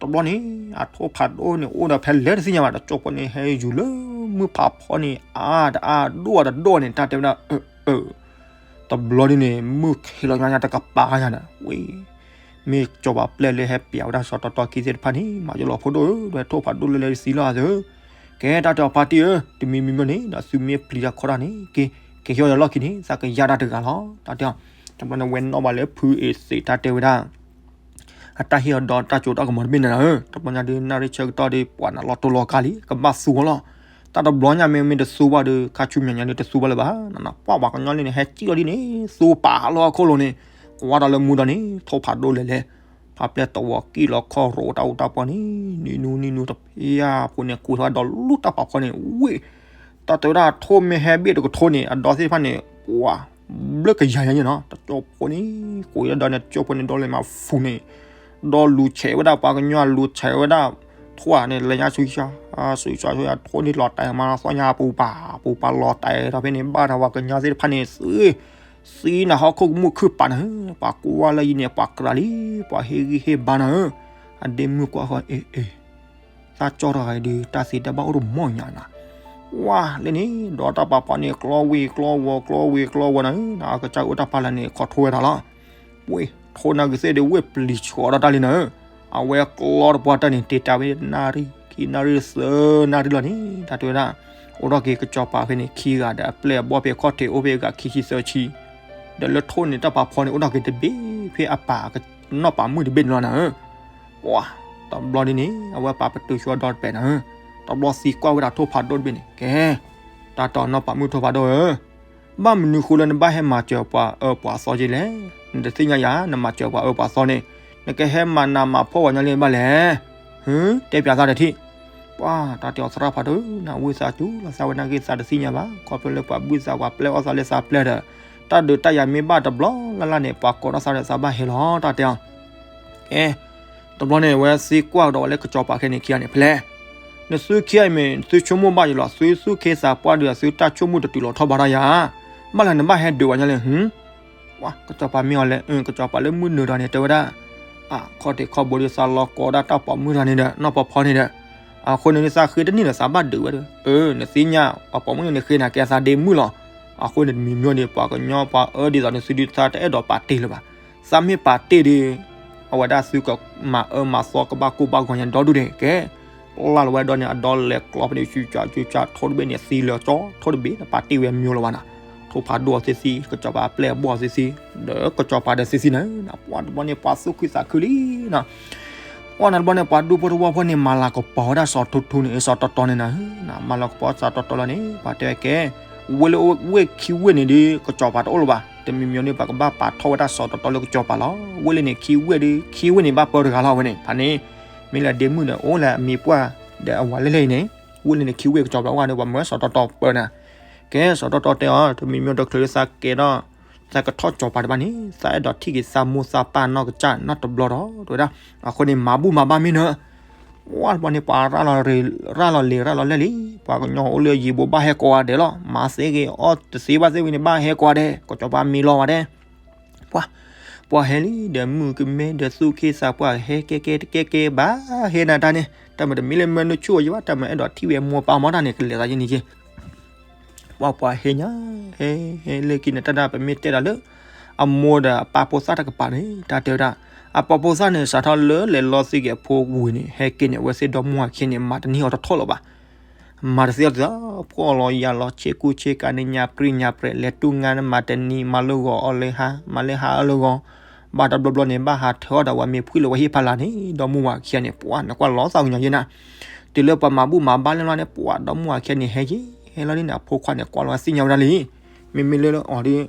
တဘျီန့ၣ် အထိၣ်ဖးဒိၣ်န့ၣ် အိၣ်ဒီးဖဲလဲၣ်တသ့ၣ်ညါဘၣ်, တကၠီဖီန့ၣ် ဟဲယူၤလၢမုၢ်ဖးဖီန့ၣ် အါတအါဒိၣ်တဒိၣ်န့ၣ် တၢ်တဲဝဲဒၣ် အၢ အၢ တဘျီဒ်န့ၣ် မုၢ်ခ့လီၤညါညါတကပၤညါဒီး ဝ့ၢ် မ့ၢ်ကစီၤပၤပျဲၢ်လၢဟဲပျးဝဲဒၣ်စီၤတီတီခံသ့ၣ်တဖၣ်န့ၣ် မၤယိလီၤဖိဒိၣ်ဧၢ, ဒီးထိၣ်ဖးဒိၣ်လၢလဲၤသံလီၤသၢ, ကဲတၢ်တဲအီၤဖါတံၢ်ဧၢ, တမံၤမံၤမံၤန့ၣ် ဒီးသုမ့ၢ်ပျံၤတၢ်ခီတၢ်န့ၣ် က့ၤ က့ၤဟ့ၣ်အီၤလီၢ်ခံန့ၣ် သးကယါတၢ်တဂၤလီၤ တၢ်တဲအီၤ, တဘျီန့ၣ် ဝဲနီၣ်ဘၣ်လၢဖုအ့ၣ်စ့း တၢ်တဲဝဲဒၣ် အတၢ်ဟ့ၣ်အီၤဒီးတၢ်စိတၢ်ကမီၤတဘ့ၣ်န့ၣ်နၤဧၢ, တဘျီညါဒုး နၣ်ရံၣ်ဆၢကတီၢ်ဒုး ပှၤနၤလီၤတိၢ်လီၤကါလံ ကဘၣ်သူဝဲလီၤ, တၢ်တဘျီညါမ့ၢ်မ့ၢ်တသူဘၣ်ဒီး ခါဆူမဲာ်ညါဒုးတသူဘၣ်လၢၤဘၣ်, နနၢ်ပှၢ်ပှၤကညီလံန့ၣ် ဟဲစံၣ်လီၤဒ်န့ၣ် သူပာ်လီၤအခိၣ်လိၤန့ၣ်, ကွၢ်ဒီးလၢမူဒီးန့ၣ် ထိၣ်ဖးဒိၣ်လဲၤလဲၤ, ဖးပျဲၢ်တဝီၤကံၣ်လီၤခီၣ်ရိးတၢ်အူတၢ်ပီန့ၣ် နံၤနူနံၤနူတဖၣ်ဖိန့ၣ် ကူးထီၣ်ဒီးလူတၢ်ဖးဖီန့ၣ် ဝ့ၢ် တၢ်တဲဝဲဒၣ်ထိၣ်မ့ၢ်ဟဲဘ့ၣ်တကထိန့ၣ် အဒီသ့ၣ်တဖၣ်န့ၣ် ပှၤ ဘျၢကယၤညါန့ၣ်နီၤ, တကၠီဖိန့ၣ် ကိးယဒီးန့ၣ် တကၠီဖိန့ၣ် ဒီလဲၤမၤဖူးန့ၣ်, ဒီလူၤဆဲးဝဲဒၣ်ပှၤကညီ လူၤဆဲးဝဲဒၣ် ထိၣ်န့ၣ် လဲၤညါဆူၣ်ဆါ ဆူၣ်ဆါဆူၣ်ဆါ ထိၣ်န့ၣ်လီၤတဲာ်မး သီၣ်ညါပူၤပာ် ပူၤပာ်လီၤတဲာ်ဒီးဖဲန့ၣ် ဘၣ်ဒီးပှၤကညီသ့ၣ်တဖၣ်န့ၣ် သု သံနၤဟီၣ်ခိၣ်ကမူၣ်ခုၣ်ပာ်နၤဧၢ, ပှၤကွၢ်လၢယံၤန့ၣ် ပှၤကြၤလံ, ပှၤဟ့ၣ်ဂံၢ်ဟ့ၣ်ဘါနၤဧၢ, အဒ့မုၣ်ကွၢ်ဃီ အ့ အ့ သးကၠီတဂၤအံၤဒုး တၢ်သံတၢ်ဘၣ်အိၣ်တမီၢ်ညါနၤ, ဝါ လၢန့ၣ် ဒီးတၢ်ပာ်ဖီန့ၣ် ကျီဝံၤကျီဝီၤ ကျီဝံၤကျီဝီၤနၤဧၢ, အကစၢ်အိၣ်တၢ်ဖးလၢ်န့ၣ် ခိးထိဝဲဒၣ်လီၤ, ဝ့ၢ် ထိၣ်နၢ်ဂ့ၤသ့ၣ်ဒုးဝ့ၢ်ပျံၤဆှီဒီးတၢ်လံနၤဧၢ, အဝဲကျီတပှၢ်တၢၢ်န့ၣ် တ့ၢ်တၢ်ဝဲနၣ်ရံၣ် ခံနၣ်ရံၣ်သၢနၣ်ရံၣ်လီၤန့ၣ် တၢ်တဲဝဲဒၣ် အိၣ်ထီၣ်က့ၤကစီၤပၤဖဲန့ၣ် ခံဂၤဒီးအပျဲၢ်အဘီၣ်ဖဲခီၣ်ထံးအိၣ်ဖဲအဂၤခံဆံသၢဆံ ဒီးလၢထိၣ်န့ၣ်တၢ်ပာ်ဖီန့ၣ် အိၣ်ထီၣ်က့ၤတဘ့ၣ်ဖဲအပၢ်နီၢ်ပာ်မုၣ်တဘ့ၣ်န့ၣ်လီၤနၤဧၢ, ပှၤ တဘျီဒ်န့ၣ် အဝဲပာ်ပတုာ်ဆှီဒီတပဲာ်နၤဧၢ, တဘျီသံကွၢ်ဝဲဒၣ်ထိၣ်ဖးဒိၣ်တဘ့ၣ်န့ၣ် ကဲ တၢ်တီနီၢ်ပာ်မုၣ်ထိၣ်ဖးဒိၣ်ဧၢ, ဘၣ်မနုၤဃိလၢနဘၣ်ဟဲမၤစၢၤပှၤအၢပှၤသီက့လဲၣ်, နတသ့ၣ်ညါယၤ နမၤစၢၤပှၤအၢပှၤသီန့ၣ် နကဟဲမၤနးမၤဖှီၣ်ပှၤညီလံဘၣ်လဲၣ်, ဟၢ တဲပၠးသးတထံၣ် ပှၤတၢ်တဲအီၤသရၣ်ဖးဒိၣ် နဝံသးစူၤလီၤ သးဝဲနာ်က့သးတသ့ၣ်ညါဘၣ် ခီဖျိလၢပှၤဘုၣ်သးပှၤပျဲအီၣ်သးလၢသးပျဲဒီး တၢ်ဒုးတၢ်ယၤမ့ၢ်ဘၣ်တဘျီလၢ်လၢ်န့ၣ် ပှၤကိးထီၣ်သးဒီးသးဘၣ်ဟဲလီၤ တၢ်တဲအီၤ, ကဲ တဘျီန့ၣ် အဝဲသံကွၢ်ကဒီးဝဲလၢကစီၤပၤခဲန့ၣ်ခံဂၤန့ၣ် ဖဲလဲၣ်, နသုခံဂၤအံၤမ့ၢ် သုဆိကမိၣ်ဘၣ်ယံၤလီၤ သုသူၣ်က့သးပှၢ်ဒုး သုတၢ်ဆိကမိၣ်တတုၤလီၤထီၣ်ဘးတၢ်ယၤ, ဘၣ်လၢနဘၣ်ဟဲဒုးဝဲညီလဲၣ် ဟၢ ကစီၤပၤမ့ၢ်အီၤလဲၣ် ကစီၤပၤလၢမုၢ်နုာ်ဒီးန့ၣ် တဲဝဲဒၣ်, အခီၣ်ထံးခီၣ်ဘိဒီးသးလီၤကိးဒၣ်တၢ်ပိာ်မုၣ်တဂၤန့ၣ်ဒီး နီၢ်ပီၤဖီန့ၣ်ဒီး, အဃိန့ၣ် သးဃ့တန့ၢ်ဒီးသးဘၣ်ဒုးဝဲဒီး, အၢ နသ့ၣ်ညါ ပှၤပိာ်မုၣ်န့ၣ်ဃ့နၤကဲသးဒ့မုၣ်လီၤ, အဃိန့ၣ်တမံၤမံၤန့ၣ် ပှၤကညီပှၤအၢဒ်သိးန့ၣ် သုဒုးသးတအဲၣ်ဒိးပာ်တ့ၢ်လၢၤဘၣ်, သးမ့ၢ်ပာ်တ့ၢ်ဒီး အဝဲဒၣ်သုကမၤအၢမၤသီကဘၣ်ကိၢ်ဘၣ်ဂီၤညါဒီဒူၣ်န့ၣ် ကဲ ပျၢ်လီၤဝဲဒီးန့ၣ် အဒီလဲၤကျီဖဲန့ၣ် ဆူၣ်စၢ်ဆူၣ်စၢ် ထိၣ်တဘ့ၣ်န့ၣ် သံလၢာ်ကၠီ ထိၣ်တဘ့ၣ်န့ၣ် ပာ်တ့ၢ်ဝဲမံၤလၢၤဘၣ်နၤ, ထိၣ်ဖးဒိၣ်အီၤသ့သ့ ကစီၤပၤအပျဲၢ်အဘီၣ်အီၤသ့သ့, ဒီးကစီၤပၤဒီးသ့သ့နၤ, ပှၤတဘျီန့ၣ် ပှၤသူၣ်ခုသးခုလံနၤ, ပှၤနၤတဘျီန့ၣ် ပှၤဒူဖိတဝီဖိန့ၣ် မၤလၤကပီၤဝဲဒၣ်စီၤထူထူန့ၣ် စီၤတီတီန့ၣ်နၤ, မၤလၤကပီၤစီၤတီတီလီၤန့ၣ် ပှၤတဲဝဲကဲ, ဝဲလၢဝ့ၢ်ခံဝ့ၢ်န့ၣ်ဒီး ကစီၤပၤတအိၣ်လၢၤဘၣ်, တမံၤမံၤန့ၣ် ပှၤကဘၣ်ပာ်ထီၣ်ဝဲဒၣ်စီၤတီတီလၢကစီၤပၤလီၤ, ဝ့ၢ်လၢန့ၣ် ခံဝ့ၢ်ဒီး ခံဝ့ၢ်န့ၣ် ဘၣ်ပၢတဂၤလီၤဝဲန့ၣ်, ဖဲန့ၣ် မ့ၢ်လၢဒ့မုၣ်ဒီး အိၣ်လၢအမံၤပှၢ်ဒီးအဝၤလဲၣ်လဲၣ်အံၤန့ၣ် ဝံၤလံန့ၣ် ခံဝံၣ်ကစီၤပၤဝဲဒီး ပှၤမၢစီၤတီတီပၢန့ၣ်, ကဲ စီၤတီတီတဲအီၤ တမံၤမံၤတချုးလၢသးကဲထီၣ် သးကထီၣ်စီၤပၤတဘၣ်န့ၣ် သးအဲၣ်ဒိးထံၣ်က့ၤသးမိၢ်သးပၢ်နီၢ်ကစၢ်နီတဘျီဒီး တဲဝဲဒၣ်. အဃိန့ၣ် မၤဘူၣ်မၤဘါမ့ၢ်နၢၤ ပှၤတဘျီန့ၣ် ပှၤရၤလီၤရၤလီၤလဲၢ်လံ, ပှၤကညီအိၣ်လၢယံၤဘိးဘၣ်ဟဲကိးဂၤဒဲးလီၤ, မၤသ့ဂ့ၤ အီၣ်တသ့ဘၣ်သ့ဝံၤန့ၣ် ဘၣ်ဟဲကိးဂၤဒဲး, ကစီၤပၤမံၤလီၤဝဲဒဲး. ပှၤ ပှၤဟဲလံဒီး မုၣ်ကမဲဒီးသူၣ်က့သးပှၢ်ဟဲကဲကဲတကဲကဲဘၣ်, ဟဲနၤတၢ်န့ၣ် တၢ်မၤတမံၤလၢမၢနုာ်ဆူၣ်အီၤယဘၣ်, တၢ်မၤအဲၣ်ဒိးထံၣ်ဝဲအမိၢ်ပၢ်မ့ၢ်တၢ်န့ၣ် ကလဲၤသးယဲန့ၣ်က့ ပှၤပှၤဟဲညါ ဟဲ ဟဲလၢခံန့ၣ် တၢ်ဒၣ်ပမ့ၢ်တဲဒၣ်လၢ အမိၢ်ဒီးအပၢ်ဖိသၣ်တကပၤန့ၣ် တၢ်တဲဝဲဒၣ်, အပၢ်ဖိသၣ်န့ၣ် စးထီၣ်လၢလဲၤလီသံက့ၤအဖိဝံၤန့ၣ် ဟဲက့ၤန့ၣ် အဝဲသ့ၣ်ဒီမါဝၤခံဂၤန့ၣ် မၤတန့ၢ်အီၤတထီၣ်လၢၤဘၣ်. မၤတသ့အီၤတသ့ ဖှီၣ်လီၤယာ်လီၤ ဆ့ကူဆ့ကၤန့ၣ် ညါပြံညါပြဲး လဲၤတူၢ်ငါန့ၣ် မၤတနံၤ မၤလၢဂီၤအီၤလၢဟါ မၤလၢဟါအီၤလၢဂီၤ, ဘၣ်တဘျီဘျီန့ၣ် ဘၣ်ဟးထၢအီၣ်ဒီးဝဲမ့ၢ်ဖှံလၢဝဲဟံၣ်ဖီလာ်န့ၣ် ဒီမါဝၤခံဂၤန့ၣ် ပှၤနကွၢ်လီၤသးကညီၤယဲနၤ, တုၤလၢပှၤမၤဘူၣ်မၤဘါလဲၢ်လီၤန့ၣ် ပှၤဒီမါဝၤခံဂၤန့ၣ် ဟဲက့ၤ ဟဲလီၤန့ၣ် အဖိခွါန့ၣ် ကွၢ်လီၤသ့ၣ်ညါဝဲဒၣ်လံ, မ့မ့ၢ်လၢအီၤဒီး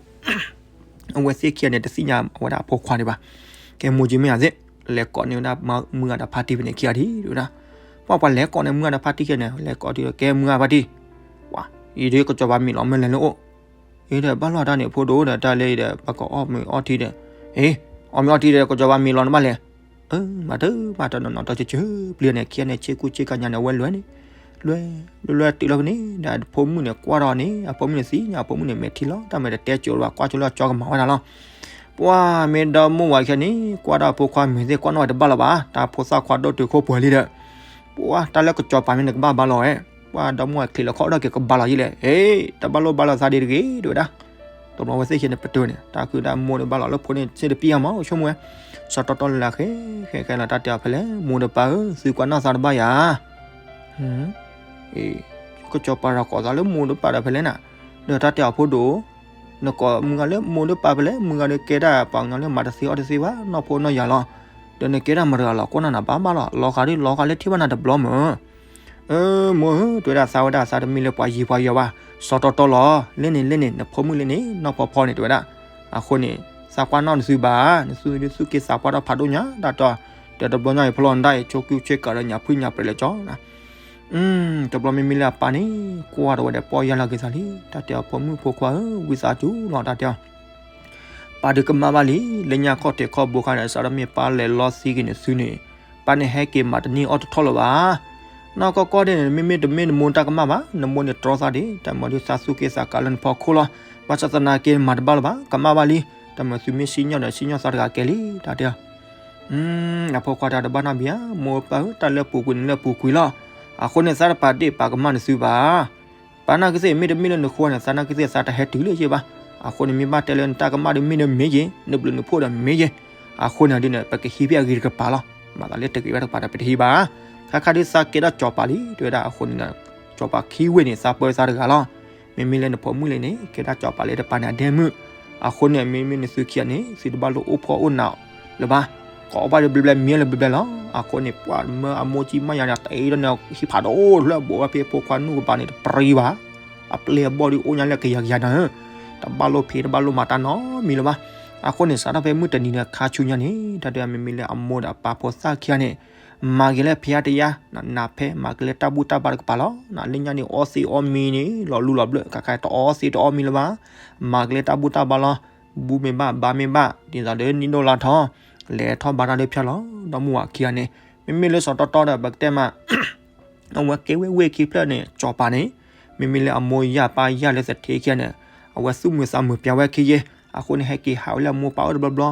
အဝဲသ့ၣ်ခံဂၤန့ၣ် တသ့ၣ်ညါဝဲဒၣ်အဖိခွါဒံးဘၣ်. ကဲမိၢ်က့မ့ၢ်ဧါသ့ၣ် လဲၤကိးန့ၢ်ဝဲဒၣ်မုၢ်ဂၤဒီးဖါတံၢ်ဖဲန့ၣ်ခံဂၤဒံးဝဲဒၣ်, ပှၤပှၤလဲၤကိးန့ၢ်မုၢ်ဂၤဒီးဖါတံၢ်ခံဂၤန့ၣ် လဲၤကိးဒံး ကဲမုၢ်ဂၤဖါတံၢ်, ပှၤ အံၤဒ်ကစီၤပၤမံၤလီၤမ့ၢ်လဲၤလၢအိၣ်, အံၤဒီးဘၣ်လီၤတၢ်န့ၣ် ဖိဒိၣ်ဒီးတၢ်လၢအံၤဒီး ပှၤကအီၣ်မ့ၤအီထံဒီး, အ့ အီၣ်မ့ၤအီထံဒီး ကစီၤပၤမံၤလီၤနဘၣ်လဲၤ အၢ မၤတၢ်မၤတၢ်နီၢ်နီၢ်တၢ်ဆၢဆၢပျံၤန့ၣ် ခံဂၤန့ၣ် ဆ့ကူဆ့ကၤညါန့ၣ် အဝဲလဲၤန့ၣ်, လဲၤ လဲၤလဲၤတုၤလီၤဖဲန့ၣ်ဒီး အဖိမုၣ်န့ၣ် ကွၢ်ထီၣ်န့ၣ် အဖိမုၣ်န့ၣ်သ့ၣ်ညါ အဖိမုၣ်န့ၣ်မဲာ်ထံလီၤ တၢ်မၤတတဲစိၤလၢၤဘၣ် ကွၢ်ဆိလၢအကၠီကမၤဝဲဒၣ်လီၤ. ပှၤမ့ၢ်ဒီမါဝၤခံဂၤန့ၣ် ကွၢ်ဒၣ်အဖိခွါမံၤသ့ၣ် ကွၢ်နီၣ်ဝဲတဘၣ်လၢၤဘၣ် တၢ်ဖိသၣ်ခွါဒိၣ်တုာ်ခိၣ်ပှဲၤလံဒီး, ပှၤတၢ်လၢကစီၤပၤမ့ၢ်နကဘၣ်ဘါလီၤဝဲ, ပှၤဒီမါဝၤချံးလီၤခီၣ်ဒီးက့ၤကဘါလီၤယံၤလဲၣ်, အ့ တဘၣ်လိၣ်ဘါလီၤသးဒ်တဂ့ၤ တဲဝဲဒၣ်. တဘျီဝဲသ့ၣ်ခံဂၤန့ၣ် ပတုာ်န့ၣ် တၢ်ခုၣ်ဒၣ်မိၢ်န့ၣ်ဘၣ်လီၤလၢဖိန့ၣ် ဆ့ၣ်တပံၢ်အါမး ဆိကမိၣ်ဝဲ, စီၤတီတီလၢလၢဃဲဃဲဃဲလီၤ တၢ်တဲအီၤဖဲလဲၣ် မိၢ်ဒီးပၢ်ဧၢ သုကွၢ်နီၣ်သးတဘၣ်ယၤ အ့ ကစီၤပၤဒီးကိးသးလၢမိၢ်ဒီးပၢ်ဒီးဖဲလဲၣ်နၤ, ဒီးတၢ်တဲအီၤဖိဒိၣ်, နကိးမုၢ်ဂၤလၢမိၢ်ဒီးပၢ်ဖဲလဲၣ် မုၢ်ဂၤဒီးကဲဒၣ်ပှၤကညီလၢမၤတသ့အီၣ်တသ့ဘၣ် နီၢ်ဖိနီၢ်ယာ်လီၤ, ဒီးနကဲဒၣ်မတၤတဂၤလီၤ ကွၢ်နီၣ်နၤဘၣ်ဘၣ်လီၤ လီၤဃာ်ဒ်လီၤဃာ်လၢထံၣ်ဘၣ်နၤတဘျီမၢ် အၢ မိၢ်ဧၢ တဲဝဲဒၣ်သးဝဲဒၣ်သးတမ့ၢ်လၢပှၤယံၤပှၤယီၤဘၣ်, စီၤတီတီလီၤ, လၢန့ၣ်လၢန့ၣ် နဖိမုၣ်လၢန့ၣ် နီၢ်ဖီဖီန့ၣ် တဲဝဲဒၣ်, အဃိန့ၣ် သးကွၢ်နီၣ်နသုဘၣ်, နသုသုးက့သးပှၢ်ထီၣ်ဖးဒိၣ်ညါ ဒၣ်တီ, ဒီးတဘျီညါအံၤဖီလီၤနဒၣ်အံၤ ဆိကူဆ့ကၤဒီးညါဖှံညါပြဲးလၢကၠီ တဘျီမ့မ့ၢ်လၢအပၢ်န့ၣ် ကွၢ်ထီၣ်ဝဲဒီးပီၢ်ယၢ်လီၤက့ၤသးလံ, တၢ်တဲအီၤဖိမုၣ်ဖိခွါဧၢ ဝံသးစူၤလီၤ တၢ်တဲအီၤ ပၢ်ဒုးကမၣ်ဘၣ်လံ, လၢညါခီၣ်ထံးခီၣ်ဘိခါန့ၣ် စးထီၣ်မ့ၢ်ပၢ်လဲၤလီသံက့ၤန့ၣ်သုန့ၣ်, ပၢ်န့ၣ်ဟဲက့ၤမၤတန့ၢ်အီၣ်တထီၣ်လၢၤဘၣ်. နီၢ်ကီၢ်ကီၢ်ဒ်န့ၣ် မ့မ့ၢ်တမ့ၢ်နမိၢ်တၢ်ကမၣ်ဘၣ်, နမိၢ်န့ၣ်တြီသးဒံး, တၢ်မၤဒုးသးသူၣ်က့သးကါလၢနဖီခိၣ်လီၤ. ဘၣ်ဆၣ်သနာ်က့မၤတဘၣ်လၢၤဘၣ်, ကမၣ်ဘၣ်လံ, တၢ်မၤသုမ့ၢ်စံၣ်ညီၣ်ဒီးစံၣ်ညီၣ်သးတဂၤကဲလံ, တၢ်တဲအီၤ အဖိခွါတၢ်တဘၣ်နီတမံၤဧါ, မိၢ်ပၢ်ဧၢ တၢ်လၢပူၤကွံာ်န့ၣ်လၢပူၤကွံာ်လီၤ. အဃိန့ၣ် သးတပာ်ဒ့ၣ်ပာ်ကမၣ်နသုဘၣ်. ပၢ်နာ်က့သ့ၣ်မ့ၢ်တမ့ၢ်လၢနဃိန့ၣ် သးနာ်က့သ့ၣ်သးတဟဲတုၤလၢၤဘၣ်. အဃိန့ၣ် မ့ၢ်ဘၣ်တဲလၢနတၢ်ကမၣ်ဒ်မ့ၢ်နမ့ၢ်ယ့ၤ, နဘျုးနဖှိၣ်ဒီးမ့ၢ်ယ့ၤ, အဃိန့ၣ်ဒ်န့ၣ် ပကဟံးဖဲအဂ့ၤတကပၤလီၤ. မၤသးလၢတဂ့ၤဘၣ်တကပၤဒီး ပတဟံးဘၣ်. ခါခါဒ်သးကဲဒၣ်စီၤပၤလံ တဲဝဲဒၣ်အဃိန့ၣ်ဒီး စီၤပၤခံဝ့ၢ်န့ၣ် သးပၢသးတဂၤလီၤ. မ့မ့ၢ်လၢနဖိမုၣ်လံန့ၣ် ကဲဒၣ်စီၤပၤလၢတပၤန့ၣ်အဒဲမုၣ်. အဃိန့ၣ် မ့မ့ၢ်နသုခံဂၤန့ၣ် သုတဘၣ်လိၣ်အိၣ်ဖှီၣ်အိၣ်နးလၢၤဘၣ်. ကိးဘၣ်ဒီးဘျဲဘျဲမံလၢဘျဲဘျဲလီၤ. အဃိန့ၣ် ပှၤမၢအမိၢ်ကံမးယၤန့ၣ် တအံၤဒီးန့ၣ် ဟံၣ်ဖးဒိၣ်လၢအဘိးဘၣ်ဖဲဖိခွါနုၢ်ကပၤန့ၣ် တပြံဘၣ်. အပျဲၢ်အဘီၣ်ဒုးအိၣ်ညါလၢကယၤကယၤနၤဧၢ, တဘၣ်လိၣ်ဖံးတဘၣ်လိၣ်မၤတၢ်နီတမံၤလၢၤဘၣ်. အဃိန့ၣ် စးထီၣ်ဖဲမုၢ်တနံၤဒီးခါဆူညါန့ၣ် တၢ်တဲမ့မ့ၢ်လၢအမိၢ်ဒီးအပၢ်ဖိသၣ်ခံဂၤန့ၣ် မၤက့ၤလၢဖဲအါတယါ နးဖဲ မၤက့ၤလၢတၢ်ဘူၣ်တၢ်ဘါတကပၤလီၤ. လၢညါန့ၣ် အီသံးအီမံၤန့ၣ် လီၤလူလီၤဘျၢၣ် ခါခါတအီသံးတအီမံၤလၢၤဘၣ်. မၤက့ၤလၢတၢ်ဘူၣ်တၢ်ဘါလီၤ. ဘူၣ်မ့ၢ်ဘၣ်ဘါမ့ၢ်ဘၣ် ဒ်သိးဒီးနံၣ်ဒိၣ်လါထီ လဲၤထီၣ်ဘါတၢ်လၢဖၠၣ်လီၤ. ဒီမါဝၤခံဂၤန့ၣ် မ့မ့ၢ်လၢစီၤတီတီဒီး ပကတဲမး အဝဲကဲဝဲၢ်ဝ့ၢ်ခံဖျၢၣ်န့ၣ် စီၤပၤန့ၣ် မ့မ့ၢ်လၢအမိၢ်ယၢ်ပၢ်ယၢ်လၢသထ့ခံဂၤန့ၣ် အဝဲသူၣ်မုာ်သးမုာ်ပျဲဝဲခံယဲၢ်. အဃိန့ၣ် ဟဲက့ၤဟးဝဲလၢအမိၢ်ပၢ်အိၣ်တဘျီဘျီ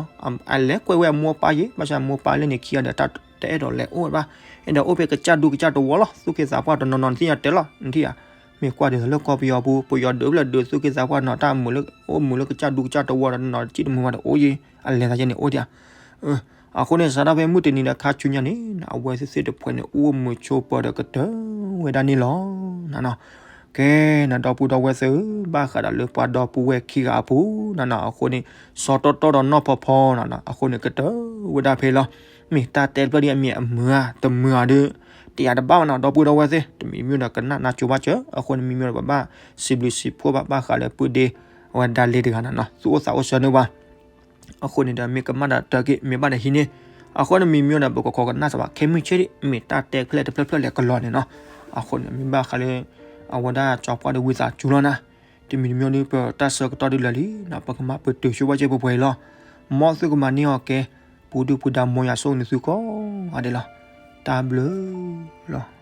အလဲၤကွၢ်ဝဲအမိၢ်ပၢ်ယဲၢ် ဘၣ်ဆၣ်မိၢ်ပၢ်လၢန့ၣ်ခံဂၤဒီး တၢ်တအဲၣ်ဒိးလဲၤအိၣ်ဘၣ်. အဲၣ်ဒိးအိၣ်ဖဲကစၢ်ဒူကစၢ်တဝီလီၤ. သူၣ်က့သးပှၢ်တနီၤနီၤ နသ့ၣ်ညါတဲလီၤ နထံၣ်ဧါ. မ့ၢ်ကွၢ်ဒ်သိးလၢကီၢ်ပယီၤပူၤ ပယီၤဒုးဖျၢၣ်ဒုးသူၣ်က့သးပှၢ်နီၤ တၢ်မုာ်လၢအိၣ်မုာ်လၢကစၢ်ဒူကစၢ်တဝီဒီးနီၤ တစံၣ်တမုာ်ဘၣ်ဒီးအိၣ်ယဲၢ် အလဲၤသးယဲၢ်န့ၣ်အိၣ်ဒံးဧါ. အဃိန့ၣ် စးထီၣ်ဖဲမုၢ်တနံၤဒီးခါဆူညါန့ၣ် အဝဲသ့ၣ်သ့ၣ်တဖှဲးန့ၣ် အိၣ်မုာ်ဆိးပၢၤဒီးကတၢၢ်ဝဲဒၣ်န့ၣ်လီၤ. နနီၤ ကဲ နဒီပုၢ်ဒီဝဲၢ်သ့ၣ်ဧၢ ဘၣ်ဃးဒီးလၢပှၤဒီပုၢ်ဝဲၢ်ခံဂၤအပူၤ နနီၤ အဃိန့ၣ် စီၤတီတီဒီးနီၢ်ဖီဖီနနီၤ အဃိန့ၣ် ကတၢၢ်ဝဲဒၣ်ဖဲလီၤ. မ့ၢ်တၢ်တဲတဖျၢၣ်ဒ်အမ့ၢ်အမုာ်ဧါ တမုာ်ဧါဒီး တယာ်တဘၣ်ဘၣ်နီၤ ဒီပုၢ်ဒီဝဲၢ်သ့ၣ် တမံၤမံၤဒီးကနၣ်နၢ်ကၠိဘၣ်စၢၤ အဃိန့ၣ်မံၤမံၤဒီးပဘၣ်စံးဘျုးစံးဖှိၣ်ဘၣ် ဘၣ်ဃးလၢပုၢ်ဒ့ဝဲဒၣ်လ့တဂၤနနီၤ သူၣ်အိၣ်သးအိၣ်ဆၢန့ၢ်ပှၤ အဃိန့ၣ်ဒီး မ့ၢ်ကမၣ်ဒီးတၢ်က့ၤ မ့ၢ်ဘၣ်ဒီးဟံးန့ၢ်, အဃိန့ၣ်မံၤမံၤဒီး ပကခိးကနၣ်စးဘၣ် ခဲမုၢ်ဆ့ၣ်ဒံး မ့ၢ်တၢ်တဲဖျၢၣ်တဖျၢၣ်ဖျၢၣ်လဲၣ်ကလီၤန့ၣ်နီၤ. အဃိန့ၣ် မ့ၢ်ဘၣ်ဃးလၢ အဝဲဒၣ်ကၠီပှၢ်ဒီးဝံသးစူၤလီၤနၤ, တမံၤတမံၤဒီး ပတၢ်ဆၢကတီၢ်ဒ်လဲၣ်လံ ပကမၤပတုာ်ဆိပာ်စၢၤပှဲၤပှဲၤအံၤလီၤ. မ်သုကမၤန့ၢ်အီၤကဲ ပူၤဒုၣ်ပူၤဒါ မ်ယွၤဆိၣ်ဂ့ၤနသုကိးဂၤဒဲးလီၤ. တၢ်ဘျုးလီၤ.